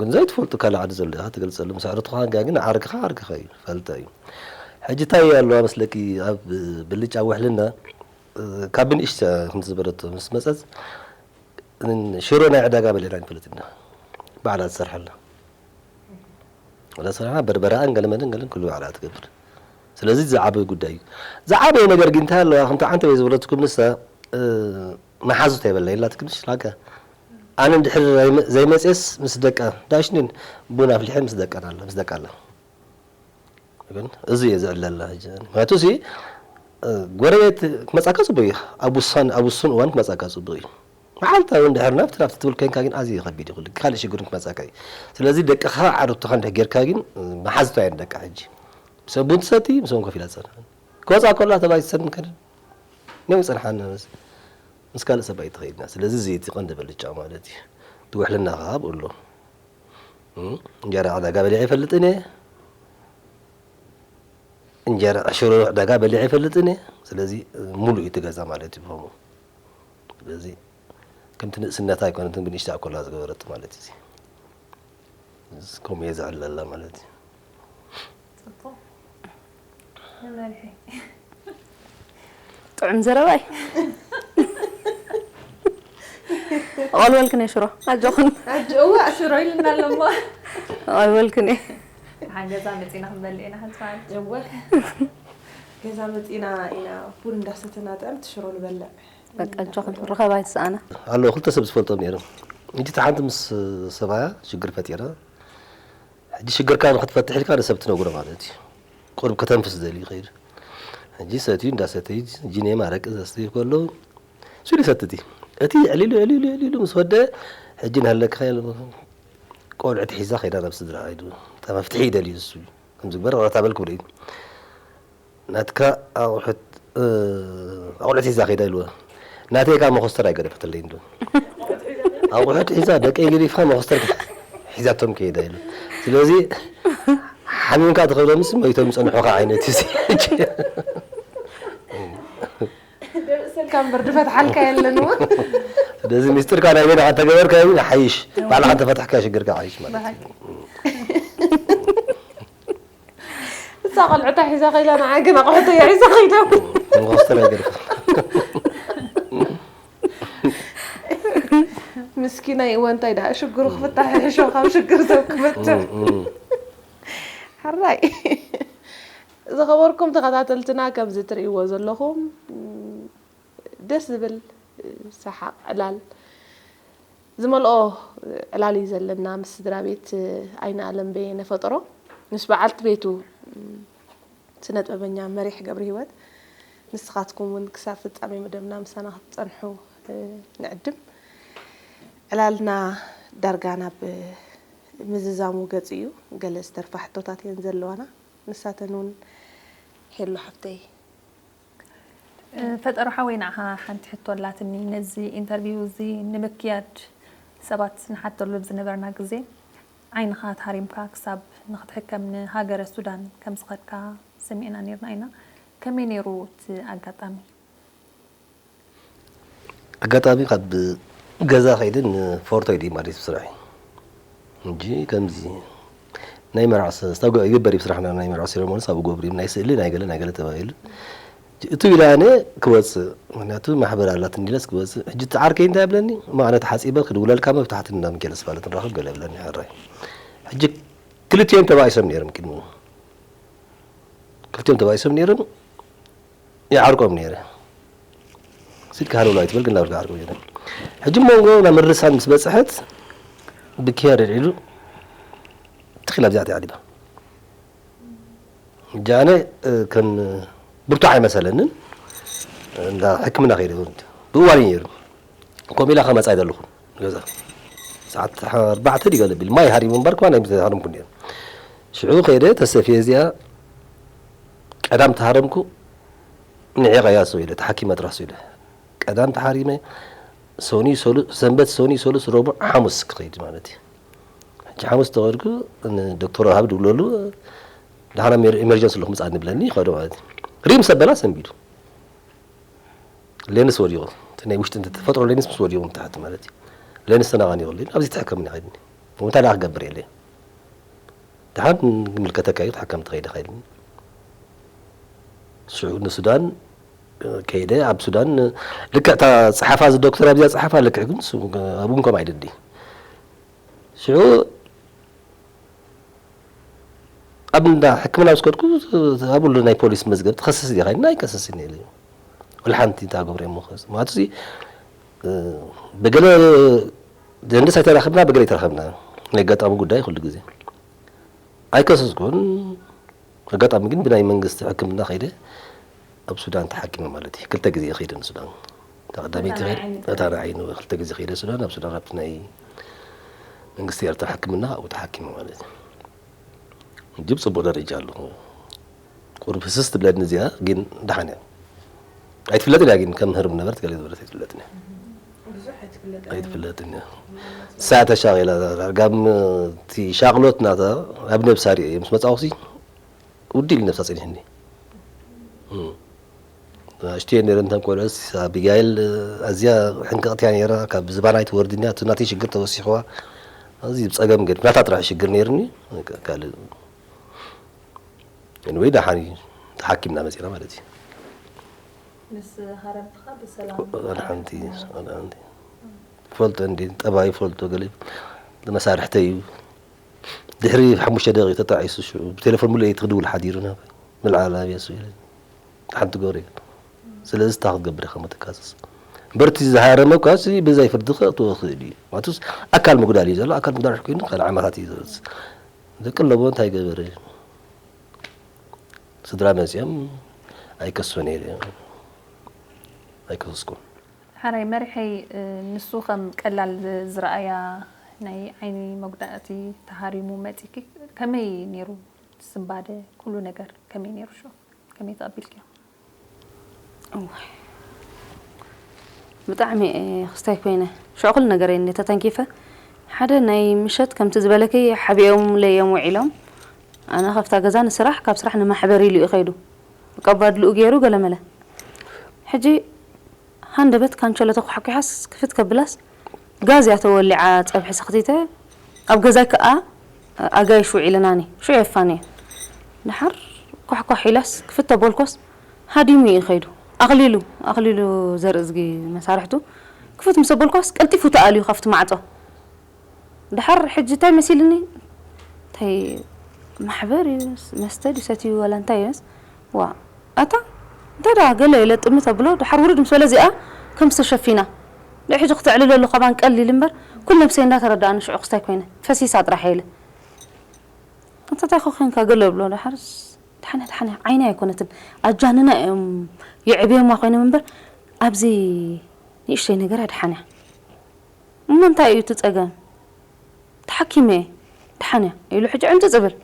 ግን ዘይትፈልጡ ካልእ ዓዲ ዘሎ ኢኻ ትገልጸሉ። ምስ ኣዕሩኽትኻ ግን ዓርክኻ ዓርክኻ እዩ። ፈልጠ እዩ። ሕጂ እንታይ ኣለዋ መስለኪ ኣብ ብልጫ ውሕልና ካብ ብንእሽተ ከምቲ ዝበለቶ ምስ መጸት ሽሮ ናይ ዕዳጋ በሊዕና ንፈልጥ ኢና። ባዕላ ትሰርሐላ። ወላ ስራሕና በርበራኣን ገለመለን ገለን ኩሉ ባዕላ ትገብር። ስለዚ ዝዓበየ ጉዳይ እዩ። ዝዓበየ ነገር ግን እንታይ ኣለዋ? ከምቲ ዓንተበይ ዝበለትኩም ንሳ፣ እ፣ መሓዙት ኣይበላ የላትክምሽ ላከ። ኣነ እንድሕር ዘይመ-፣ ዘይመፅየስ ምስ ደቃ፣ ዳሽንን ቡን ኣፍሊሐ ምስ ደቃ ኣላ፣ ምስ ደቃ ኣላ። ግን እዚ እየ ዝዕለላ ሕጂ። ምክንያቱ እዚ፣ እ፣ ጎረቤት ክመጻካ ጽቡቅ እዩ። ኣብ ውሳን-፣ ኣብ ውሱን እዋን ክመጻካ ጽቡቅ እዩ። መዓልታዊ እንድሕር ናብቲ ናብቲ ትብል ኮይንካ ግን ኣዝዩ ከቢድ እዩ። ኩሉ ካልእ ሽግር ክመጻካ እዩ። ስለዚ ደቅኻ ዓርክትኻ እንድሕር ጌርካ ግን፣ እ፣ መሓዝቶ እየን ደቃ ሕጂ። ምስ ኣቡን ትሰቲ፣ ምስ ኣቡን ኮፍ ኢላ ትጸንሕ። ክወጻ ከሎ ተባይ ትሰድን ከድን። ነም ይጸንሓን ምስ፣ ምስ ካልእ ሰብ ኣይትኸይድና። ስለዚ እዚ እቲ ቀንዲ ብልጫ ማለት እዩ። እቲ ውሕልና ከኣ ኣብኡ ኣሎ። እም፣ እንጀራ ዕዳጋ በሊዐ ይፈልጥን እየ። እንጀራ ሽሮ ዕዳጋ በሊዐ ይፈልጥን እየ። ስለዚ ሙሉእ እዩ እቲ ገዛ ማለት እዩ ብኸምኡ። ስለዚ ከምቲ ንእስነታ ኣይኮነትን ብንእሽታ ኮላ ዝገበረት ማለት እዩ። እዚ ከምኡ እየ ዘዕለላ ማለት እዩ። ጽቡቕ። ንመርሒ። ጥዑም ዘረባይ ኣቐልበልክን እየ ሽሮ ኣጆኹን ኣጆ እዋ ሽሮ ኢልና ኣለሞ ኣቐልበልክን እየ ሓን ገዛ መጺና ክንበልዕ ኢና ሓንቲ መዓልቲ እወ ገዛ መጺና ኢና ቡን እንዳሰተና ጥዕምቲ ሽሮ ንበልዕ በቃ ኣጆኹን ርኸባ ይትሰኣና ኣሎ ክልተ ሰብ ዝፈልጦም ነይሮም። ሕጂ እታ ሓንቲ ምስ ሰብኣያ ሽግር ፈጢራ ሕጂ ሽግርካ ንክትፈትሕ ኢልካ ንሰብ ትነግሮ ማለት እዩ። ቁሩብ ከተንፍስ ደልዩ ይኸይድ። ሕጂ ሰትዩ እንዳሰተዩ ጂኔም ኣረቂ ዘስተዩ ከሎ ስሉ ይሰትቲ እቲ ዕሊሉ ዕሊሉ ዕሊሉ ምስ ወደ ሕጂ ንሃለካ ቆልዑ ትሒዛ ከይዳ ናብ ስድራ ኢሉ እታ መፍትሒ ይደልዩ እሱ እዩ። ከምዚ ግበር ቕረታ በል ክብሎ እዩ። ናትካ ኣቑሑት ኣቑሑት ሒዛ ከይዳ ኢልዎ ናተይ ከዓ መኾስተር ኣይገደፈትለይ እንዶ ኣቑሑት ሒዛ ደቀይ ገዲፍካ መኾስተር ሒዛቶም ከይዳ ኢሉ ስለዚ ሓሚምካ ትኸብሎምስ መይቶም ይፀንሑኻ ዓይነት እዩ ደብእሰልካ እምበር ድፈትሓልካ የለን እሞ ስለዚ ሚስጥርካ ናይ በይንኻ እንተገበርካ ይሓይሽ ባዕልኻ እንተፈትሕካ ሽግርካ ሓይሽ ማለት እዩ እዛ ቆልዕታ ሒዛ ከይላ ንዓ ግን ኣቑሑተያ ሒዛ ከይዳ ንኾስተር ኣይገድፍን ምስኪናይ እወ እንታይ ደኣ ሽግሩ ክፍታሕ ይሕሾ ካብ ሽግር ሰብ ክመትዕ ሓራይ ዝኸበርኩም ተኸታተልትና ከምዚ ትርእይዎ ዘለኹም ደስ ዝብል ሰሓቕ፣ ዕላል ዝመልኦ ዕላል እዩ ዘለና ምስ ስድራ ቤት ኣይነ ኣለም በየነ ፈጠሮ፣ ምስ በዓልቲ ቤቱ ስነ ጥበበኛ መሪሕ ገብረሂወት። ንስኻትኩም እውን ክሳብ ፍጻሜ መደብና ምሳና ክትጸንሑ ንዕድም። ዕላልና ዳርጋ ናብ ምዝዛሙ ገጽ እዩ። ገለ ዝተርፋ ሕቶታት እየን ዘለዋና። ንሳተን እውን ሄሎ ሓፍተይ። ፈጠሮ ሓወይ፣ ንዓኻ ሓንቲ ሕቶ ኣላትኒ። ነዚ ኢንተርቪው እዚ ንምክያድ ሰባት ንሓተሉ ኣብ ዝነበርና ግዜ ዓይንኻ ተሃሪምካ ክሳብ ንክትሕከም ንሃገረ ሱዳን ከም ዝኸድካ ሰሚዕና ነርና ኢና። ከመይ ነይሩ እቲ ኣጋጣሚ? ኣጋጣሚ ካብ ገዛ ከይደ ንፎርቶ ኢዲ ማለት ስራሕ እንጂ ከምዚ ናይ መርዓ ስተውግዕ ይግበር እዩ ስራሕና። ናይ መርዓ ሴረሞኒ ሳብ ገብሪ ናይ ስእሊ ናይ ገለ ናይ ገለ ተባሂሉ እቲ ኢለ ኣነ ክወፅእ፣ ምክንያቱ ማሕበር ኣላት እንዲለስ ክወፅእ። ሕጂ እቲ ዓርከይ እንታይ ብለኒ፣ ማዕነ ተሓፂበ ክድውለልካ መብታሕቲ እንዳ ሚካኤል ኣስፋልት ንራኸብ ገለ ብለኒ። ሕራይ ሕጂ ክልቲኦም ተባኢሶም ነይሮም ቅድሚ ክልቲኦም ተባኢሶም ነይሮም። ይዓርቆም ነይረ። ስልኪ ሃለውላ ኣይትበል ግን ናብልካ ዓርቆም ነይረ። ሕጂ መንጎ ናብ ምርሳን ምስ በፅሐት ብኪያድ ኣልዒሉ ትኺል ኣብዚኣ ተዓሊባ። ሕጂ ኣነ ከም ብርቱዕ ኣይመሰለንን። እንዳ ሕክምና ከይደ ብእዋን እዩ ነይሩ። ከምኡ ኢላ ከመፃ ኣይደለኹን ገዛ ሰዓት ኣርባዕተ ድዩ ገለ ቢል ማይ ሃሪሙ እምበር ከማ ናይ ሃረምኩ ነይሩ። ሽዑ ከይደ ተሰፊየ እዚኣ ቀዳም ተሃረምኩ። ንዒቐያ ሰው ኢለ ተሓኪመ ጥራሕ ሰው ኢለ ቀዳም ተሓሪመ። ሰኒ ሰሉ ሰንበት ሰኒ ሰሉስ ረቡዕ ሓሙስ ክኸይድ ማለት እዩ። ሕጂ ሓሙስ ተኸድኩ ንዶክተር ወሃብ ድብለሉ ደሓና ኢመርጀንሲ ኣለኹ ምፃ ንብለኒ ይኸዶ ማለት እዩ። ሪም ሰበላ ሰንቢዱ ሌንስ ወዲቑ እቲ ናይ ውሽጢ እንተ ተፈጥሮ ሌንስ ምስ ወዲቑ ንታሕቲ ማለት እዩ። ሌንስ ተናቓኒቑ ሌን ኣብዚ ተሕከምኒ ኸይድኒ እንታይ ደኣ ክገብር የለ። ደሓን ምልከተካ እዩ ክትሕከም ትኸይደ ኸይድኒ። ሽዑ ንሱዳን ከይደ ኣብ ሱዳን ልክዕ እታ ፀሓፋ እዚ ዶክተር ኣብዚኣ ፀሓፋ ልክዕ ግን ኣብኡ እንኮም ኣይደዲ ሽዑ ኣብ እንዳ ሕክምና ምስ ከድኩ ኣብሉ ናይ ፖሊስ መዝገብ ትኸስስ ዲኻ ኢልና ኣይከሰስን ኢለ ወላ ሓንቲ እንታይ ገብረ እሞ ማለት እዚ ብገለ ደንደስ ኣይተራኸብና ብገለ ኣይተራኸብና ናይ ኣጋጣሚ ጉዳይ ኩሉ ግዜ ኣይከሰስኩን ኣጋጣሚ ግን ብናይ መንግስቲ ሕክምና ከይደ ኣብ ሱዳን ተሓኪመ ማለት እዩ ክልተ ግዜ ከይደ ንሱዳን ተቐዳመይቲ ከይደ እታ ንዓይ ክልተ ግዜ ከይደ ሱዳን ኣብ ሱዳን ኣብቲ ናይ መንግስቲ ኤርትራ ሕክምና ኣብኡ ተሓኪመ ማለት እዩ። ሕጂ ብፅቡቕ ደረጃ ኣለኹ። ቁሩብ ህስስ ትብለኒ እዚኣ ግን ደሓን እያ። ኣይትፍለጥን እያ ግን ከም ህርም ነበርት ገለ ዝበለት ኣይትፍለጥን እያ። ኣይትፍለጥን እያ። እሳ ተሻቒላ ዳርጋ እቲ ሻቕሎት ናታ ኣብ ነብሳ ሪኦ ምስ መፃኹሲ ውዲ ኢሉ ነብሳ ፀኒሕኒ። ኣሽትዮ ነይረ እንተን ቆልዑስ ኣቢጋይል ኣዝያ ሕንቅቕቲ እያ ነይራ ካብ ዝባና ኣይትወርድን እያ እቲ ናተይ ሽግር ተወሲኽዋ ኣብዚ ብፀገም ገድ ናታ ጥራሕ ሽግር ነይርኒ ካልእ ወይ ደሓን እዩ ተሓኪምና መፂና ማለት እዩ ምስ ሃረምትኻ ብሰላም ወላ ሓንቲ ወላ ሓንቲ ፈልጦ እንዲ ጠባይ ፈልጦ ገለ መሳርሕተይ እዩ ድሕሪ ሓሙሽተ ደቂቕ ተጣዒሱ ሽዑ ብቴሌፎን ሙሉ ለይቲ ክድውል ሓዲሩ ናባይ ምልዓል ኣብያ እሱ ኢለ ሓንቲ ገብረ እየ ስለዚ እታ ክትገብር ኢኻ መተካስስ እምበርቲ ዝሃረመ እኳ ብዛይ ፍርዲ ክእትዎ ክእል እዩ ማለትስ ኣካል ምጉዳል እዩ ዘሎ ኣካል ምጉዳል ኮይኑ ካልእ ዓመታት እዩ ዝወፅእ ደቂ ኣለዎ እንታይ ገበረ ስድራ መፅኦም ኣይከሱን እየ ኣይከሰስኩም ሓራይ መሪሐይ ንሱ ከም ቀላል ዝረኣያ ናይ ዓይኒ መጉዳእቲ ተሃሪሙ መፂኪ ከመይ ነይሩ ስምባደ ኩሉ ነገር ከመይ ነይሩ ሽዑ ከመይ ተቐቢልክዮ ብጣዕሚ ክስታይ ኮይነ ሽዑ ኩሉ ነገር እየ ተተንኪፈ ሓደ ናይ ምሸት ከምቲ ዝበለኪ ሓቢኦም ለዮም ውዒሎም ኣነ ካብታ ገዛ ንስራሕ ካብ ስራሕ ንማሕበር ኢሉ እዩ ከይዱ ቀባድልኡ ገይሩ ገለመለ ሕጂ ሃንደበት ካንቸሎ ተኳሕኲሓስ ክፍት ከብላስ ጋዝ እያ ተወሊዓ ጸብሒ ሰኽቲተ ኣብ ገዛይ ከኣ ኣጋይሽ ውዒለናኒ ሽዑ የፋንየ ደሓር ኳሕኳሕ ኢላስ ክፍት ተበልኮስ ሃዲሙ እዩ ከይዱ ኣኽሊሉ ኣኽሊሉ ዘርእዝጊ መሳርሕቱ ክፍት ምስ ኣበልኳስ ቀልጢፉ ተኣልዩ ካብቲ ማዕጾ ደሓር ሕጂ እንታይ መሲልኒ እንታይ ማሕበር እዩ መስተ ድዩ ሰትዩ ወላ እንታይ እዩ ዋ ኣታ እንታይ ደኣ ገለ ኢለ ጥምት ኣብሎ ደሓር ውርድ ምስ በለ እዚኣ ከም ዝተሸፊና። ንሕጂ ክተዕልለሉ ካባን ቀሊል እምበር፣ ኩሉ ነብሰይ እንዳተረዳእኒ ሽዑ ክስታይ ኮይነ። ፈሲሳ ጥራሕ ኢለ። "እንተ እንታይ ኮ ኮንካ?" ገለ እብሎ። ደሓርስ፣ "ደሓነ፣ ደሓነ፣ ዓይነይ ኣይኮነትን። ኣጃንና እዮም የዕብዮማ ኮይኖም እምበር፣ ኣብዚ ንእሽተይ ነገር ደሓን እያ። እሞ እንታይ እዩ እቲ ጸገም?" "ተሓኪመ እየ፣ ደሓን እያ" ኢሉ ሕጂ ዕምጽ ጽብል።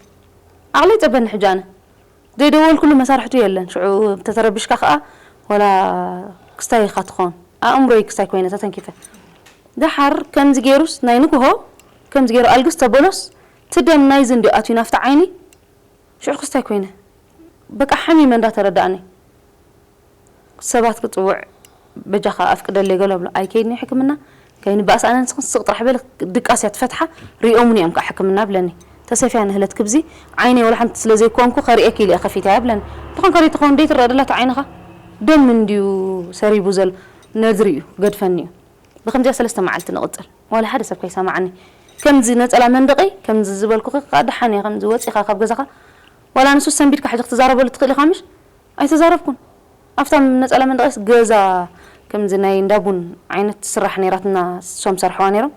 ዓቕለይ ጸበኒ ሕጂ ኣነ። ዘይደወልኩሉ መሳርሕቱ የለን። ሽዑ እንተተረቢሽካ ከኣ፣ ወላ ክስታይ ኢኻ ትኸውን። ኣእምሮይ ክስታይ ኮይነ ተተንኪፈ። ደሓር ከምዚ ገይሩስ፣ ናይ ንግሆ ከምዚ ገይሩ ኣልግስ ተበሎስ፣ እቲ ደም ናይዚ እንድዩ ኣትዩ ናብቲ ዓይኒ። ሽዑ ክስታይ ኮይነ። በቃ ሓሚመ እንዳተረዳእኒ። ሰባት ክጽውዕ፣ "በጃኻ ኣፍቅደለይ" ገለ ብሎ። "ኣይከይድን ሕክምና፣ ከይንበኣስ ኣነ ንስኽን ስቕ ጥራሕ በሊ፣ ድቃስ እያ ትፈትሓ፣ ሪኦሙኒ እዮም ከዓ ሕክምና" ብለኒ። ተሰፍያ ንህለት ክብዚ፣ ዓይነይ ወላ ሓንቲ ስለ ዘይኮንኩ ከርእየኪ ኢለ እየ ከፊተያ ብለኒ። እንተኾን ከሪእ ትኸውን ደይ ትረአ ደላ እቲ ዓይንኻ? ደም እንድዩ ሰሪቡ ዘሎ፣ ነድሪ እዩ፣ ክገድፈኒ እዩ። ብኸምዚኣ ሰለስተ መዓልቲ ንቕጽል። ዋላ ሓደ ሰብ ከይሰማዓኒ። ከምዚ ነጸላ መንደቐይ፣ ከምዚ ዝበልኩኺ ከኣ ደሓን እየ፣ ከምዚ ወጺኻ ካብ ገዛኻ፣ ዋላ ንሱ ሰንቢድካ ሕጂ ክትዛረበሉ ትኽእል ኢኻ ምሽ? ኣይተዛረብኩን። ኣብታ ነጸላ መንደቐይስ ገዛ ከምዚ ናይ እንዳ ቡን ዓይነት ትስራሕ ነይራትና፣ እሶም ሰርሕዋ ነይሮም።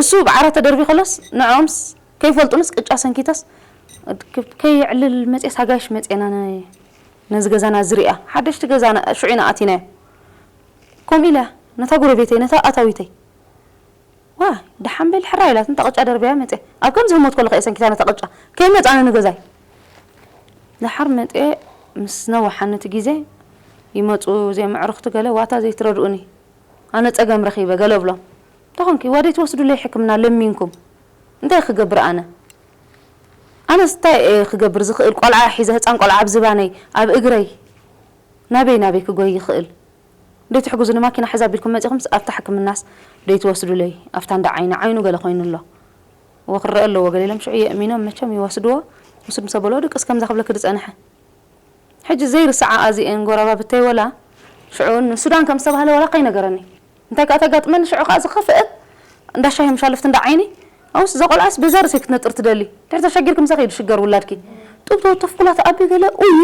እሱ ብዓራት ተደርቢ ከሎስ ንዕኦምስ ከይፈልጡንስ ቅጫ ሰንኪተስ ከየዕልል መጽየስ ኣጋይሽ መጽየና ነ-፣ ነዚ ገዛና ዝሪኣ። ሓደሽቲ ገዛና ሽዑ ኢና ኣቲናዮ። ከምኡ ኢለ ነታ ጎረቤተይ፣ ነታ ኣታዊተይ፣ "ዋይ፣ ደሓን በሊ ሕራይ" ኢላት፣ ነታ ቅጫ ደርብያ መጽያ። ኣብ ከምዚ ህሞት ከለኹ እየ ሰንኪታ ነታ ቅጫ። ከይመጻኒ ንገዛይ። ደሓር መጽየ ምስ ነዋሓኒ እቲ ግዜ፣ ይመጹ እዚኦም ኣዕሩኽቲ ገለ፣ "ዋታ ዘይትረድኡኒ፣ ኣነ ጸገም ረኺበ" ገለ እብሎም። "እንታይ ኾንኪ? ዋደይ ትወስዱለይ ሕክምና ለሚንኩም። እንታይ ክገብር ኣነ? ኣነስ እንታይ እየ ክገብር ዝኽእል? ቆልዓ ሒዘ፣ ህጻን ቆልዓ ኣብ ዝባነይ፣ ኣብ እግረይ፣ ናበይ ናበይ ክጎይ ይኽእል?" "ደይትሕግዙኒ፣ ማኪና ሕዛ ኣቢልኩም መጺኹምስ ኣብታ ሕክምናስ ደይትወስዱለይ? ኣብታ እንዳ ዓይኒ፣ ዓይኑ ገለ ኮይኑ ኣሎ። እወ ክረአ ኣለዎ" ገለ ኢሎም ሽዑ የእሚኖም መቸም ይወስድዎ። ምስ፣ ምስ ኣበልዎ ድቅስ ከምዛ ክብለኪ ዝጸንሐ። ሕጂ ዘይርስዓ ኣዚኤን ጎረባብተይ ወላ ሽዑ ንሱዳን ከም ዝተባህለ ወላ ከይነገረኒ። እንታይ ከኣ ተጋጥመኒ ሽዑ ከኣ ዝኸፍአት እንዳ ሻሂ መሻለፍቲ እንዳ ዓይኒ። ኣውስ እዛ ቆልዓስ በዛ ርእሰይ ክትነጥር ትደሊ። ድሕሪ ተሸጊርኪ ምሳኺ እዩ ዝሽገር ውላድኪ። ጡብ ተወተፍኩላ ተኣቢ ገለ እዩ።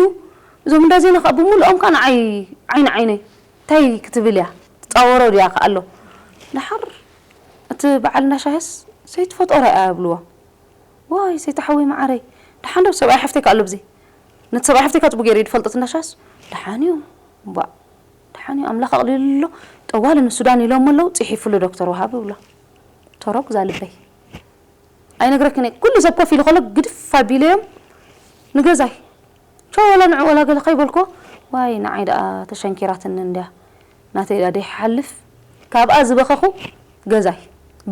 እዞም እንዳ ዜና ከኣ ብምሉኦም ከኣ ንዓይ ዓይኒ ዓይነይ። እንታይ ክትብል እያ? ትጻወሮ ድያ ከኣ ኣሎ። ደሓር እቲ በዓል እንዳ ሻሂስ "ሰይቲ ፈጦራ እያ" ይብልዎ። "ዋይ ሰይቲ ሓወይ መዓረይ፣ ደሓን ዶ ሰብኣይ ሓፍተይ ከኣ ኣሎ ብዚ?" ነቲ ሰብኣይ ሓፍተይ ከኣ ጽቡቅ ገይሩ እዩ ዝፈልጦ እቲ እንዳ ሻሂስ። "ደሓን እዩ እምባእ፣ ደሓን እዩ ኣምላኽ ኣቕሊሉሎ፣ ጠዋሊ ንሱዳን ኢሎሞ ኣለዉ፣ ጽሒፉሉ ዶክተር ወሃቢ" ይብሎ። ተረጉዛ ልበይ። ኣይነግረክን እየ። ኩሉ ሰብ ኮፍ ኢሉ ከሎ ግድፍ ኣቢለዮም ንገዛይ። ቸው ወላ ንዑ ወላ ገለ ከይበልኮ፣ ዋይ ንዓይ ደኣ ተሸንኪራትኒ እንድያ። ናተይ ደኣ ደይሓልፍ። ካብኣ ዝበኸኹ ገዛይ።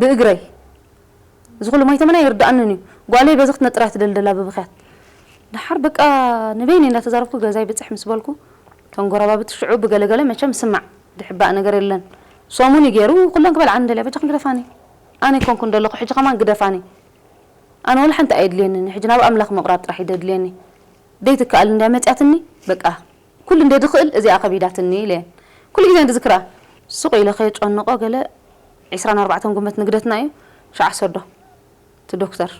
ብእግረይ። እዚ ኩሉ ማይ ተመና ይርድኣንን እዩ። ጓለይ በዚ ክትነጥር እያ ትደልደላ ብብኽያት። ደሓር በቃ ንበይነይ እንዳተዛረብኩ ገዛይ ብጽሕ ምስ በልኩ፣ እቶም ጎረባብቲ ሽዑ ብገለገለ መቸም ስማዕ፣ ድሕባእ ነገር የለን። ሰሙን እዩ ገይሩ፣ ኩለን ክበልዓኒ እንደልያ፣ በጃኽን ግደፋኒ። ኣነ ኣይኮንኩን ዘለኹ፣ ሕጂ ከማን ግደፋኒ። ኣነ ወላ ሓንቲ ኣየድልየንን፣ ሕጂ ናብ ኣምላኽ ምቕራብ ጥራሕ እዩ ደድልየኒ። ደይትከኣል እንድያ መጽያትኒ፣ በቃ፣ ኩሉ እንደ ድኽእል እዚኣ ከቢዳትኒ ኢለየን። ኩሉ ግዜ እንድዝክራ፣ ሱቕ ኢለ ከየጨንቖ ገለ፣ ዒስራን ኣርባዕተን ጉንበት ንግደትና እዩ፣ ሸዓ ሰዶ። እቲ ዶክተር፣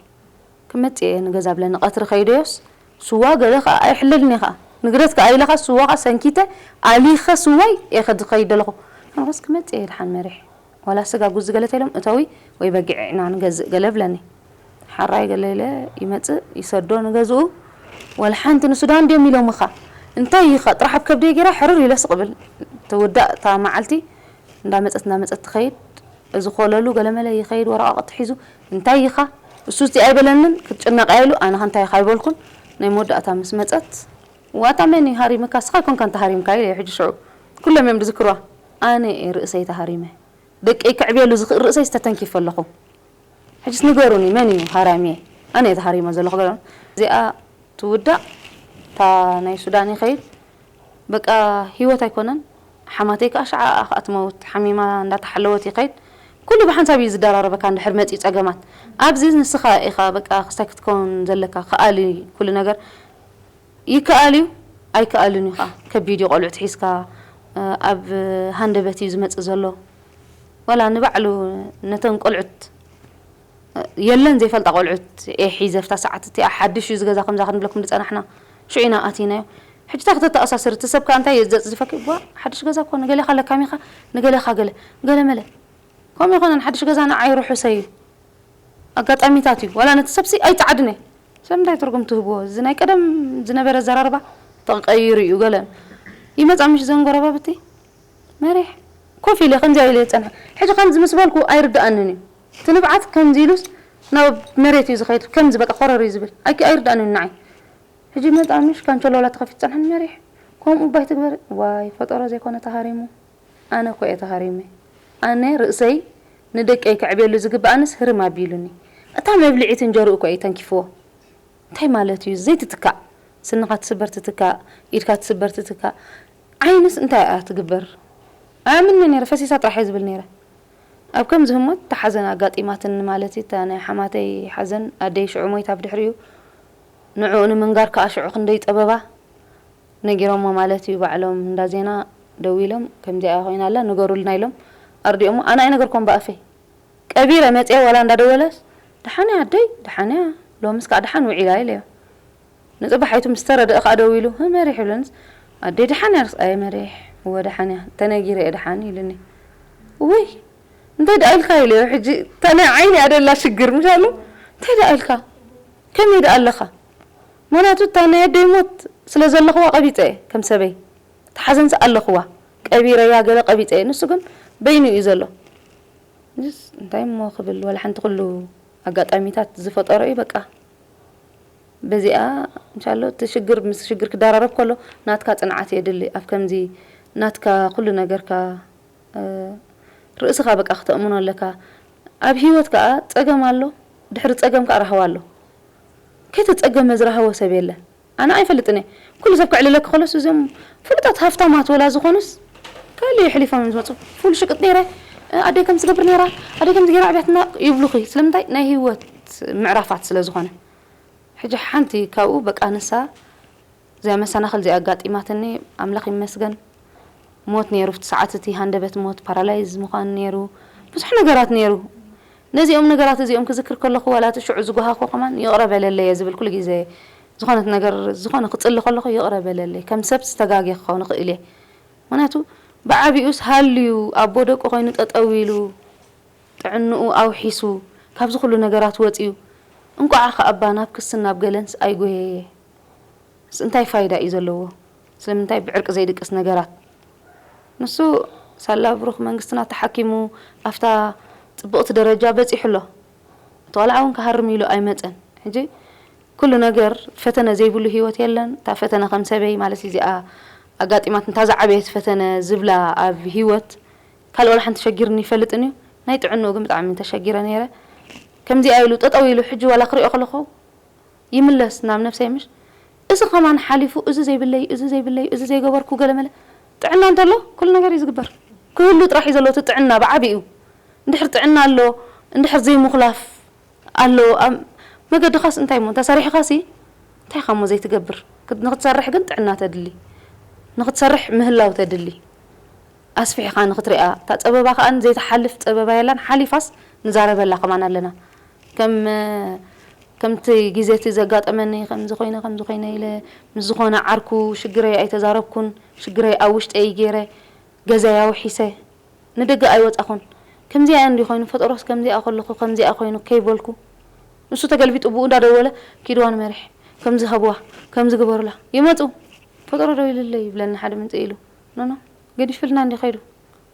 "ክመጽእ እየ ንገዛ" ብለኒ፣ ቀትሪ ከይደዮስ፣ ስዋ ገለ ከኣ ኣይሕለልን እየ ከኣ። ንግደት ከኣ ኢለ ከኣ ስዋ ከኣ ሰንኪተ፣ ኣሊኸ ስዋይ እየ ከድ-፣ ከይድ ዘለኹ። ኣነኸስ ክመጽእ እየ ድሓን መሪሕ። ዋላ ስጋ ጉዚ ገለ ተይሎም፣ "እተዊ ወይ በጊዕ ኢና ንገዝእ" ገለ ብለኒ። ሓራይ ገለ ኢለ ይመጽእ፣ ይሰዶ ንገዝኡ። ዋላ ሓንቲ ንሱዳን ድዮም ኢሎምኻ። እንታይ ኢኻ? ጥራሕ ኣብ ከብደይ ገይራ ሕርር ኢለ ስቕ ብል። ትውዳእ እታ መዓልቲ፣ እንዳመጸት፣ እንዳመጸት ትኸይድ። እዚ ኮለሉ ገለመለ ይኸይድ፣ ወረቓቕቲ ሒዙ፣ "እንታይ ኢኻ? እሱ እቲ ኣይበለንን፣ ክትጭነቕ እያ" ኢሉ፣ ኣነ ኸ እንታይ ኢኻ ኣይበልኩን። ናይ መወዳእታ ምስ መጸት፣ "ዋታ መን እዩ ሃሪምካ? እስኻ ኣይኮንካን ተሃሪምካ" ኢለ ሕጂ ሽዑ። ኩሎም እዮም ዝዝክርዋ። ኣነ እየ ርእሰይ ተሃሪመ። ደቀይ ከዕብየሉ ዝኽእል ርእሰይ ዝተተንኪፈ ኣለኹ። ሕጅስ ንገሩኒ፣ መን እዩ ሃራሚየ? ኣነ እየ ተሃሪመ ዘለኹ በሎም። እዚኣ ትውዳእ፣ እታ ናይ ሱዳን ይኸይድ። በቃ ህይወት ኣይኮነን። ሓማተይ ከኣ ሸዓ ከኣ ትመውት፣ ሓሚማ እንዳተሓለወት ይኸይድ። ኩሉ ብሓንሳብ እዩ ዝደራረበካ እንድሕር መጺኡ ጸገማት። ኣብዚ ንስኻ ኢኻ በቃ ክስታይ ክትከውን ዘለካ፣ ከኣሊ ኩሉ ነገር። ይከኣል እዩ፣ ኣይከኣልን እዩ ከኣ። ከቢድ እዩ ቆልዑት ሒዝካ፣ እ፣ ኣብ ሃንደበት እዩ ዝመጽእ ዘሎ። ዋላ ንባዕሉ ነተን ቆልዑት፣ እ፣ የለን ዘይፈልጣ ቆልዑት እየ ሒዘ፣ ኣብታ ሰዓት እቲኣ ሓድሽ እዩ እዚ ገዛ ከምዛ ክንብለኩም ዝጸናሕና። ሽዑ ኢና ኣቲናዮ። ሕጂ እንታይ ክተተኣሳስር? እቲ ሰብ ከኣ እንታይ እዩ ዘጽድፈኪ? ቧ፣ ሓድሽ ገዛ እኮ ንገሌኻ ለካሚኻ፣ ንገሌኻ ገለ፣ ገለ መለ። ከምኡ ይኾነን፣ ሓድሽ ገዛ ንዓይ ርሑሰ እዩ። ኣጋጣሚታት እዩ። ዋላ ነቲ ሰብሲ ኣይጸዓድን እየ። ስለምንታይ ትርጉም ትህብዎ? እዚ ናይ ቀደም ዝነበረ ኣዘራርባ ተቐይሩ እዩ። ገለ ይመጻ ምሽ ዘን ጎረባብቲ መሪሕ ኮፍ ኢለ ከምዚኣ ኢለ ዝጸንሐ። ሕጂ ከምዚ ምስ በልኩ ኣይርድኣንን እዩ። እቲ ንብዓት ከምዚ ኢሉስ ናብ መሬት እዩ ዝኸይድ። ከምዚ በቃ ኮረር እዩ ዝብል። ኣይኪ ኣይርድኣንን ንዓይ። ሕጂ መጻ ምሽ ካንቸሎ ዋላ ተኸፊት ጸንሐን መሪሕ። ከምኡ ባይ ትግበር። ዋይ ፈጠሮ ዘይኮነ ተሃሪሙ። ኣነ እኮ እየ ተሃሪመ። ኣነ ርእሰይ ንደቀይ ከዕብየሉ ዝግብኣንስ ህርም ኣቢሉኒ። እታ መብልዒት እንጀርኡ እኮ እየ ተንኪፍዎ። እንታይ ማለት እዩ? ዘይትትካእ። ስንኻ ትስበር ትትካእ፣ ኢድካ ትስበር ትትካእ። ዓይንስ እንታይ እያ ትግበር? ኣያምንን ነይረ፣ ፈሲሳ ጥራሕ እየ ዝብል ነይረ። ኣብ ከምዚ ህሞት እታ ሓዘን ኣጋጢማትኒ ማለት እዩ። እታ ናይ ሓማተይ ሓዘን፣ ኣደይ ሽዑ ሞይታ ብድሕሪኡ ንዕኡ ንምንጋር ከኣ ሽዑ ክንደይ ጸበባ ነጊሮሞ ማለት እዩ። ባዕሎም እንዳ ዜና ደዊሎም፣ "ከምዚኣ ኮይና ኣላ፣ ንገሩልና" ኢሎም ኣርዲኦሞ። ኣነ ኣይነገርኮም ብኣፈይ። ቀቢረ መጽየ ዋላ እንዳደወለስ፣ "ደሓን እያ ኣደይ፣ ደሓን እያ፣ ሎምስ ከኣ ደሓን ውዒላ" ኢለዮ። ንጽባሓይቱ ምስ ተረድአ ከኣ ደዊሉ፣ "ህመሪሕ" ይብለንስ፣ "ኣደይ ደሓን እያ?" ርስ፣ "ኣየ መሪሕ፣ እወ ደሓን እያ፣ ተነጊረ እየ ደሓን" ኢሉኒ። ውይ፣ እንታይ ደኣ ኢልካ ኢለዮ። ሕጂ እታ ናይ ዓይኒ እያ ደላ ሽግር፣ ምሽ ኣሎ። እንታይ ደኣ ኢልካ? ከመይ ደኣ ኣለኻ? ምኽንያቱ እታ ናይ ኣደይ ሞት ስለ ዘለኽዋ ቀቢጸ እየ፣ ከም ሰበይ። እቲ ሓዘንስ ኣለኽዋ። ቀቢረያ ገለ ቀቢጸ እየ። ንሱ ግን በይኑ እዩ ዘሎ። ንስ እንታይ እሞ ክብል፣ ዋላ ሓንቲ ኩሉ ኣጋጣሚታት ዝፈጠሮ እዩ በቃ። በዚኣ እንሻሎ እቲ ሽግር ምስ ሽግር ክደራረብ ከሎ ናትካ ጽንዓት የድሊ። ኣብ ከምዚ ናትካ ኩሉ ነገርካ፣ እ፣ ርእስኻ በቃ ክተእምኖ ኣለካ። ኣብ ህይወት ከኣ ጸገም ኣሎ፣ ድሕሪ ጸገም ከኣ ራህዋ ኣሎ። ከይተጸገመ ዝረሃወ ሰብ የለን። ኣነ ኣይፈልጥን እየ። ኩሉ ሰብ ከዕልለኪ ከሎስ እዞም ፍሉጣት ሃፍታማት ወላ ዝኾኑስ ካልእ የሕሊፎም እዮም ዝመጹ። ፉል ሽቅጥ ነይረ፣ ኣደይ ከም ትገብር ነይራ፣ ኣደይ ከም ትገይራ ዕብያትና ይብሉኺ። ስለምንታይ? ናይ ህይወት ምዕራፋት ስለ ዝኾነ። ሕጂ ሓንቲ ካብኡ በቃ ንሳ እዚኣ መሰናኽል እዚኣ ኣጋጢማትኒ፣ ኣምላኽ ይመስገን። ሞት ነይሩ፣ ኣብቲ ሰዓት እቲ ሃንደበት ሞት፣ ፓራላይዝ ምዃን ነይሩ፣ ብዙሕ ነገራት ነይሩ። ነዚኦም ነገራት እዚኦም ክዝክር ከለኹ፣ ዋላ እቲ ሽዑ ዝጓሃኹ ከማን ይቕረ በለለይ እየ ዝብል ኩሉ ግዜ። ዝኾነት ነገር፣ ዝኾነ ክጽሊ ከለኹ ይቕረ በለለይ። ከም ሰብ ዝተጋጌ ክኸውን ይኽእል እየ። ምኽንያቱ ብዓቢኡስ ሃልዩ፣ ኣቦ ደቁ ኮይኑ ጠጠው ኢሉ፣ ጥዕንኡ ኣውሒሱ፣ ካብዚ ኩሉ ነገራት ወጺኡ፣ እንቋዕ ከኣባ ናብ ክስን ናብ ገለንስ ኣይጎየየ። ስ-፣ እንታይ ፋይዳ እዩ ዘለዎ? ስለምንታይ ብዕርቂ ዘይድቅስ ነገራት? ንሱ ሳላ ብሩኽ መንግስትና ተሓኪሙ ኣብታ ጽብቕቲ ደረጃ በጺሑ ኣሎ። እቲ ቆልዓ እውን ክሃርም ኢሉ ኣይመጸን። ሕጂ ኩሉ ነገር ፈተነ ዘይብሉ ህይወት የለን። እታ ፈተነ ከም ሰበይ ማለት እዚኣ ኣጋጢማት፣ እንታ ዝዓበየት ፈተነ ዝብላ ኣብ ህይወት ካልእ ዋላ ሓንቲ ሸጊርኒ ይፈልጥን እዩ። ናይ ጥዕንኡ ግን ብጣዕሚ ተሸጊረ ነይረ። ከምዚኣ ኢሉ ጠጠው ኢሉ ሕጂ ዋላ ክሪኦ ከለኹ ይምለስ ናብ ነብሰይ ምሽ። እዚ ከማን ሓሊፉ፣ እዚ ዘይብለይ፣ እዚ ዘይብለይ፣ እዚ ዘይገበርኩ ገለ መለ። ጥዕና እንተሎ ኩሉ ነገር እዩ ዝግበር። ክህሉ ጥራሕ እዩ ዘሎ እቲ ጥዕና ብዓቢኡ። እንድሕር ጥዕና ኣሎ፣ እንድሕር ዘይምኹላፍ ኣሎ። ኣብ መገድኻስ እንታይ እሞ፣ እንተ ሰሪሕኻሲ እንታይ ኢኻ እሞ ዘይትገብር? ክት-፣ ንክትሰርሕ ግን ጥዕና ተድሊ። ንክትሰርሕ ምህላው ተድሊ። ኣስፊሕኻ ንክትሪኣ። እታ ጸበባ ከኣ ዘይትሓልፍ ጸበባ የላን። ሓሊፋስ ንዛረበላ ከማን ኣለና። ከም፣ ከምቲ ግዜ እቲ ዘጋጠመኒ፣ ከምዚ ኮይነ፣ ከምዚ ኮይነ ኢለ ምስ ዝኾነ ዓርኩ ሽግረይ ኣይተዛረብኩን። ሽግረይ ኣብ ውሽጠይ ገይረ፣ ገዛይ ኣውሒሰ፣ ንደገ ኣይወጻኹን። ከምዚኣ እንዲ ኮይኑ፣ ፈጠሮስ ከምዚኣ ከለኹ፣ ከምዚኣ ኮይኑ ከይበልኩ፣ ንሱ ተገልቢጡ ብኡ እንዳደወለ፣ "ኪድዋ ንመሪሕ፣ ከምዚ ሃብዋ፣ ከምዚ ግበሩላ፣ ይመጹ። ፈጠሮ ደው ኢሉለይ" ይብለኒ ሓደ ምንጽእ ኢሉ። ኖኖ፣ ገዲፍልና እንዲ ከይዱ።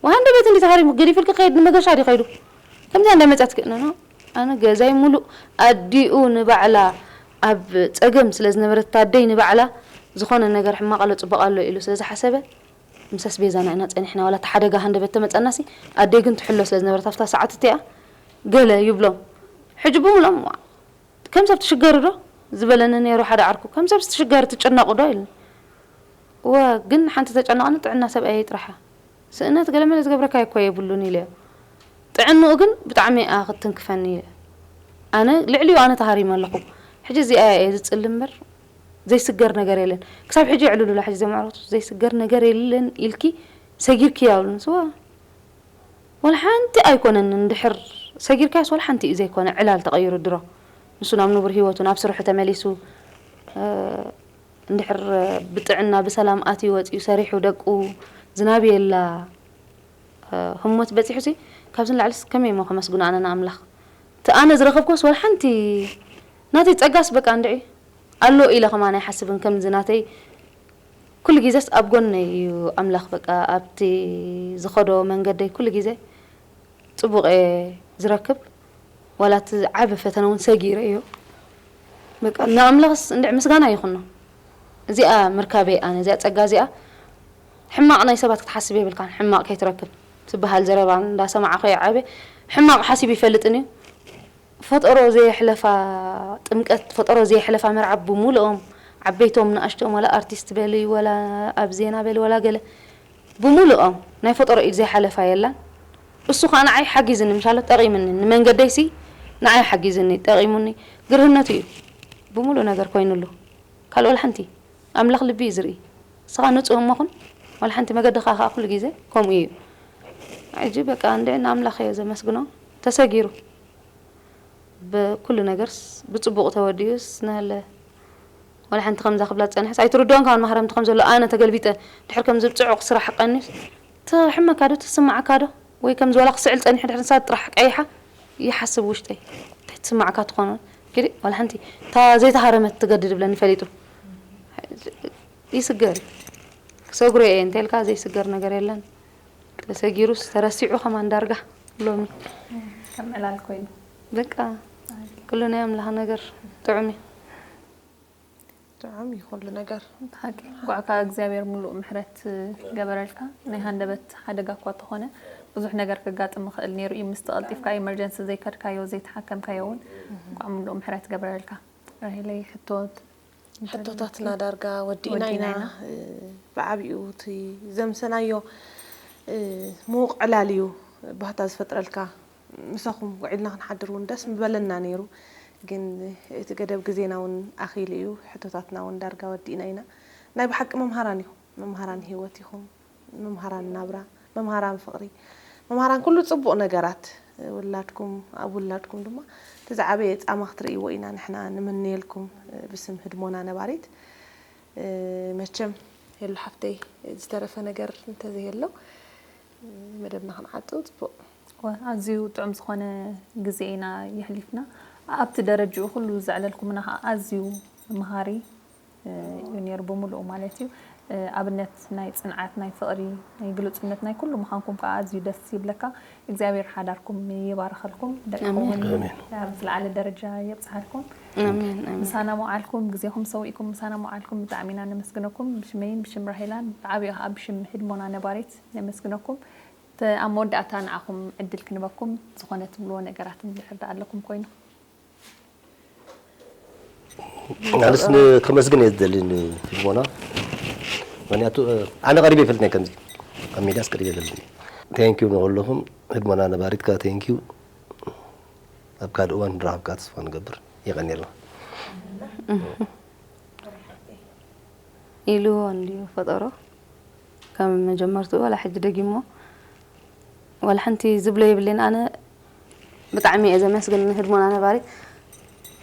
ወሃንደበት እንዲ ተሃሪሙ፣ ገዲፍልኪ ከይድ ንመገሻ ድዩ ከይዱ? ከምዚኣ እንዳመጻትኪ፣ ኖኖ፣ ኣነ ገዛይ ሙሉእ ኣዲኡ ንባዕላ ኣብ ጸገም ስለ ዝነበረት፣ ኣደይ ንባዕላ ዝኾነ ነገር ሕማቕ ኣሎ ጽቡቕ ኣሎ ኢሉ ስለ ዝሓሰበ፣ ምስ ኣስቤዛና ኢና ጸኒሕና። ዋላ እቲ ሓደጋ ሃንደበት ተመጸናሲ፣ ኣደይ ግን ትሕሎ ስለ ዝነበረት ኣብታ ሰዓት እቲኣ፣ ገለ ይብሎም። ሕጂ ብምሎም፣ "ከም ሰብ ትሽገሪ ዶ?" ዝበለኒ ነይሩ ሓደ ዓርኩ። "ከም ሰብ ትሽገሪ ትጨነቑ ዶ?" ኢሉኒ። እወ፣ ግን ሓንቲ ተጨነቕኒ ጥዕና ሰብኣየይ ጥራሓ። ስእነት ገለ መለ ዝገብረካ እኮ የብሉን ኢለዮ። ጥዕንኡ ግን ብጣዕሚ እያ ክትትንክፈኒ ኢለ። ኣነ ልዕሊኡ ኣነ ተሃሪመ ኣለኹ። ሕጂ እዚኣ እየ ዝጽሊ እምበር ዘይስገር ነገር የለን። ክሳብ ሕጂ የዕልሉላ ሕጂ ዘማዕረቱ ዘይስገር ነገር የለን ኢልኪ ሰጊርኪ ያብሉን። ስዋ ወላ ሓንቲ ኣይኮነን። እንድሕር ሰጊርካዮስ ወላ ሓንቲ እዩ ዘይኮነ። ዕላል ተቐይሩ ድሮ። ንሱ ናብ ንቡር ህይወቱ፣ ናብ ስርሑ ተመሊሱ፣ እ፣ እንድሕር ብጥዕና ብሰላም ኣትዩ ወፂኡ ሰሪሑ ደቁ ዝናብ የላ ህሞት በፂሑ ሲ ካብዚ ንላዕሊ ከመይ እሞ ከመስግኖ ኣነ ንኣምላኽ እቲ ኣነ ዝረኸብኩስ ወላ ሓንቲ ናተይ ፀጋስ በቃ እንድዒ ኣሎ ኢለ ከማን ኣይሓስብን ከምዚ ናተይ ኩሉ ግዜስ ኣብ ጎነይ እዩ ኣምላኽ በቃ ኣብቲ ዝኸዶ መንገደይ ኩሉ ግዜ ፅቡቕ እየ ዝረክብ ዋላ እቲ ዓቢ ፈተነ እውን ሰጊረ እዮ በቃ ንኣምላኽስ እንድዕ ምስጋና ይኹኖ እዚኣ ምርካበይ ኣነ እዚኣ ፀጋ እዚኣ ሕማቕ ናይ ሰባት ክትሓስብ የብልካን ሕማቕ ከይትረክብ ትበሃል ዘረባ እንዳሰማዕኸ ዓበ ሕማቕ ሓሲብ ይፈልጥን እዩ ፈጠሮ ዘየሕለፋ ጥምቀት ፈጠሮ ዘየሕለፋ መርዓ ብሙሉኦም ዓበይቶም ንኣሽቶም ዋላ ኣርቲስት በሊ ዋላ ኣብ ዜና በሊ ዋላ ገለ ብሙሉኦም ናይ ፈጠሮ ኢድ ዘይሓለፋ የላን እሱ ከዓ ንዓይ ሓጊዝኒ ምሻሎ ጠቂምኒ ንመንገደይሲ ንዓይ ሓጊዝኒ ጠቂሙኒ ግርህነቱ እዩ ብሙሉእ ነገር ኮይኑሉ ካልእ ዋላ ሓንቲ ኣምላኽ ልቢ እዩ ዝርኢ ንስኻ ንፁህ እሞ ኩን ዋላ ሓንቲ መገድኻ ከዓ ኩሉ ግዜ ከምኡ እዩ ሕጂ በቃ እንድዕ ንኣምላኽ እየ ዘመስግኖ ተሰጊሩ ብኩሉ ነገርስ ብፅቡቕ ተወዲኡስ ንሃለ ዋላ ሓንቲ ከምዛ ክብላ ዝፀንሐስ ኣይትርድኦን ካብ መሃረምቲ ከም ዘሎ ኣነ ተገልቢጠ ድሕር ከምዚ ብፅዑቕ ስራሕ ቀንዩስ ትሕመካ ዶ ትስማዓካ ዶ ወይ ከምዚ ዋላ ክስዕል ፀኒሑ ድሕር ንሳ ጥራሕ ቀይሓ ይሓስብ ውሽጠይ እንታይ ትስማዓካ ትኾኖ ግዲ ዋላ ሓንቲ እታ ዘይተሃረመት ትገድድ ብለኒ ፈሊጡ ይስገር ክሰግሮ እየ እንተልካ ዘይስገር ነገር የለን ተሰጊሩስ ተረሲዑ ከማን ዳርጋ ሎሚ ከም ዕላል ኮይኑ በቃ ኩሉ ናይ ኣምላኽ ነገር ጥዑም እዩ ጥዑም እዩ ኩሉ ነገር ብሓቂ እንኳዕ ከዓ እግዚኣብሔር ሙሉእ ምሕረት ገበረልካ ናይ ሃንደበት ሓደጋ እኳ ተኾነ ብዙሕ ነገር ክጋጥም ይኽእል ነይሩ እዩ ምስቲ ቀልጢፍካ ኢመርጀንሲ ዘይከድካዮ ዘይተሓከምካዮ እውን እንኳዕ ሙሉእ ምሕረት ገበረልካ ራሄለይ ሕቶት ሕቶታትና ዳርጋ ወዲእና ኢና ብዓብኡ እቲ ዘምሰናዮ ምውቕ ዕላል እዩ ባህታ ዝፈጥረልካ ምሳኹም ውዒልና ክንሓድር እውን ደስ ምበለና ነይሩ ግን እቲ ገደብ ግዜና እውን ኣኺሉ እዩ ሕቶታትና እውን ዳርጋ ወዲእና ኢና ናይ ብሓቂ መምሃራን ኢኹም መምሃራን ህይወት ኢኹም መምሃራን ናብራ፣ መምሃራን ፍቕሪ፣ መምሃራን ኩሉ ጽቡቕ ነገራት ውላድኩም ኣብ ውላድኩም ድማ እቲ ዝዓበየ ጻማ ክትርእይዎ ኢና ንሕና ንምነየልኩም ብስም ህድሞና ነባሪት። መቸም ሄሉ ሓፍተይ ዝተረፈ ነገር እንተዘየሎ መደብና ክንዓጽው ጽቡቕ። እወ፣ ኣዝዩ ጥዑም ዝኾነ ግዜ ኢና የሕሊፍና። ኣብቲ ደረጅኡ ኩሉ ዘዕለልኩምና ከኣ ኣዝዩ መሃሪ እዩ ነይሩ ብምሉኡ ማለት እዩ። ኣብነት ናይ ጽንዓት፣ ናይ ፍቕሪ፣ ናይ ግሉጽነት፣ ናይ ኩሉ ምዃንኩም ከኣ ኣዝዩ ደስ ይብለካ። እግዚኣብሔር ሓዳርኩም ይባርኸልኩም፣ ደቅኹም እውን ኣብ ዝለዓለ ደረጃ የብጽሓልኩም። ኣሜን፣ ኣሜን። ምሳና መውዓልኩም፣ ግዜኹም ሰዊእኩም ምሳና መውዓልኩም ብጣዕሚ ኢና ነመስግነኩም። ብሽመይን ብሽም ራሄላን ብዓብዩ ከኣ ብሽም ህድሞና ነባሪት ነመስግነኩም። ተ-፣ ኣብ መወዳእታ ንዓኹም ዕድል ክንበኩም ዝኾነ ትብልዎ ነገራት እንድሕር ደኣ ኣለኩም ኮይኑ። ኣነስ ን-፣ ከመስግን እየ ዝደሊ ንህድሞና። ምኽንያቱ፣ ኣነ ቀሪበ ይፈልጥ ናይ ከምዚ። ኣብ ሜድያስ ቀሪበ ይፈልጥ። ቴንኪዩ ንኹልኹም። ህድሞና ነባሪትካ ቴንኪዩ። ኣብ ካልእ እዋን ንራኸብካ ተስፋ ንገብር። የቐንየልና። ኢልዎ እንድዩ ፈጠሮ። ከም መጀመርትኡ ዋላ ሕጂ ደጊሞ ዋላ ሓንቲ ዝብሎ የብለይን ኣነ ብጣዕሚ እየ ዘመስግን ንህድሞና ነባሪ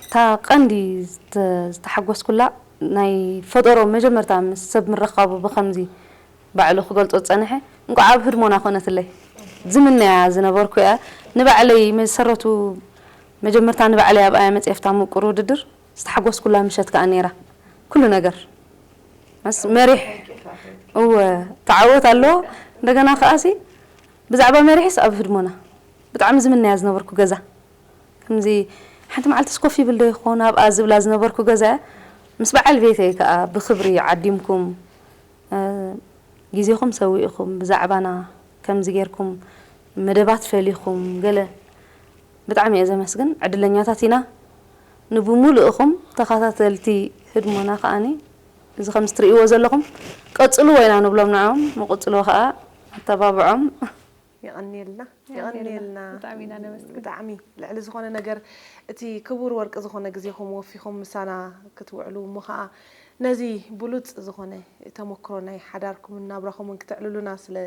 እታ ቀንዲ ዝተ-፣ ዝተሓጎስኩላ ናይ ፈጠሮ መጀመርታ ምስ ሰብ ምርኻቡ ብኸምዚ ባዕሉ ክገልጾ ዝጸንሐ እንቋዕ ኣብ ህድሞና ኮነትለይ ዝምነያ ዝነበርኩ እያ ንባዕለይ መሰረቱ መጀመርታ ንባዕለይ ኣብኣያ መጽየፍታ ምቁር ውድድር ዝተሓጎስኩላ ምሸት ከኣ ነይራ ኩሉ ነገር መስ መሪሕ እወ ተዓወት ኣሎ እንደገና ከኣሲ ብዛዕባ መሪሕስ ኣብ ህድሞና ብጣዕሚ ዝምነያ ዝነበርኩ ገዛ ከምዚ ሓንቲ መዓልትስ ኮፍ ይብል ዶ ይኾን ኣብኣ ዝብላ ዝነበርኩ ገዛ ምስ በዓል ቤተይ ከኣ ብክብሪ ዓዲምኩም ግዜኹም ሰዊእኹም ብዛዕባና ከምዚ ጌርኩም መደባት ፈሊኹም ገለ ብጣዕሚ እየ ዘመስግን ዕድለኛታት ኢና ንብሙሉእኹም ተኸታተልቲ ህድሞና ከኣኒ እዚ ከምዚ ትርእይዎ ዘለኹም ቀጽልዎ ኢና ንብሎም ንዖም ንቕጽልዎ ከኣ ኣተባብዖም የቐንየልና የቐንየልና ብጣዕሚ ኢና ነመስግን ብጣዕሚ ልዕሊ ዝኾነ ነገር እቲ ክቡር ወርቂ ዝኾነ ግዜኹም ወፊኹም ምሳና ክትውዕሉ እሞ ኸዓ ነዚ ብሉፅ ዝኾነ ተሞክሮ ናይ ሓዳርኩምን ናብራኹምን ክተዕልሉና ስለ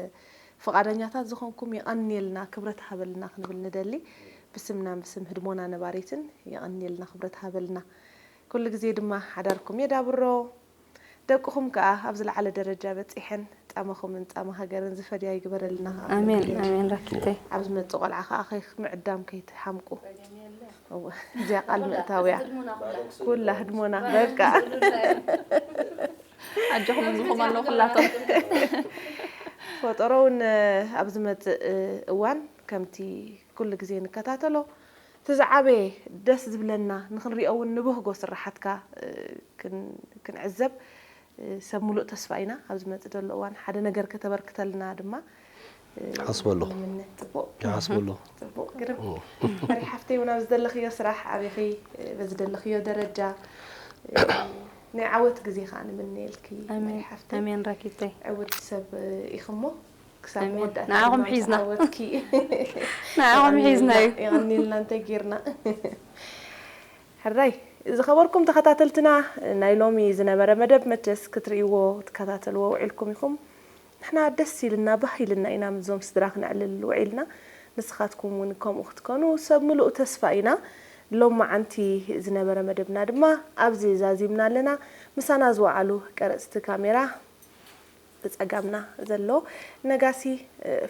ፍቓደኛታት ዝኾንኩም የቐንየልና ክብረት ሃበልና ክንብል ንደሊ ብስምናን ብስም ህድሞና ነባሪትን የቐንየልና ክብረት ሃበልና ኩሉ ግዜ ድማ ሓዳርኩም የዳብሮ ደቅኹም ከኣ ኣብ ዝለዓለ ደረጃ በጺሐን ጻማኹምን ጻማ ሃገርን ዝፈድያ ይግበረልና። ኣሜን ኣሜን ራኪተይ። ኣብ ዝመጽእ ቆልዓ ከኣ ምዕዳም ከይትሓምቁ። እዚኣ ቃል ምእታውያ ኩላ ህድሞና በቃ። ኣጆኹም እዚኹም ኣለኹላቶም። ፈጠሮ እውን ኣብ ዝመጽእ እዋን ከምቲ ኩሉ ግዜ ንከታተሎ እቲ ዝዓበየ ደስ ዝብለና ንክንሪኦ እውን ንብህጎ ስራሓትካ ክንዕዘብ ሰብ ሙሉእ ተስፋ ኢና። ኣብ ዝመፅእ ዘሎ እዋን ሓደ ነገር ከተበርክተልና ድማ ይሓስበሉ ንምነ። ፅቡቅ ይሓስበሉ ፅቡቅ ግርም ፈሪ ሓፍተይ እውን ኣብ ዝደለኽዮ ስራሕ ኣበኺ በዚ ደለኽዮ ደረጃ ናይ ዓወት ግዜ ከዓ ንምነየልኪ ፈሪ ሓፍተይ። ኣሜን ራኪተይ። ዕውት ሰብ ኢኽሞ ክሳብ ኣሜን። መወዳእታ ንዓኹም ዕድመ ሒዝና። ዝዓወትኪ ንዓኹም ሒዝና እዩ። የቐኒልና እንተ ጌርና። ሕራይ ዝኸበርኩም ተኸታተልትና ናይ ሎሚ ዝነበረ መደብ መቸስ ክትርእይዎ ትከታተልዎ ውዒልኩም ኢኹም። ንሕና ደስ ኢልና ባህ ኢልና ኢና ምስዞም ስድራ ክነዕልል ውዒልና። ንስኻትኩም እውን ከምኡ ክትኮኑ ሰብ ምሉእ ተስፋ ኢና። ሎማዓንቲ ዝነበረ መደብና ድማ ኣብዚ ዛዚምና ኣለና። ምሳና ዝወዓሉ ቀረፅቲ ካሜራ ብፀጋምና ዘሎ ነጋሲ፣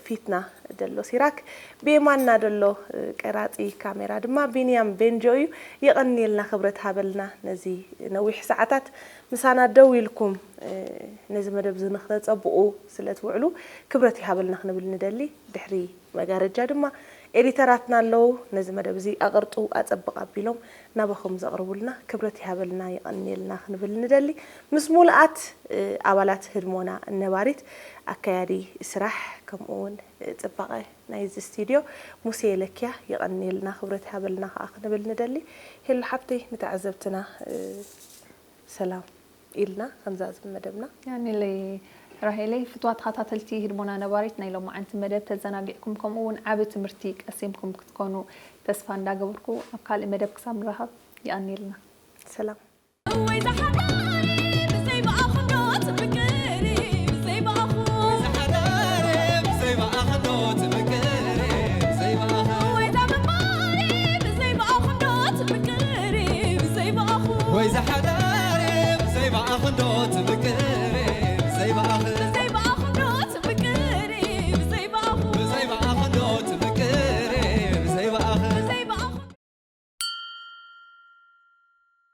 ፊትና ዘሎ ሲራክ፣ ብየማንና ዘሎ ቀራፂ ካሜራ ድማ ቢንያም ቤንጆ እዩ። የቐንየልና ክብረት ሃበልና ነዚ ነዊሕ ሰዓታት ምሳና ደው ኢልኩም ነዚ መደብ እዚ ንክተፀብቑ ስለ ትውዕሉ ክብረት ይሃበልና ክንብል ንደሊ። ድሕሪ መጋረጃ ድማ ኤዲተራትና ኣለዉ። ነዚ መደብ እዚ ኣቐርጡ ኣፀብቕ ኣቢሎም ናባኹም ዘቕርቡልና ክብረት ይሃበልና የቐንየልና ክንብል ንደሊ። ምስ ሙሉኣት ኣባላት ህድሞና ነባሪት ኣካያዲ ስራሕ ከምኡ እውን ፅባቐ ናይዚ ስቱድዮ ሙሴ ለኪያ የቐንየልና ክብረት ይሃበልና ከዓ ክንብል ንደሊ። ሄሉ ሓብተይ ንተዓዘብትና ሰላም ኢልና ከምዛዝም መደብና። ያኒለይ ራሄለይ ፍትዋ ተኸታተልቲ ህድሞና ነባሪት ናይ ሎማዓንቲ መደብ ተዘናጊዕኩም ከምኡ እውን ዓቢ ትምህርቲ ቀሲምኩም ክትኮኑ ተስፋ እንዳገበርኩ ኣብ ካልእ መደብ ክሳብ ንራኸብ ይኣኒልና። ሰላም። ወይ ዝሓዳሪ ብዘይ ብኣኹም ዶ ትፍቅሪ ብዘይ ብኣኹም ወይ ዛመባሪ ብዘይ ብኣኹም ዶ ትፍቅሪ ብዘይ ብኣኹም ወይ ዝሓዳሪ ብዘይ ብኣኹም ዶ ትፍቅሪ